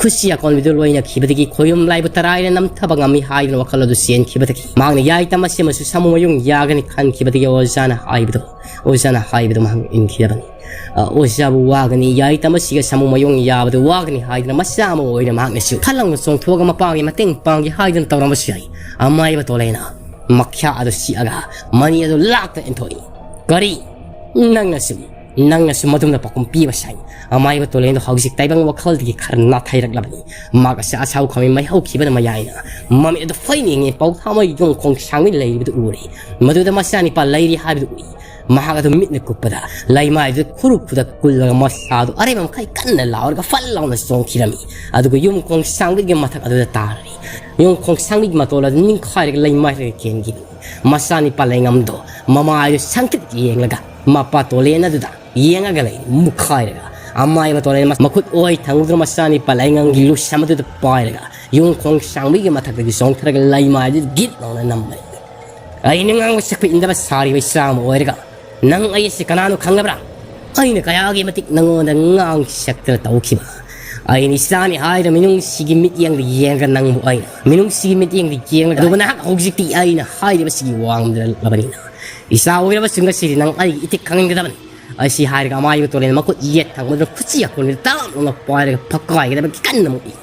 ꯈꯨꯠꯁꯤ ꯑꯀꯣꯟꯕꯤꯗꯨ ꯂꯣꯏꯅꯈꯤꯕꯗꯒꯤ ꯈꯣꯏꯌꯨꯝ ꯂꯥꯏꯕꯨ ꯇꯔꯥꯏꯅ ꯅꯝꯊꯕ ꯉꯝꯃꯤ ꯍꯥꯏꯗꯨꯅ ꯋꯥꯈꯜ ꯑꯗꯨ ꯆꯦꯟꯈꯤꯕꯗꯒꯤ ꯃꯍꯥꯛꯅ ꯌꯥꯏꯇꯝ ꯑꯁꯤꯃꯁꯨ ꯁꯥꯃꯨ ꯃꯌꯨꯡ ꯌꯥꯒꯅꯤ ꯈꯟꯈꯤꯕꯗꯒꯤ ꯑꯣꯖꯥꯅ ꯍꯥꯏꯕꯗꯨ, ꯑꯣꯖꯥꯅ ꯍꯥꯏꯕꯗꯨ ꯃꯍꯥꯛ ꯏꯟꯈꯤꯗꯕꯅꯤ꯫ ꯑ, ꯑꯣꯖꯥꯕꯨ ꯋꯥꯒꯅꯤ, ꯌꯥꯏꯇꯝ ꯑꯁꯤꯒ ꯁꯥꯃꯨ ꯃꯌꯨꯡ ꯌꯥꯕꯗꯨ ꯋꯥꯒꯅꯤ ꯍꯥꯏꯗꯨꯅ ꯃꯆꯥ ꯑꯃ ꯑꯣꯏꯅ ꯃꯍꯥꯛꯅꯁꯨ ꯐꯠ ꯂꯥꯎꯅ ꯆꯣꯡꯊꯣꯛꯑꯒ ꯃꯄꯥꯒꯤ ꯃꯇꯦꯡ ꯄꯥꯡꯒꯦ ꯍꯥꯏꯗꯨꯅ ꯇꯧꯔꯝꯕꯁꯨ ꯌꯥꯏ꯫ ꯑꯃꯥꯏꯕ ꯇꯣꯂꯦꯟꯅ ꯃꯈ꯭ꯌꯥ ꯑꯗꯨ ꯁꯤꯛꯑꯒ ꯃꯅꯤ ꯑꯗꯨ ꯂꯥꯛꯇ ꯏꯟꯊꯣꯛꯏ꯫ "ꯀꯔꯤ? ꯅꯪꯅꯁꯨ, ꯅꯪꯅꯁꯨ ꯃꯗꯨꯝꯅ ꯄꯥꯎꯈꯨꯝ ꯄꯤꯕ ꯁꯥꯏ?" ꯑꯃꯥꯏꯕ ꯇꯣꯂꯦꯟꯗꯣ ꯍꯧꯖꯤꯛ ꯇꯥꯏꯕꯪ ꯋꯥꯈꯜꯗꯒꯤ ꯈꯔ ꯅꯥꯊꯩꯔꯛꯂꯕꯅꯤ꯫ ꯃꯍꯥꯛ ꯑꯁꯤ ꯑꯁꯥꯎ ꯈꯥꯃꯤ ꯃꯩ ꯍꯧꯈꯤꯕꯅ ꯃꯌꯥꯏꯅ ꯃꯃꯤꯠ ꯑꯗꯨ ꯐꯩꯅꯤꯡꯉꯤ ꯄꯥꯎꯊꯥꯃꯩ ꯌꯣꯡ ꯈꯣꯡ ꯁꯥꯡꯅ ꯂꯩꯔꯤꯕꯗꯨ ꯎꯔꯦ꯫ ꯃꯗꯨꯗ ꯃꯆꯥꯅꯤꯄꯥ ꯂꯩꯔꯤ ꯍꯥꯏꯕꯗꯨ ꯎꯏ꯫ ꯃꯍꯥꯛ ꯑꯗꯨ ꯃꯤꯠꯅ ꯀꯨꯞꯄꯗ ꯂꯩꯃꯥꯏꯗꯨ ꯈꯨꯔꯨ ꯈꯨꯗꯛ ꯀꯨꯜꯂꯒ ꯃꯁꯥꯗꯨ ꯑꯔꯦꯝꯕ ꯃꯈꯩ ꯀꯟꯅ ꯂꯥꯎꯔꯒ ꯐꯠ ꯂꯥꯎꯅ ꯆꯣꯡꯈꯤꯔꯝꯃꯤ꯫ ꯑꯗꯨꯒ ꯌꯨꯝ ꯈꯣꯡ ꯁꯥꯡꯕꯒꯤ ꯃꯊꯛ ꯑꯗꯨꯗ ꯇꯥꯔꯔꯤ꯫ ꯌꯨꯝ ꯈꯣꯡ ꯁꯥꯡꯕꯒꯤ ꯃꯇꯣꯜ ꯑꯗꯨ ꯅꯤꯡꯈꯥꯏꯔꯒ ꯂꯩꯃꯥꯏꯔꯒ ꯀꯦꯟꯈꯤꯕꯅꯤ꯫ ꯃꯆꯥꯅꯤꯄꯥ ꯂꯩꯉꯝꯗꯣ ꯃꯃꯥꯏꯗꯨ ꯁꯪꯇ꯭ꯔꯤꯛ ꯌꯦꯡꯂꯒ ꯃꯄꯥ ꯇꯣꯂꯦꯟ ꯑꯗꯨꯗ ꯌꯦꯡꯉꯒ ꯂꯩ꯫ ꯃꯨꯛꯈꯥꯏꯔꯒ ꯑꯃꯥꯏꯕ ꯇꯣꯂꯦꯟ ꯃꯈꯨꯠ ꯑꯣꯏ ꯊꯪꯗꯨꯅ ꯃꯆꯥꯅꯤꯄꯥ ꯂꯩꯉꯝꯒꯤ ꯂꯨꯁꯝ ꯑꯗꯨꯗ ꯄꯥꯏꯔꯒ ꯌꯨꯝꯈꯣꯡ ꯁꯥꯡꯕꯤꯒꯤ ꯃꯊꯛꯇꯒꯤ ꯆꯣꯡꯊꯔꯒ ꯂꯩꯃꯥꯏꯗꯨ ꯒꯤꯠ ꯂꯥꯎꯅ ꯅꯝꯕꯅꯤ꯫ ꯑꯩꯅ ꯉꯥꯡꯕ ꯁꯛꯄ ꯏꯟꯗꯕ ꯁꯥꯔꯤꯕ ꯏꯆꯥ ꯑꯃ ꯑꯣꯏꯔꯒ ꯅꯪ ꯑꯩ ꯑꯁꯤ ꯀꯅꯥꯅꯣ ꯈꯪꯂꯕ꯭ꯔꯥ? ꯑꯩꯅ ꯀꯌꯥꯒꯤ ꯃꯇꯤꯛ ꯅꯪꯉꯣꯟꯗ ꯉꯥꯡ ꯁꯛꯇꯅ ꯇꯧꯈꯤꯕ꯫ ꯑꯩꯅ ꯏꯆꯥꯅꯤ ꯍꯥꯏꯔ ꯃꯤꯅꯨꯡꯁꯤꯒꯤ ꯃꯤꯠꯌꯦꯡꯗ ꯌꯦꯡꯉꯒ ꯅꯪꯕꯨ ꯑꯩꯅ ꯃꯤꯅꯨꯡꯁꯤꯒꯤ ꯃꯤꯠꯌꯦꯡꯗ ꯌꯦꯡꯂꯒ, ꯑꯗꯨꯒ ꯅꯍꯥꯛ ꯍꯧꯖꯤꯛꯇꯤ ꯑꯩꯅ ꯍꯥꯏꯔꯤꯕꯁꯤꯒꯤ ꯋꯥꯡꯃꯗ ꯂꯛꯂꯕꯅꯤꯅ, ꯏꯆꯥ ꯑꯣꯏꯔꯕꯁꯨ ꯉꯁꯤꯗꯤ ꯅꯪ ꯑꯩꯒꯤ ꯏꯊꯤꯛ ꯈꯪꯍꯟꯒꯗꯕꯅꯤ꯫ ꯑꯁꯤ ꯍꯥꯏꯔꯒ ꯑꯃꯥꯏꯕ ꯇꯣꯂꯦꯟ ꯃꯈꯨꯠ ꯌꯦꯠ ꯊꯪꯕꯗꯨꯅ ꯈꯨꯠꯁꯤ ꯑꯀꯣꯟꯕꯗ ꯇꯥꯞ ꯂꯥꯎꯅ ꯄꯥꯏꯔꯒ ꯐꯛꯀꯥꯏꯒꯗꯕꯒꯤ ꯀꯟꯅ ꯃꯨꯛꯏ꯫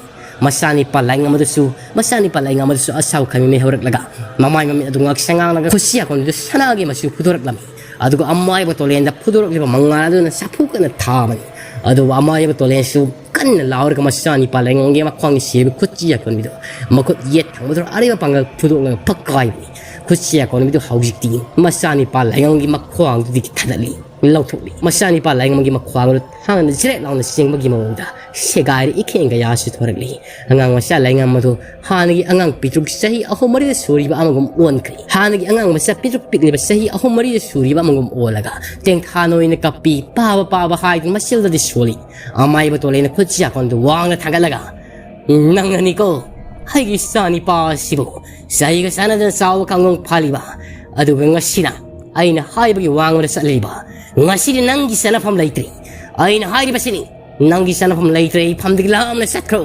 ꯃꯆꯥꯅꯤꯄꯥ ꯂꯥꯏꯉꯝ ꯑꯗꯨꯁꯨ, ꯃꯆꯥꯅꯤꯄꯥ ꯂꯥꯏꯉꯝ ꯑꯗꯨꯁꯨ ꯑꯁꯥꯎ ꯈꯪꯃꯤ ꯍꯧꯔꯛꯂꯒ ꯃꯃꯥꯏ ꯃꯃꯤꯠ ꯑꯗꯨ ꯉꯥꯛꯁꯪ ꯉꯥꯡꯂꯒ ꯈꯨꯠꯁꯤ ꯑꯀꯣꯟꯕꯗꯨ ꯁꯅꯥꯒꯤ ꯃꯆꯨ ꯐꯨꯗꯣꯔꯛꯂꯝꯃꯤ꯫ ꯑꯗꯨꯒ ꯑꯃꯥꯏꯕ ꯇꯣꯂꯦꯟꯗ ꯐꯨꯗꯣꯔꯛꯂꯤꯕ ꯃꯉꯥꯜ ꯑꯗꯨꯅ ꯁꯥꯐꯨ ꯀꯟꯅ ꯊꯥꯕꯅꯤ꯫ ꯑꯗꯨꯕꯨ ꯑꯃꯥꯏꯕ ꯇꯣꯂꯦꯟꯁꯨ ꯀꯟꯅ ꯂꯥꯎꯔꯒ ꯃꯆꯥꯅꯤꯄꯥ ꯂꯥꯏꯉꯝꯒꯤ ꯃꯈ꯭ꯋꯥꯡꯒꯤ ꯁꯤꯔꯤꯕ ꯈꯨꯠꯁꯤ ꯑꯀꯣꯟꯕꯤꯗꯨ ꯃꯈꯨꯠ ꯌꯦꯠ ꯊꯪꯕꯗꯨꯅ ꯑꯔꯤꯕ ꯄꯥꯡꯒꯜ ꯐꯨꯗꯣꯛꯂꯒ ꯐꯛꯀꯥꯏꯕꯅꯤ꯫ ꯈꯨꯠꯁꯤ ꯑꯀꯣꯟꯕꯤꯗꯨ ꯍꯧꯖꯤꯛꯇꯤ ꯃꯆꯥꯅꯤꯄꯥ ꯂꯥꯏꯉꯝꯒꯤ ꯃꯈ꯭ꯋꯥꯡꯗꯨꯗꯒꯤ ꯊꯥꯗꯠꯂꯤ, ꯂꯧꯊꯣꯛꯂꯤ꯫ ꯃꯆꯥꯅꯤꯄꯥ ꯂꯥꯏꯉꯝꯒꯤ ꯃꯈ꯭ꯋꯥꯡ ꯑꯗꯨ ꯊꯥꯡꯅ ꯆꯤꯔꯦꯠ ꯂꯥꯎꯅ ꯆꯤꯡꯕꯒꯤ ꯃꯑꯣꯡꯗ ꯁꯦꯒꯥꯏꯔ ꯏꯈꯦꯡ ꯀꯌꯥꯁꯨ ꯊꯣꯔꯛꯂꯤ꯫ ꯑꯉꯥꯡ ꯃꯆꯥ ꯂꯥꯏꯉꯝ ꯑꯗꯨ ꯍꯥꯟꯅꯒꯤ ꯑꯉꯥꯡ ꯄꯤꯇ꯭ꯔꯨꯛ ꯆꯍꯤ ꯑꯍꯨꯝ ꯃꯔꯤꯗ ꯁꯨꯔꯤꯕ ꯑꯃꯒꯨꯝ ꯑꯣꯟꯈ꯭ꯔꯦ꯫ ꯍꯥꯟꯅꯒꯤ ꯑꯉꯥꯡ ꯃꯆꯥ ꯄꯤꯇ꯭ꯔꯨꯛ ꯄꯤꯛꯂꯤꯕ ꯆꯍꯤ ꯑꯍꯨꯝ ꯃꯔꯤꯗ ꯁꯨꯔꯤꯕ ꯑꯃꯒꯨꯝ ꯑꯣꯜꯂꯒ ꯇꯦꯡꯊꯥ ꯅꯣꯏꯅ ꯀꯞꯄꯤ, ꯄꯥꯕ ꯄꯥꯕ ꯍꯥꯏꯗꯨꯅ ꯃꯆꯤꯜꯗꯗꯤ ꯁꯣꯜꯂꯤ꯫ ꯑꯃꯥꯏꯕ ꯇꯣꯂꯦꯟꯅ ꯈꯨꯠꯁꯤ ꯑꯀꯣꯟꯗꯨ ꯋꯥꯡꯅ ꯊꯥꯡꯒꯠꯂꯒ, "ꯅꯪꯅꯅꯤꯀꯣ ꯑꯩꯒꯤ ꯏꯆꯥ ꯅꯤꯄꯥ ꯑꯁꯤꯕꯨ ꯆꯍꯤꯒ ꯆꯥꯟꯅꯗꯅ ꯆꯥꯎꯕ ꯀꯥꯡꯂꯣꯡ ꯐꯥꯜꯂꯤꯕ, ꯑꯗꯨꯒ ꯉꯁꯤꯅ ꯑꯩꯅ ꯍꯥꯏꯕꯒꯤ ꯋꯥꯡꯃꯗ ꯆꯠꯂꯤꯕ꯫ ꯉꯁꯤꯗꯤ ꯅꯪꯒꯤ ꯆꯠꯅꯐꯝ ꯂꯩꯇ꯭ꯔꯦ꯫ ꯑꯩꯅ ꯍꯥꯏꯔꯤꯕꯁꯤꯅꯤ, ꯅꯪꯒꯤ ꯆꯠꯅꯐꯝ ꯂꯩꯇ꯭ꯔꯦ, ꯏꯐꯝꯗꯒꯤ ꯂꯥꯞꯅ ꯆꯠꯈ꯭ꯔꯣ"꯫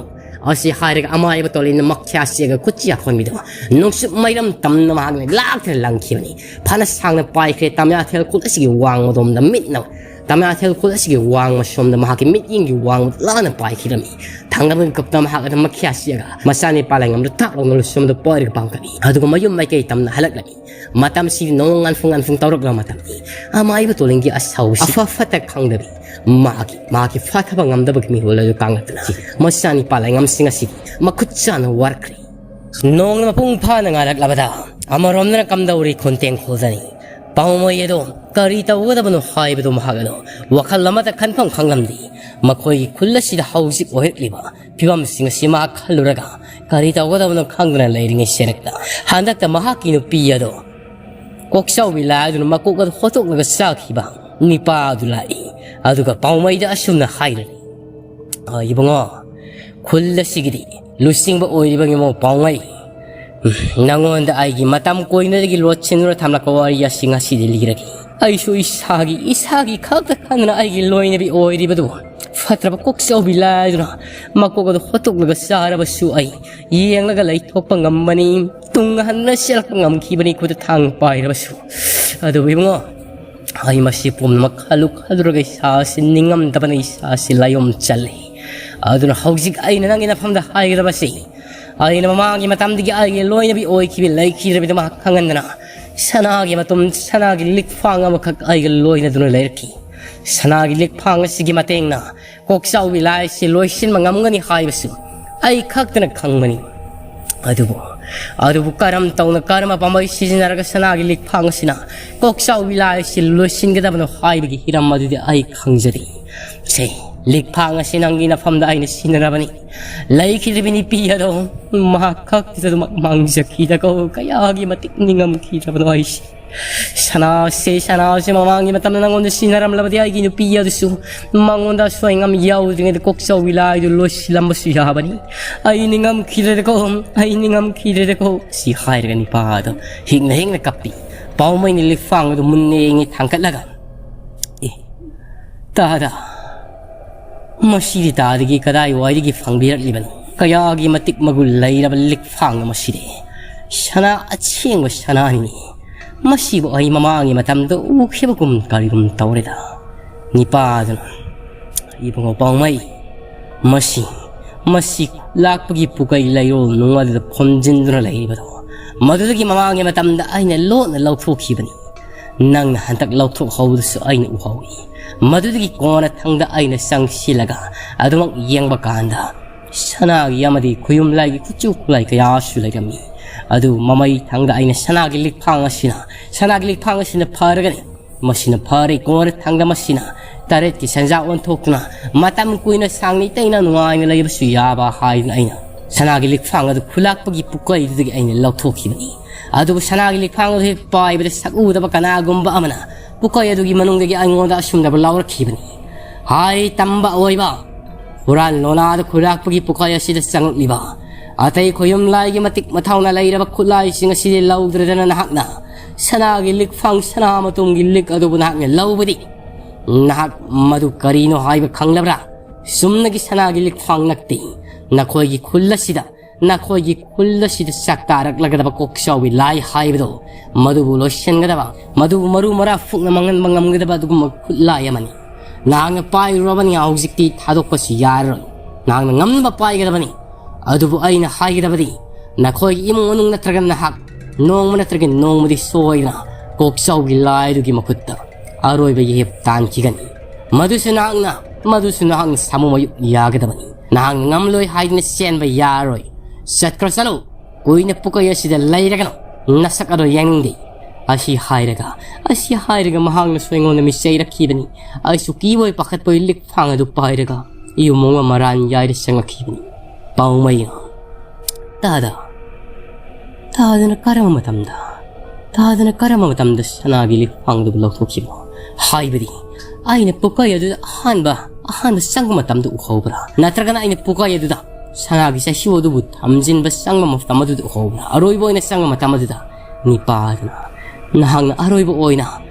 ꯑꯁꯤ ꯍꯥꯏꯔꯒ ꯑꯃꯥꯏꯕ ꯇꯣꯂꯦꯟꯅ ꯃꯈ꯭ꯌꯥ ꯁꯦꯛꯑꯒ ꯈꯨꯠꯁꯤ ꯑꯀꯣꯟꯕꯤꯗꯨ ꯅꯨꯡꯁꯤꯠ ꯃꯩꯔꯝ ꯇꯝꯅ ꯃꯍꯥꯛꯅ ꯂꯥꯛꯇꯨꯅ ꯂꯪꯈꯤꯕꯅꯤ꯫ ꯐꯅ ꯁꯥꯡꯅ ꯄꯥꯏꯈ꯭ꯔꯦ ꯇꯝꯌꯥꯊꯦꯜ ꯈꯨꯜ ꯑꯁꯤꯒꯤ ꯋꯥꯡꯃꯗꯣꯝꯗ ꯃꯤꯠꯅ꯫ ꯇꯝꯌꯥꯊꯦꯜ ꯈꯨꯜ ꯑꯁꯤꯒꯤ ꯋꯥꯡꯃ ꯁꯣꯝꯗ ꯃꯍꯥꯛꯀꯤ ꯃꯤꯠꯌꯦꯡꯒꯤ ꯋꯥꯡꯃ ꯂꯥꯟꯅ ꯄꯥꯏꯈꯤꯔꯝꯃꯤ꯫ ꯊꯥꯡꯒꯠꯄꯒꯤ ꯃꯤꯀꯨꯞꯇ ꯃꯍꯥꯛ ꯑꯗꯨꯝ ꯃꯈ꯭ꯌꯥ ꯁꯦꯛꯑꯒ ꯃꯆꯥꯅꯤꯄꯥ ꯂꯥꯏꯉꯝꯗ ꯇꯥꯛ ꯂꯥꯎꯅ ꯂꯨꯁꯝꯗ ꯄꯥꯏꯔꯒ ꯄꯥꯡꯈꯠꯂꯤ꯫ ꯑꯗꯨꯒ ꯃꯌꯨꯝ ꯃꯥꯏꯀꯩ ꯇꯝꯅ ꯍꯜꯂꯛꯂꯝꯃꯤ꯫ ꯃꯇꯝꯁꯤ ꯅꯣꯡ ꯉꯥꯟꯐꯨꯡ ꯉꯥꯟꯐꯨꯡ ꯇꯧꯔꯛꯂꯕ ꯃꯇꯝꯅꯤ꯫ ꯑꯃꯥꯏꯕ ꯇꯣꯂꯦꯟꯒꯤ ꯑꯁꯥꯎꯕꯁꯤ ꯑꯐ ꯐꯠꯇ ꯈꯪꯗꯕꯤ, ꯃꯍꯥꯛꯀꯤ, ꯃꯍꯥꯛꯀꯤ ꯐꯥꯊꯕ ꯉꯝꯗꯕꯒꯤ ꯃꯤꯍꯨꯜ ꯑꯗꯨ ꯀꯥꯡꯂꯛꯇꯨꯅ ꯃꯆꯥꯅꯤꯄꯥ ꯂꯥꯏꯉꯝꯁꯤꯡ ꯑꯁꯤꯒꯤ ꯃꯈꯨꯠ ꯆꯥꯅ ꯋꯥꯔꯛꯈ꯭ꯔꯦ꯫ ꯅꯣꯡꯅ ꯃꯄꯨꯡ ꯐꯥꯅ ꯉꯥꯜꯂꯛꯂꯕꯗ ꯑꯃꯔꯣꯝꯗꯅ ꯀꯝꯗꯧꯔꯤ ꯈꯣꯟꯇꯦꯡ ꯈꯣꯜꯗꯅꯤ꯫ ꯄꯥꯎꯃꯩ ꯑꯗꯣ ꯀꯔꯤ ꯇꯧꯒꯗꯕꯅꯣ ꯍꯥꯏꯕꯗꯨ ꯃꯍꯥꯛ ꯑꯗꯣ ꯋꯥꯈꯜ ꯑꯃꯠꯇ ꯈꯟꯐꯝ ꯈꯪꯂꯝꯗꯦ꯫ ꯃꯈꯣꯏꯒꯤ ꯈꯨꯜ ꯑꯁꯤꯗ ꯍꯧꯖꯤꯛ ꯑꯣꯏꯔꯛꯂꯤꯕ ꯐꯤꯕꯝꯁꯤꯡ ꯑꯁꯤ ꯃꯍꯥꯛ ꯈꯜꯂꯨꯔꯒ ꯀꯔꯤ ꯇꯧꯒꯗꯕꯅꯣ ꯈꯪꯗꯅ ꯂꯩꯔꯤꯉꯩ ꯁꯦꯔꯛꯇ ꯍꯟꯗꯛꯇ ꯃꯍꯥꯛꯀꯤ ꯅꯨꯄꯤ ꯑꯗꯣ ꯀꯣꯛꯆꯥꯎꯕꯤ ꯂꯥꯏ ꯑꯗꯨꯅ ꯃꯀꯣꯛ ꯑꯗꯨ ꯍꯣꯠꯇꯣꯛꯂꯒ ꯆꯥꯈꯤꯕ ꯅꯤꯄꯥ ꯑꯗꯨ ꯂꯥꯛꯏ꯫ ꯑꯗꯨꯒ ꯄꯥꯎꯃꯩꯗ ꯑꯁꯨꯝꯅ ꯍꯥꯏꯔꯦ, "ꯑ, ꯏꯕꯨꯡꯉꯣ, ꯈꯨꯜ ꯑꯁꯤꯒꯤꯗꯤ ꯂꯨꯆꯤꯡꯕ ꯑꯣꯏꯔꯤꯕ ꯏꯃꯧ ꯄꯥꯎꯃꯩ, ꯎꯝ, ꯅꯉꯣꯟꯗ ꯑꯩꯒꯤ ꯃꯇꯝ ꯀꯨꯏꯅꯗꯒꯤ ꯂꯣꯠꯁꯤꯟꯗꯨꯅ ꯊꯝꯂꯛꯄ ꯋꯥꯔꯤ ꯑꯁꯤ ꯉꯁꯤꯗꯤ ꯂꯤꯔꯒꯦ꯫ ꯑꯩꯁꯨ ꯏꯁꯥꯒꯤ, ꯏꯁꯥꯒꯤ ꯈꯛꯇ ꯈꯟꯗꯅ ꯑꯩꯒꯤ ꯂꯣꯏꯅꯕꯤ ꯑꯣꯏꯔꯤꯕꯗꯨ ꯐꯠꯇ꯭ꯔꯕ ꯀꯣꯛꯆꯥꯎꯕꯤ ꯂꯥꯏꯗꯨꯅ ꯃꯀꯣꯛ ꯑꯗꯨ ꯍꯣꯠꯇꯣꯛꯂꯒ ꯆꯥꯔꯕꯁꯨ ꯑꯩ ꯌꯦꯡꯂꯒ ꯂꯩꯊꯣꯛꯄ ꯉꯝꯕꯅꯤ꯫ ꯇꯨꯡ ꯍꯟꯅ ꯆꯦꯜꯂꯛꯄ ꯉꯝꯈꯤꯕꯅꯤ꯫ ꯈꯨꯠꯇ ꯊꯥꯡ ꯄꯥꯏꯔꯕꯁꯨ꯫ ꯑꯗꯨꯕꯨ ꯏꯕꯨꯡꯉꯣ, ꯑꯩ ꯃꯁꯤ ꯄꯨꯝꯅꯃꯛ ꯈꯜꯂꯨ ꯈꯜꯂꯨꯔꯒ ꯏꯁꯥꯁꯤ ꯅꯤꯡꯉꯝꯗꯕꯅ ꯏꯁꯥꯁꯤ ꯂꯥꯏꯌꯣꯝ ꯆꯜꯂꯤ꯫ ꯑꯗꯨꯅ ꯍꯧꯖꯤꯛ ꯑꯩꯅ ꯅꯪꯒꯤ ꯅꯐꯝꯗ ꯍꯥꯏꯒꯗꯕꯁꯤ, ꯑꯩꯅ ꯃꯃꯥꯡꯒꯤ ꯃꯇꯝꯗꯒꯤ ꯑꯩꯒꯤ ꯂꯣꯏꯅꯕꯤ ꯑꯣꯏꯈꯤꯕ ꯂꯩꯈꯤꯗ꯭ꯔꯕꯤꯗ ꯃꯍꯥꯛ ꯈꯪꯍꯟꯗꯅ ꯁꯅꯥꯒꯤ ꯃꯇꯨꯝ, ꯁꯅꯥꯒꯤ ꯂꯤꯛꯐꯥꯡ ꯑꯃꯈꯛ ꯑꯩꯒ ꯂꯣꯏꯅꯗꯨꯅ ꯂꯩꯔꯛꯈꯤ꯫ ꯁꯅꯥꯒꯤ ꯂꯤꯛꯐꯥꯡ ꯑꯁꯤꯒꯤ ꯃꯇꯦꯡꯅ ꯀꯣꯛꯆꯥꯎꯕꯤ ꯂꯥꯏ ꯑꯁꯤ ꯂꯣꯏꯁꯤꯟꯕ ꯉꯝꯒꯅꯤ ꯍꯥꯏꯕꯁꯨ ꯑꯩ ꯈꯛꯇꯅ ꯈꯪꯕꯅꯤ꯫ ꯑꯗꯨꯕꯨ, ꯑꯗꯨꯕꯨ ꯀꯔꯝ ꯇꯧꯅ, ꯀꯔꯝꯕ ꯄꯥꯝꯕꯩ ꯁꯤꯖꯤꯟꯅꯔꯒ ꯁꯅꯥꯒꯤ ꯂꯤꯛꯐꯥꯡ ꯑꯁꯤꯅ ꯀꯣꯛꯆꯥꯎꯕꯤ ꯂꯥꯏ ꯑꯁꯤ ꯂꯣꯏꯁꯤꯟꯒꯗꯕꯅꯣ ꯍꯥꯏꯕꯒꯤ ꯍꯤꯔꯝ ꯑꯗꯨꯗꯤ ꯑꯩ ꯈꯪꯖꯗꯦ꯫ ꯁꯦ, ꯂꯤꯛꯐꯥꯡ ꯑꯁꯤ ꯅꯪꯒꯤ ꯅꯐꯝꯗ ꯑꯩꯅ ꯁꯤꯖꯤꯟꯅꯔꯕꯅꯤ꯫ ꯂꯩꯈꯤꯗ꯭ꯔꯤꯕꯤ ꯅꯨꯄꯤ ꯑꯗꯣ ꯃꯍꯥꯛ ꯈꯛꯇꯗꯃꯛ ꯃꯥꯡꯖꯈꯤꯗꯀꯣ, ꯀꯌꯥꯒꯤ ꯃꯇꯤꯛ ꯅꯤꯡꯉꯝꯈꯤꯗ꯭ꯔꯕꯅꯣ ꯑꯩꯁꯦ꯫ ꯁꯅꯥꯁꯦ, ꯁꯅꯥꯁꯦ ꯃꯃꯥꯡꯒꯤ ꯃꯇꯝꯗ ꯅꯪꯉꯣꯟꯗ ꯁꯤꯖꯤꯟꯅꯔꯝꯂꯕꯗꯤ ꯑꯩꯒꯤ ꯅꯨꯄꯤ ꯑꯗꯨꯁꯨ ꯃꯉꯣꯟꯗ ꯑꯁꯣꯏ ꯑꯉꯥꯝ ꯌꯥꯎꯗ꯭ꯔꯤꯉꯩꯗ ꯀꯣꯛꯆꯥꯎꯕꯤ ꯂꯥꯏꯗꯨ ꯂꯣꯏꯁꯤꯜꯂꯝꯕꯁꯨ ꯌꯥꯕꯅꯤ꯫ ꯑꯩ ꯅꯤꯡꯉꯝꯈꯤꯗ꯭ꯔꯦꯗꯀꯣ, ꯑꯩ ꯅꯤꯡꯉꯝꯈꯤꯗ꯭ꯔꯦꯗꯀꯣ", ꯁꯤ ꯍꯥꯏꯔꯒ ꯅꯤꯄꯥꯗꯣ ꯍꯤꯡꯅ ꯍꯤꯡꯅ ꯀꯞꯄꯤ꯫ ꯄꯥꯎꯃꯩꯅ ꯂꯤꯛꯐꯥꯡ ꯑꯗꯨ ꯃꯨꯟꯅ ꯌꯦꯡꯉꯤ ꯊꯥꯡꯒꯠꯂꯒ, "ꯑꯦ, ꯇꯥꯗ, ꯃꯁꯤꯗꯤ ꯇꯥꯗꯒꯤ ꯀꯗꯥꯏꯋꯥꯏꯗꯒꯤ ꯐꯪꯕꯤꯔꯛꯂꯤꯕꯅꯣ? ꯀꯌꯥꯒꯤ ꯃꯇꯤꯛ ꯃꯒꯨꯟ ꯂꯩꯔꯕ ꯂꯤꯛꯐꯥꯡꯅꯣ ꯃꯁꯤꯗꯤ? ꯁꯅꯥ ꯑꯁꯦꯡꯕ ꯁꯅꯥꯅꯤꯅꯦ꯫ ꯃꯁꯤꯕꯨ ꯑꯩ ꯃꯃꯥꯡꯒꯤ ꯃꯇꯝꯗ ꯎꯈꯤꯕꯒꯨꯝ ꯀꯔꯤꯒꯨꯝ ꯇꯧꯔꯦꯗ"꯫ ꯅꯤꯄꯥꯗꯨꯅ, "ꯏꯕꯨꯡꯉꯣ ꯄꯥꯎꯃꯩ, ꯃꯁꯤ, ꯃꯁꯤ ꯂꯥꯛꯄꯒꯤ ꯄꯨꯀꯩ ꯂꯩꯔꯣꯜ ꯅꯨꯡ ꯑꯗꯨꯗ ꯐꯣꯝꯖꯤꯟꯗꯨꯅ ꯂꯩꯔꯤꯕꯗꯣ, ꯃꯗꯨꯗꯒꯤ ꯃꯃꯥꯡꯒꯤ ꯃꯇꯝꯗ ꯑꯩꯅ ꯂꯣꯠꯅ ꯂꯧꯊꯣꯛꯈꯤꯕꯅꯤ꯫ ꯅꯪꯅ ꯍꯟꯗꯛ ꯂꯧꯊꯣꯛꯍꯧꯕꯗꯨꯁꯨ ꯑꯩꯅ ꯎꯍꯧꯏ꯫ ꯃꯗꯨꯗꯒꯤ ꯀꯣꯟꯅ ꯊꯪꯗ ꯑꯩꯅ ꯆꯪꯁꯤꯜꯂꯒ ꯑꯗꯨꯃꯛ ꯌꯦꯡꯕ ꯀꯥꯟꯗ ꯁꯅꯥꯒꯤ ꯑꯃꯗꯤ ꯈꯨꯌꯨꯝ ꯂꯥꯏꯒꯤ ꯈꯨꯠꯁꯨ ꯈꯨꯠꯂꯥꯏ ꯀꯌꯥꯁꯨ ꯂꯩꯔꯝꯃꯤ꯫ ꯑꯗꯨ ꯃꯃꯩ ꯊꯪꯗ ꯑꯩꯅ ꯁꯅꯥꯒꯤ ꯂꯤꯛꯐꯥꯡ ꯑꯁꯤꯅ, ꯁꯅꯥꯒꯤ ꯂꯤꯛꯐꯥꯡ ꯑꯁꯤꯅ ꯐꯔꯒꯅꯤ꯫ ꯃꯁꯤꯅ ꯐꯔꯦ, ꯀꯣꯟꯅ ꯊꯪꯗ ꯃꯁꯤꯅ ꯇꯔꯦꯠꯀꯤ ꯁꯦꯟꯖꯥ ꯑꯣꯟꯊꯣꯛꯇꯨꯅ ꯃꯇꯝ ꯀꯨꯏꯅ ꯁꯥꯡꯅ ꯏꯇꯩꯅ ꯅꯨꯡꯉꯥꯏꯅ ꯂꯩꯕꯁꯨ ꯌꯥꯕ" ꯍꯥꯏꯗꯨꯅ ꯑꯩꯅ ꯁꯅꯥꯒꯤ ꯂꯤꯛꯐꯥꯡ ꯑꯗꯨ ꯈꯨꯂꯥꯛꯄꯒꯤ ꯄꯨꯀꯩꯗꯨꯗꯒꯤ ꯑꯩꯅ ꯂꯧꯊꯣꯛꯈꯤꯕꯅꯤ꯫ ꯑꯗꯨꯕꯨ ꯁꯅꯥꯒꯤ ꯂꯤꯛꯐꯥꯡ ꯑꯗꯨ ꯍꯦꯛ ꯄꯥꯏꯕꯗ ꯁꯛꯎꯗꯕ ꯀꯅꯥꯒꯨꯝꯕ ꯑꯃꯅ ꯄꯨꯀꯩ ꯑꯗꯨꯒꯤ ꯃꯅꯨꯡꯗꯒꯤ ꯑꯩꯉꯣꯟꯗ ꯑꯁꯨꯝꯅꯕ ꯂꯥꯎꯔꯛꯈꯤꯕꯅꯤ, "ꯍꯥꯏ ꯇꯝꯕ ꯑꯣꯏꯕ, ꯍꯨꯔꯥꯟ ꯂꯣꯅꯥꯗ ꯈꯨꯂꯥꯛꯄꯒꯤ ꯄꯨꯀꯩ ꯑꯁꯤꯗ ꯆꯪꯂꯛꯂꯤꯕ ꯑꯇꯩ ꯈꯣꯌꯨꯝ ꯂꯥꯏꯒꯤ ꯃꯇꯤꯛ ꯃꯊꯧꯅ ꯂꯩꯔꯕ ꯈꯨꯠꯂꯥꯏꯁꯤꯡ ꯑꯁꯤꯗꯤ ꯂꯧꯗ꯭ꯔꯗꯅ ꯅꯍꯥꯛꯅ ꯁꯅꯥꯒꯤ ꯂꯤꯛꯐꯥꯡ ꯁꯅꯥ ꯃꯇꯨꯝꯒꯤ ꯂꯤꯛ ꯑꯗꯨꯕꯨ ꯅꯍꯥꯛꯅ ꯂꯧꯕꯗꯤ? ꯅꯍꯥꯛ ꯃꯗꯨ ꯀꯔꯤꯅꯣ ꯍꯥꯏꯕ ꯈꯪꯂꯕ꯭ꯔꯥ? ꯆꯨꯝꯅꯒꯤ ꯁꯅꯥꯒꯤ ꯂꯤꯛꯐꯥꯡ ꯅꯠꯇꯦ꯫ ꯅꯈꯣꯏꯒꯤ ꯈꯨꯜ ꯑꯁꯤꯗ, ꯅꯈꯣꯏꯒꯤ ꯈꯨꯜ ꯑꯁꯤꯗ ꯆꯥꯛꯇꯥꯔꯛꯂꯒꯗꯕ ꯀꯣꯛꯆꯥꯎꯕꯤ ꯂꯥꯏ ꯍꯥꯏꯕꯗꯣ, ꯃꯗꯨꯕꯨ ꯂꯣꯏꯁꯤꯟꯒꯗꯕ, ꯃꯗꯨꯕꯨ ꯃꯔꯨ ꯃꯔꯥ ꯐꯨꯛꯅ ꯃꯥꯡꯍꯟꯕ ꯉꯝꯒꯗꯕ ꯑꯗꯨꯒꯨꯝꯕ ꯈꯨꯠꯂꯥꯏ ꯑꯃꯅꯤ꯫ ꯅꯍꯥꯛꯅ ꯄꯥꯏꯔꯨꯔꯕꯅꯤ, ꯍꯧꯖꯤꯛꯇꯤ ꯊꯥꯗꯣꯛꯄꯁꯨ ꯌꯥꯔꯔꯣꯏ꯫ ꯅꯍꯥꯛꯅ ꯉꯝꯅꯕ ꯄꯥꯏꯒꯗꯕꯅꯤ꯫ ꯑꯗꯨꯕꯨ ꯑꯩꯅ ꯍꯥꯏꯒꯗꯕꯗꯤ, ꯅꯈꯣꯏꯒꯤ ꯏꯃꯨꯡ ꯃꯅꯨꯡ ꯅꯠꯇ꯭ꯔꯒ ꯅꯍꯥꯛ ꯅꯣꯡꯃ ꯅꯠꯇ꯭ꯔꯒ ꯅꯣꯡꯃꯗꯤ ꯁꯣꯏꯗꯅ ꯀꯣꯛꯆꯥꯎꯕꯤ ꯂꯥꯏꯗꯨꯒꯤ ꯃꯈꯨꯠꯇ ꯑꯔꯣꯏꯕ ꯌꯦꯍꯦꯞ ꯇꯥꯟꯈꯤꯒꯅꯤ꯫ ꯃꯗꯨꯁꯨ ꯅꯍꯥꯛꯅ, ꯃꯗꯨꯁꯨ ꯅꯍꯥꯛꯅ ꯁꯥꯃꯨ ꯃꯌꯨꯛ ꯌꯥꯒꯗꯕꯅꯤ꯫ ꯅꯍꯥꯛꯅ ꯉꯝꯂꯣꯏ ꯍꯥꯏꯗꯨꯅ ꯆꯦꯟꯕ ꯌꯥꯔꯣꯏ꯫ ꯆꯠꯈ꯭ꯔꯣ, ꯆꯠꯂꯨ꯫ ꯀꯨꯏꯅ ꯄꯨꯀꯩ ꯑꯁꯤꯗ ꯂꯩꯔꯒꯅꯨ꯫ ꯅꯁꯛ ꯑꯗꯣ ꯌꯦꯡꯅꯤꯡꯗꯦ꯫ ꯑꯁꯤ ꯍꯥꯏꯔꯒ, ꯑꯁꯤ ꯍꯥꯏꯔꯒ ꯃꯍꯥꯛꯅꯁꯨ ꯑꯩꯉꯣꯟꯗ ꯃꯤꯆꯩꯔꯛꯈꯤꯕꯅꯤ꯫ ꯑꯩꯁꯨ ꯀꯤꯕꯣꯏ ꯄꯥꯈꯠꯄꯣꯏ ꯂꯤꯛꯐꯥꯡ ꯑꯗꯨ ꯄꯥꯏꯔꯒ ꯌꯨꯝ ꯑꯃ ꯃꯔꯥꯟ ꯌꯥꯏꯔ ꯆꯪꯂꯛꯈꯤꯕꯅꯤ꯫ ꯄꯥꯎꯃꯩ, ꯇꯥꯗ, ꯇꯥꯗꯅ ꯀꯔꯝꯕ ꯃꯇꯝꯗ, ꯇꯥꯗꯅ ꯀꯔꯝꯕ ꯃꯇꯝꯗ ꯁꯅꯥꯒꯤ ꯂꯤꯛꯐꯥꯡꯗꯨꯕꯨ ꯂꯧꯊꯣꯛꯈꯤꯕꯅꯣ? ꯍꯥꯏꯕꯗꯤ, ꯑꯩꯅ ꯄꯨꯀꯩ ꯑꯗꯨꯗ ꯑꯍꯥꯟꯕ, ꯑꯍꯥꯟꯕ ꯆꯪꯕ ꯃꯇꯝꯗ ꯎꯍꯧꯕ꯭ꯔꯥ? ꯅꯠꯇ꯭ꯔꯒꯅ ꯑꯩꯅ ꯄꯨꯀꯩ ꯑꯗꯨꯗ ꯁꯅꯥꯒꯤ ꯆꯩꯁꯨ ꯑꯗꯨꯕꯨ ꯊꯝꯖꯤꯟꯕ ꯆꯪꯕ ꯃꯇꯝ ꯑꯗꯨꯗ ꯎꯍꯧꯕ꯭ꯔꯥ? ꯑꯔꯣꯏꯕ ꯑꯣꯏꯅ ꯆꯪꯕ ꯃꯇꯝ ꯑꯗꯨꯗ, ꯅꯤꯄꯥꯗꯨꯅ, ꯅꯍꯥꯛꯅ ꯑꯔꯣꯏꯕ ꯑꯣꯏꯅ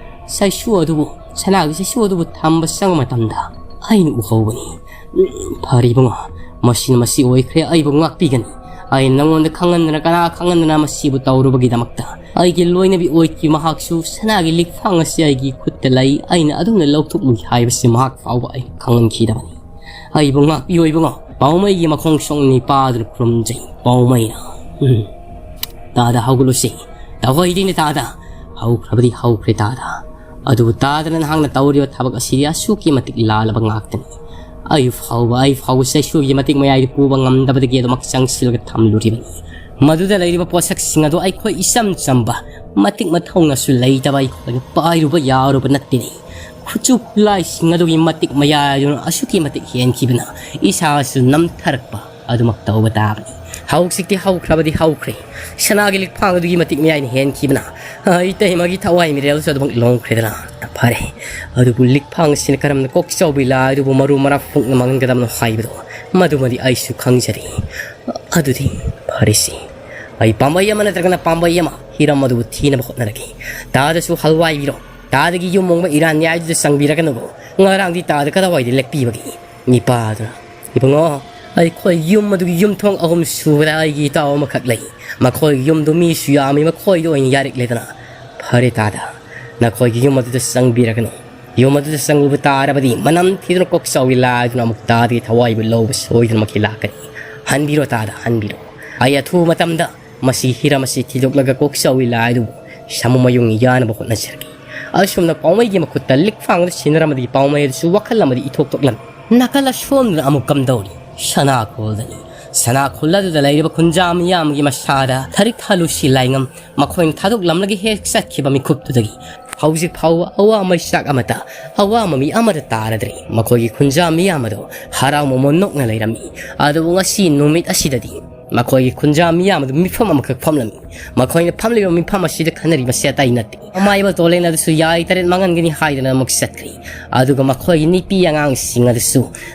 ꯆꯩꯁꯨ ꯑꯗꯨꯕꯨ, ꯁꯅꯥꯒꯤ ꯆꯩꯁꯨ ꯑꯗꯨꯕꯨ ꯊꯝꯕ ꯆꯪꯕ ꯃꯇꯝꯗ ꯑꯩꯅ ꯎꯍꯧꯕꯅꯤ꯫ ꯎꯝ, ꯐꯔꯦ ꯏꯕꯨꯡꯉꯣ, ꯃꯁꯤꯅ ꯃꯁꯤ ꯑꯣꯏꯈ꯭ꯔꯦ, ꯑꯩꯕꯨ ꯉꯥꯛꯄꯤꯒꯅꯤ꯫ ꯑꯩꯅ ꯅꯉꯣꯟꯗ ꯈꯪꯍꯟꯗꯅ, ꯀꯅꯥ ꯈꯪꯍꯟꯗꯅ ꯃꯁꯤꯕꯨ ꯇꯧꯔꯨꯕꯒꯤꯗꯃꯛꯇ ꯑꯩꯒꯤ ꯂꯣꯏꯅꯕꯤ ꯑꯣꯏꯈꯤ ꯃꯍꯥꯛꯁꯨ ꯁꯅꯥꯒꯤ ꯂꯤꯛꯐꯥꯡ ꯑꯁꯤ ꯑꯩꯒꯤ ꯈꯨꯠꯇ ꯂꯩ, ꯑꯩꯅ ꯑꯗꯨꯝꯅ ꯂꯧꯊꯣꯛꯂꯨꯏ ꯍꯥꯏꯕꯁꯤ ꯃꯍꯥꯛ ꯐꯥꯎꯕ ꯑꯩꯅ ꯈꯪꯍꯟꯈꯤꯗꯕꯅꯤ꯫ ꯑꯩꯕꯨ ꯉꯥꯛꯄꯤꯌꯨ ꯏꯕꯨꯡꯉꯣ꯫ ꯄꯥꯎꯃꯩꯒꯤ ꯃꯈꯣꯡ ꯁꯣꯛ ꯅꯤꯄꯥꯗꯨꯅ ꯈꯨꯔꯨꯝꯖꯩ꯫ ꯄꯥꯎꯃꯩꯅ, ꯎꯝ, ꯇꯥꯗ, ꯍꯧꯒꯠꯂꯨꯁꯤ꯫ ꯇꯧꯍꯩꯗꯦꯅꯦ ꯇꯥꯗ꯫ ꯍꯧꯈ꯭ꯔꯕꯗꯤ ꯍꯧꯈ꯭ꯔꯦ ꯇꯥꯗ꯫ ꯑꯗꯨꯕꯨ ꯇꯥꯗꯅ ꯅꯍꯥꯛꯅ ꯇꯧꯔꯤꯕ ꯊꯕꯛ ꯑꯁꯤꯗꯤ ꯑꯁꯨꯛꯀꯤ ꯃꯇꯤꯛ ꯂꯥꯜꯂꯕ ꯉꯥꯛꯇꯅꯤ꯫ ꯑꯩ ꯐꯥꯎꯕ, ꯑꯩ ꯐꯥꯎꯕ ꯆꯩꯁꯨꯒꯤ ꯃꯇꯤꯛ ꯃꯌꯥꯏꯗ ꯄꯨꯕ ꯉꯝꯗꯕꯗꯒꯤ ꯑꯗꯨꯃꯛ ꯆꯪꯁꯤꯜꯂꯒ ꯊꯝꯂꯨꯔꯤꯕꯅꯤ꯫ ꯃꯗꯨꯗ ꯂꯩꯔꯤꯕ ꯄꯣꯠꯁꯛꯁꯤꯡ ꯑꯗꯨ ꯑꯩꯈꯣꯏ ꯏꯆꯝ ꯆꯝꯕ, ꯃꯇꯤꯛ ꯃꯊꯧꯅꯁꯨ ꯂꯩꯇꯕ ꯑꯩꯈꯣꯏꯅ ꯄꯥꯏꯔꯨꯕ ꯌꯥꯔꯨꯕ ꯅꯠꯇꯦꯅꯦ꯫ ꯈꯨꯠꯁꯨ ꯈꯨꯠꯂꯥꯏꯁꯤꯡ ꯑꯗꯨꯒꯤ ꯃꯇꯤꯛ ꯃꯌꯥꯏꯗꯨꯅ ꯑꯁꯨꯛꯀꯤ ꯃꯇꯤꯛ ꯍꯦꯟꯈꯤꯕꯅ ꯏꯁꯥꯁꯨ ꯅꯝꯊꯔꯛꯄ, ꯑꯗꯨꯃꯛ ꯇꯧꯕ ꯇꯥꯕꯅꯤ꯫ ꯍꯧꯖꯤꯛꯇꯤ ꯍꯧꯈ꯭ꯔꯕꯗꯤ ꯍꯧꯈ꯭ꯔꯦ꯫ ꯁꯅꯥꯒꯤ ꯂꯤꯛꯐꯥꯡ ꯑꯗꯨꯒꯤ ꯃꯇꯤꯛ ꯃꯌꯥꯏꯅ ꯍꯦꯟꯈꯤꯕꯅ ꯏꯇꯩꯃꯒꯤ ꯊꯋꯥꯏ ꯃꯤꯔꯦꯜꯁꯨ ꯑꯗꯨꯃꯛ ꯂꯣꯡꯈ꯭ꯔꯦꯗꯅ꯫ ꯐꯔꯦ, ꯑꯗꯨꯕꯨ ꯂꯤꯛꯐꯥꯡ ꯑꯁꯤꯅ ꯀꯔꯝꯅ ꯀꯣꯛꯆꯥꯎꯕꯤ ꯂꯥꯏ ꯑꯗꯨꯕꯨ ꯃꯔꯨ ꯃꯔꯥꯡ ꯐꯨꯛꯅ ꯃꯥꯡꯍꯟꯒꯗꯕꯅꯣ ꯍꯥꯏꯕꯗꯣ, ꯃꯗꯨꯃꯗꯤ ꯑꯩꯁꯨ ꯈꯪꯖꯔꯤ꯫ ꯑꯗꯨꯗꯤ ꯐꯔꯦꯁꯤ, ꯑꯩ ꯄꯥꯝꯕꯩ ꯑꯃ ꯅꯠꯇ꯭ꯔꯒꯅ ꯄꯥꯝꯕꯩ ꯑꯃ ꯍꯤꯔꯝ ꯑꯗꯨꯕꯨ ꯊꯤꯅꯕ ꯍꯣꯠꯅꯔꯒꯦ꯫ ꯇꯥꯗꯁꯨ ꯍꯜꯋꯥꯏꯕꯤꯔꯣ, ꯇꯥꯗꯒꯤ ꯌꯨꯝ ꯍꯣꯡꯕ ꯏꯔꯥꯟ ꯅ꯭ꯌꯥꯏꯗꯨꯗ ꯆꯪꯕꯤꯔꯒꯅꯨꯀꯣ꯫ ꯉꯔꯥꯡꯗꯤ ꯇꯥꯗ ꯀꯗꯥꯏꯋꯥꯏꯗ ꯂꯦꯛꯄꯤꯕꯒꯦ? ꯅꯤꯄꯥꯗꯨꯅ, "ꯏꯕꯨꯡꯉꯣ, ꯑꯩꯈꯣꯏ ꯌꯨꯝ ꯑꯗꯨꯒꯤ ꯌꯨꯝꯊꯣꯡ ꯑꯍꯨꯝ ꯁꯨꯕꯗ ꯑꯩꯒꯤ ꯏꯇꯥꯎ ꯑꯃꯈꯛ ꯂꯩ꯫ ꯃꯈꯣꯏꯒꯤ ꯌꯨꯝꯗꯨ ꯃꯤꯁꯨ ꯌꯥꯝꯃꯤ, ꯃꯈꯣꯏꯗ ꯑꯣꯏꯅ ꯌꯥꯔꯛꯂꯦꯗꯅ꯫ ꯐꯔꯦ ꯇꯥꯗ, ꯅꯈꯣꯏꯒꯤ ꯌꯨꯝ ꯑꯗꯨꯗ ꯆꯪꯕꯤꯔꯒꯅꯨ꯫ ꯌꯨꯝ ꯑꯗꯨꯗ ꯆꯪꯂꯨꯕ ꯇꯥꯔꯕꯗꯤ ꯃꯅꯝ ꯊꯤꯗꯨꯅ ꯀꯣꯛꯆꯥꯎꯕꯤ ꯂꯥꯏꯗꯨꯅ ꯑꯃꯨꯛ ꯇꯥꯗꯒꯤ ꯊꯋꯥꯏꯕꯨ ꯂꯧꯕ ꯁꯣꯏꯗꯅꯃꯛꯀꯤ ꯂꯥꯛꯀꯅꯤ꯫ ꯍꯟꯕꯤꯔꯣ ꯇꯥꯗ, ꯍꯟꯕꯤꯔꯣ꯫ ꯑꯩ ꯑꯊꯨꯕ ꯃꯇꯝꯗ ꯃꯁꯤ ꯍꯤꯔꯝ ꯑꯁꯤ ꯊꯤꯗꯣꯛꯂꯒ ꯀꯣꯛꯆꯥꯎꯕꯤ ꯂꯥꯏꯗꯨꯕꯨ ꯁꯥꯃꯨ ꯃꯌꯨꯡ ꯌꯥꯅꯕ ꯍꯣꯠꯅꯖꯔꯒꯦ꯫" ꯑꯁꯨꯝꯅ ꯄꯥꯎꯃꯩꯒꯤ ꯃꯈꯨꯠꯇ ꯂꯤꯛꯐꯥꯡꯗꯨ ꯁꯤꯟꯅꯔꯝꯕꯗꯤ ꯄꯥꯎꯃꯩ ꯑꯗꯨꯁꯨ ꯋꯥꯈꯜ ꯑꯃꯗꯤ ꯏꯊꯣꯛ ꯊꯣꯛꯂꯝꯃꯤ꯫ ꯅꯥꯀꯜ ꯑꯁꯣꯝꯗꯅ ꯑꯃꯨꯛ ꯀꯝꯗꯧꯔꯤ? ꯁꯅꯥꯈꯣꯜꯗꯅꯤ꯫ ꯁꯅꯥꯈꯣꯜ ꯑꯗꯨꯗ ꯂꯩꯔꯤꯕ ꯈꯨꯟꯖꯥ ꯃꯤꯌꯥꯝꯒꯤ ꯃꯁꯥꯗ ꯊꯔꯤꯛ ꯊꯥꯂꯨꯁꯤ ꯂꯥꯏꯉꯝ ꯃꯈꯣꯏꯅ ꯊꯥꯗꯣꯛꯂꯝꯂꯒ ꯍꯦꯛ ꯆꯠꯈꯤꯕ ꯃꯤꯀꯨꯞꯇꯨꯗꯒꯤ ꯍꯧꯖꯤꯛ ꯐꯥꯎꯕ ꯑꯋꯥ ꯃꯩꯆꯥꯛ ꯑꯃꯠꯇ, ꯑꯋꯥ ꯃꯃꯤ ꯑꯃꯠꯇ ꯇꯥꯔꯗ꯭ꯔꯦ꯫ ꯃꯈꯣꯏꯒꯤ ꯈꯨꯟꯖꯥ ꯃꯤꯌꯥꯝ ꯑꯗꯨ ꯍꯔꯥꯎ ꯃꯃꯣꯟ ꯅꯣꯛꯅ ꯂꯩꯔꯝꯃꯤ꯫ ꯑꯗꯨꯕꯨ ꯉꯁꯤ ꯅꯨꯃꯤꯠ ꯑꯁꯤꯗꯗꯤ ꯃꯈꯣꯏꯒꯤ ꯈꯨꯟꯖꯥ ꯃꯤꯌꯥꯝ ꯑꯗꯨ ꯃꯤꯐꯝ ꯑꯃꯈꯛ ꯐꯝꯂꯝꯃꯤ꯫ ꯃꯈꯣꯏꯅ ꯐꯝꯂꯤꯕ ꯃꯤꯐꯝ ꯑꯁꯤꯗ ꯈꯟꯅꯔꯤꯕꯁꯤ ꯑꯇꯩ ꯅꯠꯇꯦ꯫ ꯑꯃꯥꯏꯕ ꯇꯣꯂꯦꯟ ꯑꯗꯨꯁꯨ ꯌꯥꯏ ꯇꯔꯦꯠ ꯃꯥꯡꯍꯟꯒꯅꯤ ꯍꯥꯏꯗꯅ ꯑꯃꯨꯛ ꯆꯠꯈ꯭ꯔꯤ꯫ ꯑꯗꯨꯒ ꯃꯈꯣꯏꯒꯤ ꯅꯨꯄꯤ ꯑꯉꯥꯡꯁꯤꯡ ꯑꯗꯨꯁꯨ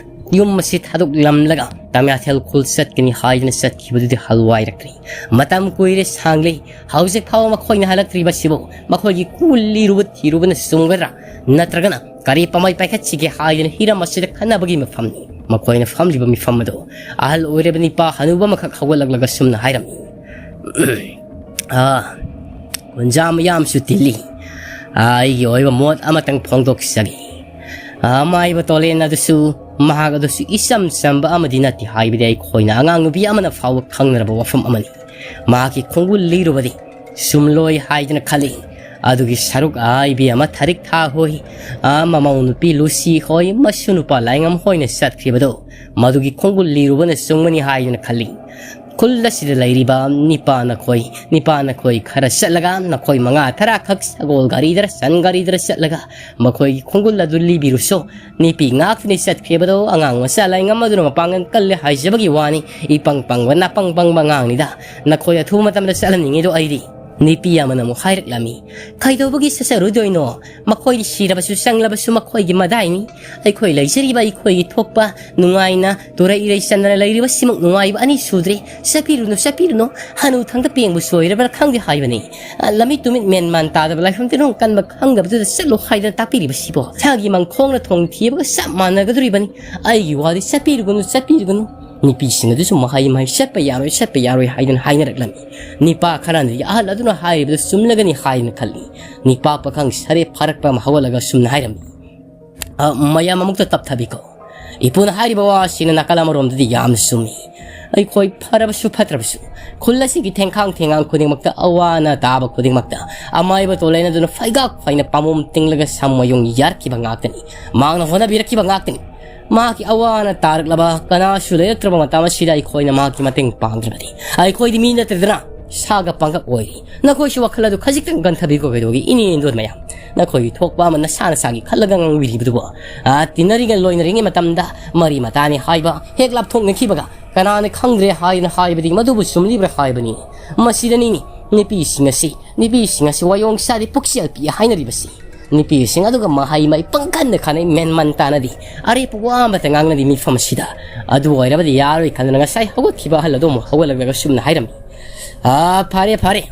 ꯌꯨꯝ ꯑꯁꯤ ꯊꯥꯗꯣꯛꯂꯝꯂꯒ ꯇꯃ꯭ꯌꯥꯊꯦꯜ ꯈꯨꯜ ꯆꯠꯀꯅꯤ ꯍꯥꯏꯗꯨꯅ ꯆꯠꯈꯤꯕꯗꯨꯗꯤ ꯍꯜꯋꯥꯏꯔꯛꯇ꯭ꯔꯤ꯫ ꯃꯇꯝ ꯀꯨꯏꯔꯦ ꯁꯥꯡꯂꯦ꯫ ꯍꯧꯖꯤꯛ ꯐꯥꯎꯕ ꯃꯈꯣꯏꯅ ꯍꯜꯂꯛꯇ꯭ꯔꯤꯕꯁꯤꯕꯨ ꯃꯈꯣꯏꯒꯤ ꯀꯨꯜ ꯂꯤꯔꯨꯕ ꯊꯤꯔꯨꯕꯅ ꯆꯨꯝꯒꯗ꯭ꯔꯥ? ꯅꯠꯇ꯭ꯔꯒꯅ ꯀꯔꯤ ꯄꯥꯝꯕꯩ ꯄꯥꯏꯈꯠꯁꯤꯒꯦ ꯍꯥꯏꯗꯨꯅ ꯍꯤꯔꯝ ꯑꯁꯤꯗ ꯈꯟꯅꯕꯒꯤ ꯃꯐꯝꯅꯤ꯫ ꯃꯈꯣꯏꯅ ꯐꯝꯂꯤꯕ ꯃꯤꯐꯝ ꯑꯗꯨ ꯑꯍꯜ ꯑꯣꯏꯔꯕ ꯅꯤꯄꯥ ꯍꯅꯨꯕ ꯑꯃꯈꯛ ꯍꯧꯒꯠꯂꯛꯂꯒ ꯁꯨꯝꯅ ꯍꯥꯏꯔꯝꯃꯤ꯫ "ꯑꯥ, ꯈꯨꯟꯖꯥ ꯃꯌꯥꯝꯁꯨ ꯇꯤꯜꯂꯤ꯫ ꯑꯩꯒꯤ ꯑꯣꯏꯕ ꯃꯣꯠ ꯑꯃꯇꯪ ꯐꯣꯡꯗꯣꯛꯆꯒꯦ꯫ ꯑꯃꯥꯏꯕ ꯇꯣꯂꯦꯟ ꯑꯗꯨꯁꯨ, ꯃꯍꯥꯛ ꯑꯗꯨꯁꯨ ꯏꯆꯝ ꯆꯝꯕ ꯑꯃꯗꯤ ꯅꯠꯇꯦ ꯍꯥꯏꯕꯗꯤ ꯑꯩꯈꯣꯏꯅ ꯑꯉꯥꯡ ꯅꯨꯄꯤ ꯑꯃꯅ ꯐꯥꯎꯕ ꯈꯪꯅꯔꯕ ꯋꯥꯐꯝ ꯑꯃꯅꯤ꯫ ꯃꯍꯥꯛꯀꯤ ꯈꯣꯡꯒꯨꯜ ꯂꯤꯔꯨꯕꯗꯤ ꯆꯨꯝꯂꯣꯏ ꯍꯥꯏꯗꯨꯅ ꯈꯜꯂꯤ꯫ ꯑꯗꯨꯒꯤ ꯁꯔꯨꯛ ꯑꯥꯏꯕꯤ ꯑꯃ ꯊꯔꯤꯛ ꯊꯥ ꯍꯣꯏ, ꯑꯥ, ꯃꯃꯧ ꯅꯨꯄꯤ ꯂꯨꯁꯤ ꯍꯣꯏ, ꯃꯁꯨ ꯅꯨꯄꯥ ꯂꯥꯏꯉꯝ ꯍꯣꯏꯅ ꯆꯠꯈ꯭ꯔꯤꯕꯗꯣ ꯃꯗꯨꯒꯤ ꯈꯣꯡꯒꯨꯜ ꯂꯤꯔꯨꯕꯅ ꯆꯨꯝꯒꯅꯤ ꯍꯥꯏꯗꯨꯅ ꯈꯜꯂꯤ꯫ ꯈꯨꯜ ꯑꯁꯤꯗ ꯂꯩꯔꯤꯕ ꯅꯤꯄꯥ ꯅꯈꯣꯏ, ꯅꯤꯄꯥ ꯅꯈꯣꯏ ꯈꯔ ꯆꯠꯂꯒ, ꯅꯈꯣꯏ ꯃꯉꯥ ꯇꯔꯥꯈꯛ ꯁꯒꯣꯜ ꯒꯥꯔꯤꯗꯔ ꯁꯟ ꯒꯥꯔꯤꯗꯔ ꯆꯠꯂꯒ ꯃꯈꯣꯏꯒꯤ ꯈꯣꯡꯒꯨꯜ ꯑꯗꯨ ꯂꯤꯕꯤꯔꯨꯁꯣ꯫ ꯅꯤꯄꯤ ꯉꯥꯛꯇꯅꯤ ꯆꯠꯈ꯭ꯔꯤꯕꯗꯣ, ꯑꯉꯥꯡ ꯃꯆꯥ ꯂꯥꯏꯉꯝ ꯑꯗꯨꯅ ꯃꯄꯥꯡꯒꯜ ꯀꯜꯂꯦ ꯍꯥꯏꯖꯕꯒꯤ ꯋꯥꯅꯤ꯫ ꯏꯄꯪ ꯄꯪꯕ, ꯅꯥꯄꯪ ꯄꯪꯕ ꯑꯉꯥꯡꯅꯤꯗ꯫ ꯅꯈꯣꯏ ꯑꯊꯨꯕ ꯃꯇꯝꯗ ꯆꯠꯍꯟꯅꯤꯡꯉꯤꯗꯣ ꯑꯩꯗꯤ꯫ ꯅꯤꯄꯤ ꯑꯃꯅ ꯑꯃꯨꯛ ꯍꯥꯏꯔꯛꯂꯝꯃꯤ, "ꯀꯩꯗꯧꯕꯒꯤ ꯆꯠꯆꯔꯨꯗꯣꯏꯅꯣ? ꯃꯈꯣꯏꯗꯤ ꯁꯤꯔꯕꯁꯨ ꯆꯪꯂꯕꯁꯨ ꯃꯈꯣꯏꯒꯤ ꯃꯗꯥꯏꯅꯤ꯫ ꯑꯩꯈꯣꯏ ꯂꯩꯖꯔꯤꯕ ꯑꯩꯈꯣꯏꯒꯤ ꯊꯣꯛꯄ ꯅꯨꯡꯉꯥꯏꯅ ꯇꯨꯔꯩ ꯏꯔꯩ ꯆꯟꯗꯅ ꯂꯩꯔꯤꯕꯁꯤꯃꯛ ꯅꯨꯡꯉꯥꯏꯕ ꯑꯅꯤ ꯁꯨꯗ꯭ꯔꯦ꯫ ꯆꯠꯄꯤꯔꯨꯅꯨ, ꯆꯠꯄꯤꯔꯨꯅꯨ꯫ ꯍꯅꯨ ꯊꯪꯗ ꯄꯦꯡꯕꯨ ꯁꯣꯏꯔꯕ꯭ꯔꯥ ꯈꯪꯗꯦ ꯍꯥꯏꯕꯅꯤ꯫ ꯑ, ꯂꯝꯃꯤꯠ ꯇꯨꯃꯤꯠ ꯃꯦꯟ ꯃꯥꯟ ꯇꯥꯗꯕ ꯂꯥꯏꯐꯝ ꯇꯤꯟꯐꯝ ꯀꯟꯕ ꯈꯪꯗꯕꯗꯨꯗ ꯆꯠꯂꯣ ꯍꯥꯏꯗꯅ ꯇꯥꯛꯄꯤꯔꯤꯕꯁꯤꯕꯣ? ꯁꯥꯒꯤ ꯃꯪꯈꯣꯡꯅ ꯊꯣꯡ ꯊꯤꯕꯒ ꯆꯞ ꯃꯥꯟꯅꯒꯗꯣꯔꯤꯕꯅꯤ꯫ ꯑꯩꯒꯤ ꯋꯥꯗꯤ ꯆꯠꯄꯤꯔꯨꯒꯅꯨ, ꯆꯠꯄꯤꯔꯨꯒꯅꯨ꯫" ꯅꯨꯄꯤꯁꯤꯡ ꯑꯗꯨꯁꯨ ꯃꯍꯩ ꯃꯍꯩ ꯆꯠꯄ ꯌꯥꯔꯣꯏ, ꯆꯠꯄ ꯌꯥꯔꯣꯏ ꯍꯥꯏꯗꯨꯅ ꯍꯥꯏꯅꯔꯛꯂꯝꯃꯤ꯫ ꯅꯤꯄꯥ ꯈꯔꯅꯗꯤ ꯑꯍꯜ ꯑꯗꯨꯅ ꯍꯥꯏꯔꯤꯕꯗꯨ ꯆꯨꯝꯂꯒꯅꯤ ꯍꯥꯏꯗꯨꯅ ꯈꯜꯂꯤ꯫ ꯅꯤꯄꯥ ꯄꯥꯈꯪ ꯁꯔꯦꯞ ꯐꯥꯔꯛꯄ ꯑꯃ ꯍꯧꯒꯠꯂꯒ ꯁꯨꯝꯅ ꯍꯥꯏꯔꯝꯃꯤ, "ꯑ, ꯃꯌꯥꯝ ꯑꯃꯨꯛꯇ ꯇꯞꯊꯕꯤꯀꯣ꯫ ꯏꯄꯨꯅ ꯍꯥꯏꯔꯤꯕ ꯋꯥꯁꯤꯅ ꯅꯥꯀꯜ ꯑꯃꯔꯣꯝꯗꯗꯤ ꯌꯥꯝꯅ ꯆꯨꯝꯃꯤ꯫ ꯑꯩꯈꯣꯏ ꯐꯔꯕꯁꯨ ꯐꯠꯇ꯭ꯔꯕꯁꯨ, ꯈꯨꯜ ꯑꯁꯤꯒꯤ ꯊꯦꯡꯈꯥꯡ ꯊꯦꯡꯉꯥꯡ ꯈꯨꯗꯤꯡꯃꯛꯇ, ꯑꯋꯥ ꯑꯅꯥ ꯇꯥꯕ ꯈꯨꯗꯤꯡꯃꯛꯇ ꯑꯃꯥꯏꯕ ꯇꯣꯂꯦꯟ ꯑꯗꯨꯅ ꯐꯩꯒꯥꯛ ꯐꯩꯅ ꯄꯥꯝꯕꯣꯝ ꯇꯤꯡꯂꯒ ꯁꯝ ꯃꯌꯨꯡ ꯌꯥꯔꯛꯈꯤꯕ ꯉꯥꯛꯇꯅꯤ꯫ ꯃꯍꯥꯛꯅ ꯍꯣꯠꯅꯕꯤꯔꯛꯈꯤꯕ ꯉꯥꯛꯇꯅꯤ꯫ ꯃꯍꯥꯛꯀꯤ ꯑꯋꯥ ꯑꯅꯥ ꯇꯥꯔꯛꯂꯕ ꯀꯅꯥꯁꯨ ꯂꯩꯔꯛꯇ꯭ꯔꯕ ꯃꯇꯝ ꯑꯁꯤꯗ ꯑꯩꯈꯣꯏꯅ ꯃꯍꯥꯛꯀꯤ ꯃꯇꯦꯡ ꯄꯥꯡꯗ꯭ꯔꯕꯗꯤ ꯑꯩꯈꯣꯏꯗꯤ ꯃꯤ ꯅꯠꯇ꯭ꯔꯗꯅ ꯁꯥꯒ ꯄꯪꯒꯞ ꯑꯣꯏꯔꯤ꯫ ꯅꯈꯣꯏꯁꯨ ꯋꯥꯈꯜ ꯑꯗꯨ ꯈꯖꯤꯛꯇꯪ ꯒꯟꯊꯕꯤꯌꯨ ꯀꯩꯗꯧꯒꯦ, ꯏꯅꯦ ꯏꯟꯗꯣꯟ ꯃꯌꯥꯝ꯫ ꯅꯈꯣꯏꯒꯤ ꯊꯣꯛꯄ ꯑꯃ ꯅꯁꯥ ꯅꯁꯥꯒꯤ ꯈꯜꯂꯒ ꯉꯥꯡꯕꯤꯔꯤꯕꯗꯨꯕꯨ, ꯑ, ꯇꯤꯟꯅꯔꯤꯉꯩ ꯂꯣꯏꯅꯔꯤꯉꯩ ꯃꯇꯝꯗ ꯃꯔꯤ ꯃꯇꯥꯅꯤ ꯍꯥꯏꯕ ꯍꯦꯛ ꯂꯥꯞꯊꯣꯛꯅꯈꯤꯕꯒ ꯀꯅꯥꯅ ꯈꯪꯗ꯭ꯔꯦ ꯍꯥꯏꯅ ꯍꯥꯏꯕꯗꯤ ꯃꯗꯨꯕꯨ ꯆꯨꯝꯂꯤꯕ꯭ꯔꯥ ꯍꯥꯏꯕꯅꯤ꯫ ꯃꯁꯤꯗꯅꯤꯅꯤ ꯅꯨꯄꯤꯁꯤꯡ ꯑꯁꯤ, ꯅꯨꯄꯤꯁꯤꯡ ꯑꯁꯤ ꯋꯥꯌꯣꯡ ꯆꯥꯗꯦ, ꯄꯨꯛꯆꯦꯜ ꯄꯤꯛꯏ ꯍꯥꯏꯅꯔꯤꯕꯁꯤ꯫ ꯅꯨꯄꯤꯁꯤꯡ ꯑꯗꯨꯒ ꯃꯍꯩ ꯃꯍꯩ ꯄꯪꯈꯟꯗ ꯈꯟꯅꯩ, ꯃꯦꯟꯃꯟ ꯇꯥꯅꯗꯦ꯫ ꯑꯔꯦꯞꯄ ꯋꯥ ꯑꯃꯇ ꯉꯥꯡꯅꯗꯦ ꯃꯤꯐꯝ ꯑꯁꯤꯗ꯫ ꯑꯗꯨ ꯑꯣꯏꯔꯕꯗꯤ ꯌꯥꯔꯣꯏ ꯈꯟꯗꯨꯅ ꯉꯁꯥꯏ ꯍꯧꯒꯠꯈꯤꯕ ꯑꯍꯜ ꯑꯗꯨ ꯑꯃꯨꯛ ꯍꯧꯒꯠꯂꯛꯂꯒ ꯁꯨꯝꯅ ꯍꯥꯏꯔꯝꯃꯤ, "ꯑꯥ, ꯐꯔꯦ, ꯐꯔꯦ꯫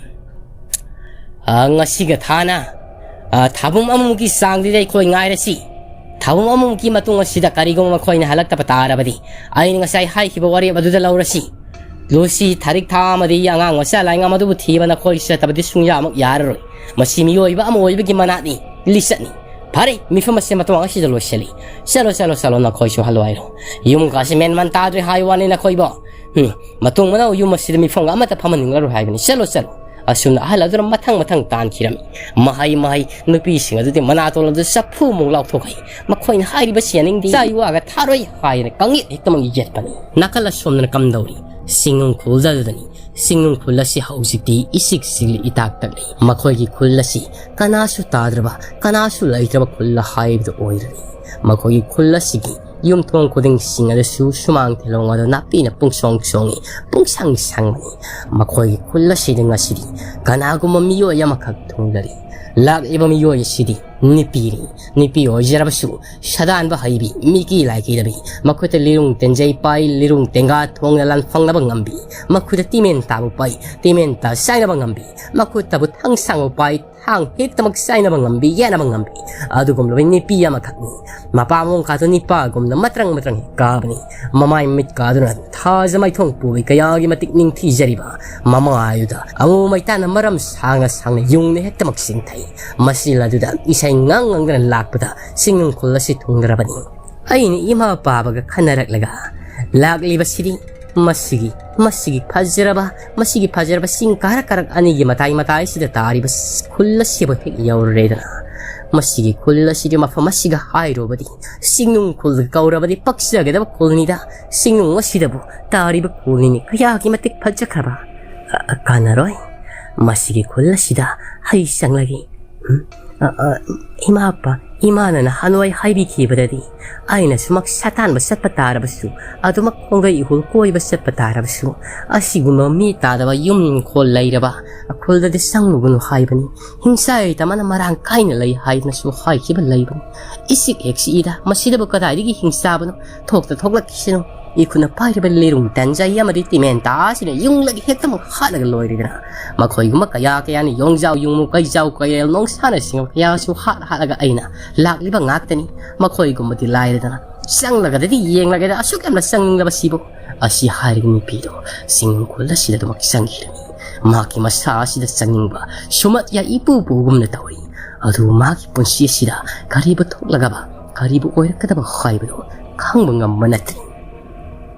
ꯑꯥ, ꯉꯁꯤꯒ ꯊꯥꯅ, ꯑꯥ, ꯊꯥꯕꯨꯝ ꯑꯃꯃꯨꯛꯀꯤ ꯆꯥꯡꯗꯨꯗꯤ ꯑꯩꯈꯣꯏ ꯉꯥꯏꯔꯁꯤ꯫ ꯊꯥꯕꯨꯝ ꯑꯃꯃꯨꯛꯀꯤ ꯃꯇꯨꯡ ꯑꯁꯤꯗ ꯀꯔꯤꯒꯨꯝꯕ ꯃꯈꯣꯏꯅ ꯍꯜꯂꯛꯇꯕ ꯇꯥꯔꯕꯗꯤ ꯑꯩꯅ ꯉꯁꯥꯏ ꯍꯥꯏꯈꯤꯕ ꯋꯥꯔꯦꯞ ꯑꯗꯨꯗ ꯂꯧꯔꯁꯤ꯫ ꯂꯨꯁꯤ ꯊꯥꯔꯤꯛ ꯊꯥ ꯑꯃꯗꯤ ꯑꯉꯥꯡ ꯃꯆꯥ ꯂꯥꯏꯉꯝ ꯑꯗꯨꯕꯨ ꯊꯤꯕ ꯅꯈꯣꯏ ꯆꯠꯇꯕꯗꯤ ꯁꯨꯡꯌꯥꯃꯛ ꯌꯥꯔꯔꯣꯏ꯫ ꯃꯁꯤ ꯃꯤꯑꯣꯏꯕ ꯑꯃ ꯑꯣꯏꯕꯒꯤ ꯃꯅꯥꯠꯅꯤ, ꯂꯤꯆꯠꯅꯤ꯫ ꯐꯔꯦ, ꯃꯤꯐꯝ ꯑꯁꯤ ꯃꯇꯥꯡ ꯑꯁꯤꯗ ꯂꯣꯏꯁꯤꯜꯂꯤ꯫ ꯆꯠꯂꯣ, ꯆꯠꯂꯣ, ꯆꯠꯂꯣ, ꯅꯈꯣꯏꯁꯨ ꯍꯜꯂꯣ ꯍꯥꯏꯔꯣ꯫ ꯌꯨꯝ ꯀꯥꯁꯤ ꯃꯦꯟ ꯃꯥꯟ ꯇꯥꯗ꯭ꯔꯦ ꯍꯥꯏ ꯋꯥꯅꯤ ꯅꯈꯣꯏꯕꯣ꯫ ꯍꯨꯝ, ꯃꯇꯨꯡ ꯃꯅꯥꯎ ꯌꯨꯝ ꯑꯁꯤꯗ ꯃꯤꯐꯝꯒ ꯑꯃꯠꯇ ꯐꯝꯍꯟꯅꯤꯡꯂꯔꯣꯏ ꯍꯥꯏꯕꯅꯤ꯫ ꯆꯠꯂꯣ, ꯆꯠꯂꯣ꯫" ꯑꯁꯨꯝꯅ ꯑꯍꯜ ꯑꯗꯨꯅ ꯃꯊꯪ ꯃꯊꯪ ꯇꯥꯟꯈꯤꯔꯝꯃꯤ꯫ ꯃꯍꯩ ꯃꯍꯩ ꯅꯨꯄꯤꯁꯤꯡ ꯑꯗꯨꯗꯤ ꯃꯅꯥꯇꯣꯟ ꯑꯗꯨ ꯆꯐꯨꯃꯨꯛ ꯂꯥꯎꯊꯣꯛꯈꯤ꯫ ꯃꯈꯣꯏꯅ ꯍꯥꯏꯔꯤꯕꯁꯤ ꯌꯥꯅꯤꯡꯗꯦ꯫ ꯆꯥꯏ ꯋꯥꯒ ꯊꯥꯔꯣꯏ ꯍꯥꯏꯅ ꯀꯥꯡꯌꯦꯠ ꯍꯦꯛꯇꯃꯛ ꯌꯦꯠꯄꯅꯤ꯫ ꯅꯥꯀꯜ ꯑꯁꯣꯝꯗꯅ ꯀꯝꯗꯧꯔꯤ? ꯆꯤꯡꯅꯨꯡ ꯈꯨꯜꯗ ꯑꯗꯨꯗꯅꯤ꯫ ꯆꯤꯡꯅꯨꯡ ꯈꯨꯜ ꯑꯁꯤ ꯍꯧꯖꯤꯛꯇꯤ ꯏꯆꯤꯛ ꯆꯤꯛꯂꯤ, ꯏꯇꯥꯛ ꯇꯛꯂꯤ꯫ ꯃꯈꯣꯏꯒꯤ ꯈꯨꯜ ꯑꯁꯤ ꯀꯅꯥꯁꯨ ꯇꯥꯗ꯭ꯔꯕ, ꯀꯅꯥꯁꯨ ꯂꯩꯇ꯭ꯔꯕ ꯈꯨꯜ ꯍꯥꯏꯕꯗꯨ ꯑꯣꯏꯔꯅꯤ꯫ ꯃꯈꯣꯏꯒꯤ ꯈꯨꯜ ꯑꯁꯤꯒꯤ ꯌꯨꯝꯊꯣꯡ ꯈꯨꯗꯤꯡꯁꯤꯡ ꯑꯗꯨꯁꯨ ꯁꯨꯃꯥꯡ ꯊꯦꯂꯣꯡ ꯑꯗꯨ ꯅꯥꯄꯤꯅ ꯄꯨꯡꯁꯣꯡ ꯁꯣꯡꯏ, ꯄꯨꯡꯁꯪ ꯁꯪꯕꯅꯤ꯫ ꯃꯈꯣꯏꯒꯤ ꯈꯨꯜ ꯑꯁꯤꯗ ꯉꯁꯤꯗꯤ ꯀꯅꯥꯒꯨꯝꯕ ꯃꯤꯑꯣꯏ ꯑꯃꯈꯛ ꯊꯨꯡꯂꯔꯤ꯫ ꯂꯥꯛꯂꯤꯕ ꯃꯤꯑꯣꯏ ꯑꯁꯤꯗꯤ ꯅꯨꯄꯤꯅꯤ꯫ ꯅꯨꯄꯤ ꯑꯣꯏꯖꯔꯕꯁꯨ ꯁꯗꯥꯟꯕ ꯍꯩꯕꯤ, ꯃꯤꯀꯤ ꯂꯥꯏꯀꯤꯗꯕꯤ, ꯃꯈꯨꯠꯇ ꯂꯤꯔꯨꯡ ꯇꯦꯟꯖꯩ ꯄꯥꯏ, ꯂꯤꯔꯨꯡ ꯇꯦꯡꯒꯥ ꯊꯣꯡꯅ ꯂꯥꯟꯐꯪꯅꯕ ꯉꯝꯕꯤ, ꯃꯈꯨꯠꯇ ꯇꯤꯃꯦꯟ ꯇꯥꯕꯨ ꯄꯥꯏ, ꯇꯤꯃꯦꯟ ꯇꯥ ꯆꯥꯏꯅꯕ ꯉꯝꯕꯤ, ꯃꯈꯨꯠꯇꯕꯨ ꯊꯥꯡ ꯁꯥꯡꯕ ꯄꯥꯏ, ꯊꯥꯡ ꯍꯦꯛꯇꯃꯛ ꯆꯥꯏꯅꯕ ꯉꯝꯕꯤ, ꯌꯦꯠꯅꯕ ꯉꯝꯕꯤ, ꯑꯗꯨꯒꯨꯝꯂꯕ ꯅꯨꯄꯤ ꯑꯃꯈꯛꯅꯤ꯫ ꯃꯄꯥ ꯃꯑꯣꯡ ꯀꯥꯗꯨ ꯅꯤꯄꯥꯒꯨꯝꯅ ꯃꯇ꯭ꯔꯪ ꯃꯇ꯭ꯔꯪ ꯀꯥꯕꯅꯤ꯫ ꯃꯃꯥꯏ ꯃꯃꯤꯠ ꯀꯥꯗꯨꯅ ꯊꯥꯖ ꯃꯥꯏꯊꯣꯡ ꯄꯨꯕꯤ ꯀꯌꯥꯒꯤ ꯃꯇꯤꯛ ꯅꯤꯡꯊꯤꯖꯔꯤꯕ ꯃꯃꯥꯏꯗꯨꯗ ꯑꯃꯨ ꯃꯩꯇꯥꯟꯅ ꯃꯔꯝ ꯁꯥꯡꯅ ꯁꯥꯡꯅ ꯌꯨꯡꯅ ꯍꯦꯛꯇꯃꯛ ꯆꯤꯡꯊꯩ꯫ ꯃꯁꯤ ꯑꯗꯨꯗ ꯏꯁꯩ ꯉꯥꯡ ꯉꯥꯡꯗꯅ ꯂꯥꯛꯄꯗ ꯆꯤꯡꯅꯨꯡ ꯈꯨꯜ ꯑꯁꯤ ꯊꯨꯡꯂꯔꯕꯅꯤ꯫ ꯑꯩꯅ ꯏꯃꯥ ꯄꯥꯕꯒ ꯈꯟꯅꯔꯛꯂꯒ ꯂꯥꯛꯂꯤꯕꯁꯤꯗꯤ ꯃꯁꯤꯒꯤ, ꯃꯁꯤꯒꯤ ꯐꯖꯔꯕ, ꯃꯁꯤꯒꯤ ꯐꯖꯔꯕ ꯆꯤꯡ ꯀꯥꯔꯛ ꯀꯥꯔꯛ ꯑꯅꯤꯒꯤ ꯃꯇꯥꯏ ꯃꯇꯥꯏꯁꯤꯗ ꯇꯥꯔꯤꯕ ꯈꯨꯜ ꯑꯁꯤꯕꯨ ꯍꯦꯛ ꯌꯧꯔꯦꯗꯅ꯫ ꯃꯁꯤꯒꯤ ꯈꯨꯜ ꯑꯁꯤꯗꯤ ꯃꯐꯝ ꯑꯁꯤꯒ ꯍꯥꯏꯔꯨꯕꯗꯤ ꯆꯤꯡꯅꯨꯡ ꯈꯨꯜ ꯀꯧꯔꯕꯗꯤ ꯄꯛꯆꯒꯗꯕ ꯈꯨꯜꯅꯤꯗ꯫ ꯆꯤꯡꯅꯨꯡ ꯑꯁꯤꯗꯕꯨ ꯇꯥꯔꯤꯕ ꯈꯨꯜꯅꯤꯅꯦ ꯀꯌꯥꯒꯤ ꯃꯇꯤꯛ ꯐꯖꯈ꯭ꯔꯕ꯫ ꯑ, ꯀꯥꯟꯅꯔꯣꯏ꯫ ꯃꯁꯤꯒꯤ ꯈꯨꯜ ꯑꯁꯤꯗ ꯑꯩ ꯆꯪꯂꯒꯦ꯫ ꯎꯝ? ꯑ, ꯑ, ꯏꯃꯥꯄꯥ, ꯏꯃꯥꯅ ꯅꯍꯥꯟꯋꯥꯏ ꯍꯥꯏꯕꯤꯈꯤꯕꯗꯗꯤ ꯑꯩꯅ ꯁꯨꯃꯛ ꯁꯥꯇꯥꯟꯕ ꯆꯠꯄ ꯇꯥꯔꯕꯁꯨ, ꯑꯗꯨꯃꯛ ꯈꯣꯡꯒꯩ ꯏꯍꯨꯜ ꯀꯣꯏꯕ ꯆꯠꯄ ꯇꯥꯔꯕꯁꯨ, ꯑꯁꯤꯒꯨꯝꯕ ꯃꯤ ꯇꯥꯗꯕ ꯌꯨꯝ ꯏꯪꯈꯣꯜ ꯂꯩꯔꯕ ꯈꯨꯜꯗꯗꯤ ꯆꯪꯂꯨꯒꯅꯨ ꯍꯥꯏꯕꯅꯤ꯫ ꯍꯤꯡꯆꯥꯏ ꯇꯝꯕꯅ ꯃꯔꯥꯡ ꯀꯥꯏꯅ ꯂꯩ ꯍꯥꯏꯗꯅꯁꯨ ꯍꯥꯏꯈꯤꯕ ꯂꯩꯕꯅꯤ꯫ ꯏꯆꯤꯛ ꯍꯦꯛ ꯆꯤꯛꯏꯗ, ꯃꯁꯤꯗꯕꯨ ꯀꯗꯥꯏꯗꯒꯤ ꯍꯤꯡꯆꯥꯕꯅꯣ? ꯊꯣꯛꯇ ꯊꯣꯛꯂꯛꯈꯤꯁꯅꯨ꯫ ꯏꯈꯨꯠꯅ ꯄꯥꯏꯔꯤꯕ ꯂꯤꯔꯨꯡ ꯇꯟꯖꯥ ꯑꯃꯗꯤ ꯇꯤꯃꯦꯟ ꯇꯥꯁꯤꯅ ꯌꯨꯡꯂꯒ ꯍꯦꯛꯇꯃꯛ ꯍꯥꯠꯂꯒ ꯂꯣꯏꯔꯦꯗꯅ꯫ ꯃꯈꯣꯏꯒꯨꯝꯕ ꯀꯌꯥ ꯀꯌꯥꯅ ꯌꯣꯡꯖꯥꯎ ꯌꯨꯡꯃꯨ, ꯀꯩꯖꯥꯎ ꯀꯌꯦꯜ, ꯅꯣꯡꯁꯥꯅꯆꯤꯡꯕ ꯀꯌꯥꯁꯨ ꯍꯥꯠ ꯍꯥꯠꯂꯒ ꯑꯩꯅ ꯂꯥꯛꯂꯤꯕ ꯉꯥꯛꯇꯅꯤ꯫ ꯃꯈꯣꯏꯒꯨꯝꯕꯗꯤ ꯂꯥꯏꯔꯗꯅ ꯆꯪꯂꯒꯗꯤ ꯌꯦꯡꯂꯒꯦꯗ, ꯑꯁꯨꯛ ꯌꯥꯝꯅ ꯆꯪꯅꯤꯡꯂꯕꯁꯤꯕꯨ꯫ ꯑꯁꯤ ꯍꯥꯏꯔꯒ ꯅꯨꯄꯤꯗꯣ ꯆꯤꯡꯅꯨꯡ ꯈꯨꯜ ꯑꯁꯤꯗ ꯑꯗꯨꯃꯛ ꯆꯪꯈꯤꯔꯝꯃꯤ꯫ ꯃꯍꯥꯛꯀꯤ ꯃꯁꯥ ꯑꯁꯤꯗ ꯆꯪꯅꯤꯡꯕ ꯁꯨꯃꯠ ꯌꯥꯏ ꯏꯄꯨ ꯄꯨꯒꯨꯝꯅ ꯇꯧꯔꯤ꯫ ꯑꯗꯨꯕꯨ ꯃꯍꯥꯛꯀꯤ ꯄꯨꯟꯁꯤ ꯑꯁꯤꯗ ꯀꯔꯤꯕꯨ ꯊꯣꯛꯂꯒꯕ, ꯀꯔꯤꯕꯨ ꯑꯣꯏꯔꯛꯀꯗꯕ ꯍꯥꯏꯕꯗꯨ ꯈꯪꯕ ꯉꯝꯕ ꯅꯠꯇ꯭ꯔꯤ꯫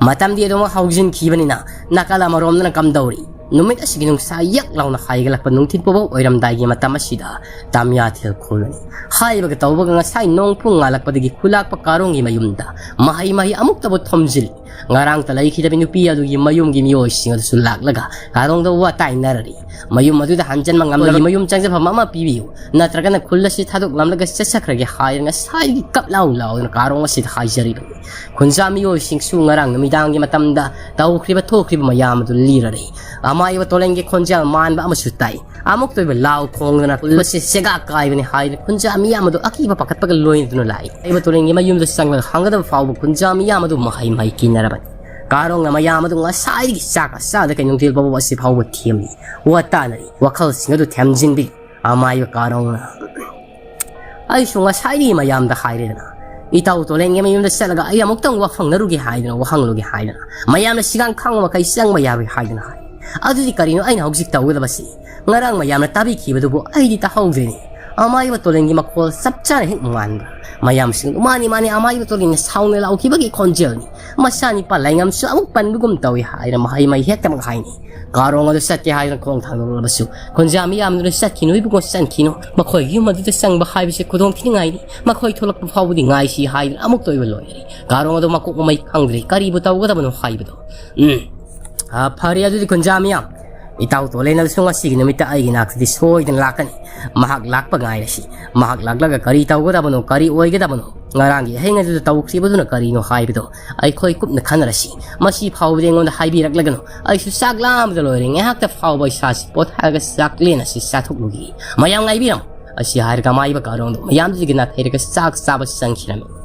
ꯃꯇꯝꯗꯤ ꯑꯗꯨꯃꯛ ꯍꯧꯖꯤꯟꯈꯤꯕꯅꯤꯅ ꯅꯥꯀꯜ ꯑꯃꯔꯣꯝꯗꯅ ꯀꯝꯗꯧꯔꯤ? ꯅꯨꯃꯤꯠ ꯑꯁꯤꯒꯤ ꯅꯨꯡꯁꯥ ꯌꯛ ꯂꯥꯎꯅ ꯍꯥꯏꯒꯠꯂꯛꯄ ꯅꯨꯡꯊꯤꯜ ꯄꯨꯝꯕ ꯑꯣꯏꯔꯝꯗꯥꯏꯒꯤ ꯃꯇꯝ ꯑꯁꯤꯗ ꯇꯥꯃꯤꯌꯥꯊꯦꯜ ꯈꯨꯜꯅꯤ꯫ ꯍꯥꯏꯕꯒ ꯇꯧꯕꯒ ꯉꯁꯥꯏ ꯅꯣꯡ ꯄꯨꯡ ꯉꯥꯜꯂꯛꯄꯗꯒꯤ ꯈꯨꯂꯥꯛꯄ ꯀꯥꯔꯣꯡꯒꯤ ꯃꯌꯨꯝꯗ ꯃꯍꯩ ꯃꯍꯩ ꯑꯃꯨꯛꯇꯕꯨ ꯊꯣꯝꯖꯤꯜꯂꯤ꯫ ꯉꯔꯥꯡꯇ ꯂꯩꯈꯤꯗꯕ ꯅꯨꯄꯤ ꯑꯗꯨꯒꯤ ꯃꯌꯨꯝꯒꯤ ꯃꯤꯑꯣꯏꯁꯤꯡ ꯑꯗꯨꯁꯨ ꯂꯥꯛꯂꯒ ꯀꯥꯔꯣꯡꯗ ꯋꯥ ꯇꯥꯏꯅꯔꯔꯤ꯫ ꯃꯌꯨꯝ ꯑꯗꯨꯗ ꯍꯟꯖꯟꯕ ꯉꯝꯂꯕ ꯃꯌꯨꯝ ꯆꯪꯖꯐꯝ ꯑꯃ ꯄꯤꯕꯤꯌꯨ, ꯅꯠꯇ꯭ꯔꯒꯅ ꯈꯨꯜ ꯑꯁꯤ ꯊꯥꯗꯣꯛꯂꯝꯂꯒ ꯆꯠꯆꯈ꯭ꯔꯒꯦ ꯍꯥꯏꯗꯨꯅ ꯉꯁꯥꯏꯒꯤ ꯀꯞ ꯂꯥꯎ ꯂꯥꯎꯗꯨꯅ ꯀꯥꯔꯣꯡ ꯑꯁꯤꯗ ꯍꯥꯏꯖꯔꯤꯕꯅꯤ꯫ ꯈꯨꯟꯖꯥ ꯃꯤꯑꯣꯏꯁꯤꯡꯁꯨ ꯉꯔꯥꯡ ꯅꯨꯃꯤꯗꯥꯡꯒꯤ ꯃꯇꯝꯗ ꯇꯧꯈ꯭ꯔꯤꯕ ꯊꯣꯛꯈ꯭ꯔꯤꯕ ꯃꯌꯥꯝ ꯑꯗꯨ ꯂꯤꯔꯔꯦ꯫ ꯑꯃꯥꯏꯕ ꯇꯣꯂꯦꯟꯒꯤ ꯈꯣꯟꯖꯦꯜ ꯃꯥꯟꯕ ꯑꯃꯁꯨ ꯇꯥꯏ꯫ ꯑꯃꯨꯛꯇ ꯑꯣꯏꯕ ꯂꯥꯎ ꯈꯣꯡꯗꯅ ꯈꯨꯜ ꯑꯁꯤ ꯁꯦꯒꯥꯛ ꯀꯥꯏꯕꯅꯤ ꯍꯥꯏꯗꯨꯅ ꯈꯨꯟꯖꯥ ꯃꯤꯌꯥꯝ ꯑꯗꯨ ꯑꯀꯤꯕ ꯄꯥꯈꯠꯄꯒ ꯂꯣꯏꯅꯗꯨꯅ ꯂꯥꯛꯏ꯫ ꯑꯃꯥꯏꯕ ꯇꯣꯂꯦꯟꯒꯤ ꯃꯌꯨꯝꯗ ꯆꯪꯂꯒ ꯍꯪꯒꯗꯕ ꯐꯥꯎꯕ ꯈꯨꯟꯖꯥ ꯃꯤꯌꯥꯝ ꯑꯗꯨ ꯃꯍꯩ ꯃꯍꯩ ꯀꯤꯅꯔꯕꯅꯤ꯫ ꯀꯥꯔꯣꯡꯅ ꯃꯌꯥꯝ ꯑꯗꯨ ꯉꯁꯥꯏꯗꯒꯤ ꯆꯥꯛ ꯆꯥꯗ ꯀꯩ ꯅꯨꯡꯊꯤꯜ ꯐꯥꯎꯕ ꯑꯁꯤ ꯐꯥꯎꯕ ꯊꯦꯝꯂꯤ꯫ ꯋꯥ ꯇꯥꯅꯔꯤ꯫ ꯋꯥꯈꯜꯁꯤꯡ ꯑꯗꯨ ꯊꯦꯝꯖꯤꯟꯕꯤ꯫ ꯑꯃꯥꯏꯕ ꯀꯥꯔꯣꯡꯅ, ꯑꯩꯁꯨ ꯉꯁꯥꯏꯗꯒꯤ ꯃꯌꯥꯝꯗ ꯍꯥꯏꯔꯦꯗꯅ, ꯏꯇꯥꯎ ꯇꯣꯂꯦꯟꯒꯤ ꯃꯌꯨꯝꯗ ꯆꯠꯂꯒ ꯑꯩ ꯑꯃꯨꯛꯇꯪ ꯋꯥꯐꯪꯅꯔꯨꯒꯦ ꯍꯥꯏꯗꯅ, ꯋꯥꯍꯪꯂꯨꯒꯦ ꯍꯥꯏꯗꯅ, ꯃꯌꯥꯝꯅ ꯁꯤꯒꯥꯡ ꯈꯥꯡꯕ ꯃꯈꯩ ꯆꯪꯕ ꯌꯥꯔꯣꯏ ꯍꯥꯏꯗꯅ ꯍꯥꯏ꯫ ꯑꯗꯨꯗꯤ ꯀꯔꯤꯅꯣ ꯑꯩꯅ ꯍꯧꯖꯤꯛ ꯇꯧꯒꯗꯕꯁꯤ? ꯉꯔꯥꯡ ꯃꯌꯥꯝꯅ ꯇꯥꯕꯤꯈꯤꯕꯗꯨꯕꯨ ꯑꯩꯗꯤ ꯇꯥꯍꯧꯗ꯭ꯔꯦꯅꯦ꯫ ꯑꯃꯥꯏꯕ ꯇꯣꯂꯦꯟꯒꯤ ꯃꯈꯣꯜ ꯆꯞ ꯆꯥꯅ ꯍꯦꯛ ꯃꯥꯟꯕ꯭ꯔꯥ? ꯃꯌꯥꯝꯁꯤꯡ, ꯃꯥꯅꯤ, ꯃꯥꯅꯤ, ꯑꯃꯥꯏꯕ ꯇꯣꯂꯦꯟꯅ ꯁꯥꯎꯅ ꯂꯥꯎꯈꯤꯕꯒꯤ ꯈꯣꯟꯖꯦꯜꯅꯤ꯫ ꯃꯆꯥꯅꯤꯄꯥ ꯂꯩꯉꯝꯁꯨ ꯑꯃꯨꯛ ꯄꯟꯕꯒꯨꯝ ꯇꯧꯏ ꯍꯥꯏꯅ ꯃꯍꯩ ꯃꯍꯩ ꯍꯦꯛꯇꯃꯛ ꯍꯥꯏꯅꯤ꯫ ꯀꯥꯔꯣꯡ ꯑꯗꯨ ꯆꯠꯀꯦ ꯍꯥꯏꯗꯨꯅ ꯈꯣꯡ ꯊꯥꯡꯗꯣꯛꯂꯕꯁꯨ ꯈꯨꯟꯖꯥ ꯃꯤꯌꯥꯝꯗꯨꯅ ꯆꯠꯈꯤꯅꯨ ꯏꯕꯨꯡꯉꯣ, ꯆꯠꯈꯤꯅꯨ꯫ ꯃꯈꯣꯏꯒꯤ ꯌꯨꯝ ꯑꯗꯨꯗ ꯆꯪꯕ ꯍꯥꯏꯕꯁꯤ ꯈꯨꯗꯣꯡ ꯊꯤꯅꯤꯡꯉꯥꯏꯅꯤ꯫ ꯃꯈꯣꯏ ꯊꯣꯛꯂꯛꯄ ꯐꯥꯎꯕꯗꯤ ꯉꯥꯏꯁꯤ ꯍꯥꯏꯗꯨꯅ ꯑꯃꯨꯛꯇ ꯑꯣꯏꯕ ꯂꯣꯏꯔꯦ꯫ ꯀꯥꯔꯣꯡ ꯑꯗꯨ ꯃꯀꯣꯛ ꯃꯃꯩ ꯈꯪꯗ꯭ꯔꯦ ꯀꯔꯤꯕꯨ ꯇꯧꯒꯗꯕꯅꯣ ꯍꯥꯏꯕꯗꯣ꯫ ꯎꯝ꯫ ꯑ, ꯐꯔꯦ ꯑꯗꯨꯗꯤ ꯈꯨꯟꯖꯥ ꯃꯤꯌꯥꯝ꯫ ꯏꯇꯥꯎ ꯇꯣꯂꯦꯟ ꯑꯗꯨꯁꯨ ꯉꯁꯤꯒꯤ ꯅꯨꯃꯤꯠꯇ ꯑꯩꯒꯤ ꯅꯥꯛꯇꯗꯤ ꯁꯣꯏꯗꯅ ꯂꯥꯛꯀꯅꯤ꯫ ꯃꯍꯥꯛ ꯂꯥꯛꯄ ꯉꯥꯏꯔꯁꯤ꯫ ꯃꯍꯥꯛ ꯂꯥꯛꯂꯒ ꯀꯔꯤ ꯇꯧꯒꯗꯕꯅꯣ, ꯀꯔꯤ ꯑꯣꯏꯒꯗꯕꯅꯣ, ꯉꯔꯥꯡꯒꯤ ꯑꯍꯤꯡ ꯑꯗꯨꯗ ꯇꯧꯈ꯭ꯔꯤꯕꯗꯨꯅ ꯀꯔꯤꯅꯣ ꯍꯥꯏꯕꯗꯣ ꯑꯩꯈꯣꯏ ꯀꯨꯞꯅ ꯈꯟꯅꯔꯁꯤ꯫ ꯃꯁꯤ ꯐꯥꯎꯕꯗꯤ ꯑꯩꯉꯣꯟꯗ ꯍꯥꯏꯕꯤꯔꯛꯂꯒꯅꯨ꯫ ꯑꯩꯁꯨ ꯆꯥꯛ ꯂꯥꯝꯕꯗ ꯂꯣꯏꯔꯦ꯫ ꯉꯥꯏꯍꯥꯛꯇ ꯐꯥꯎꯕ ꯏꯁꯥꯁꯤ ꯄꯣꯊꯥꯔꯒ ꯆꯥꯛꯂꯦꯟ ꯑꯁꯤ ꯆꯥꯊꯣꯛꯂꯨꯈꯤꯒꯦ꯫ ꯃꯌꯥꯝ ꯉꯥꯏꯕꯤꯔꯝꯃꯨ꯫ ꯑꯁꯤ ꯍꯥꯏꯔꯒ ꯑꯃꯥꯏꯕ ꯀꯥꯔꯣꯡꯗꯣ ꯃꯌꯥꯝꯗꯨꯒꯤ ꯅꯥꯊꯩꯔꯒ ꯆꯥꯛ ꯆꯥꯕ ꯆꯪꯈꯤꯔꯝꯃꯤ꯫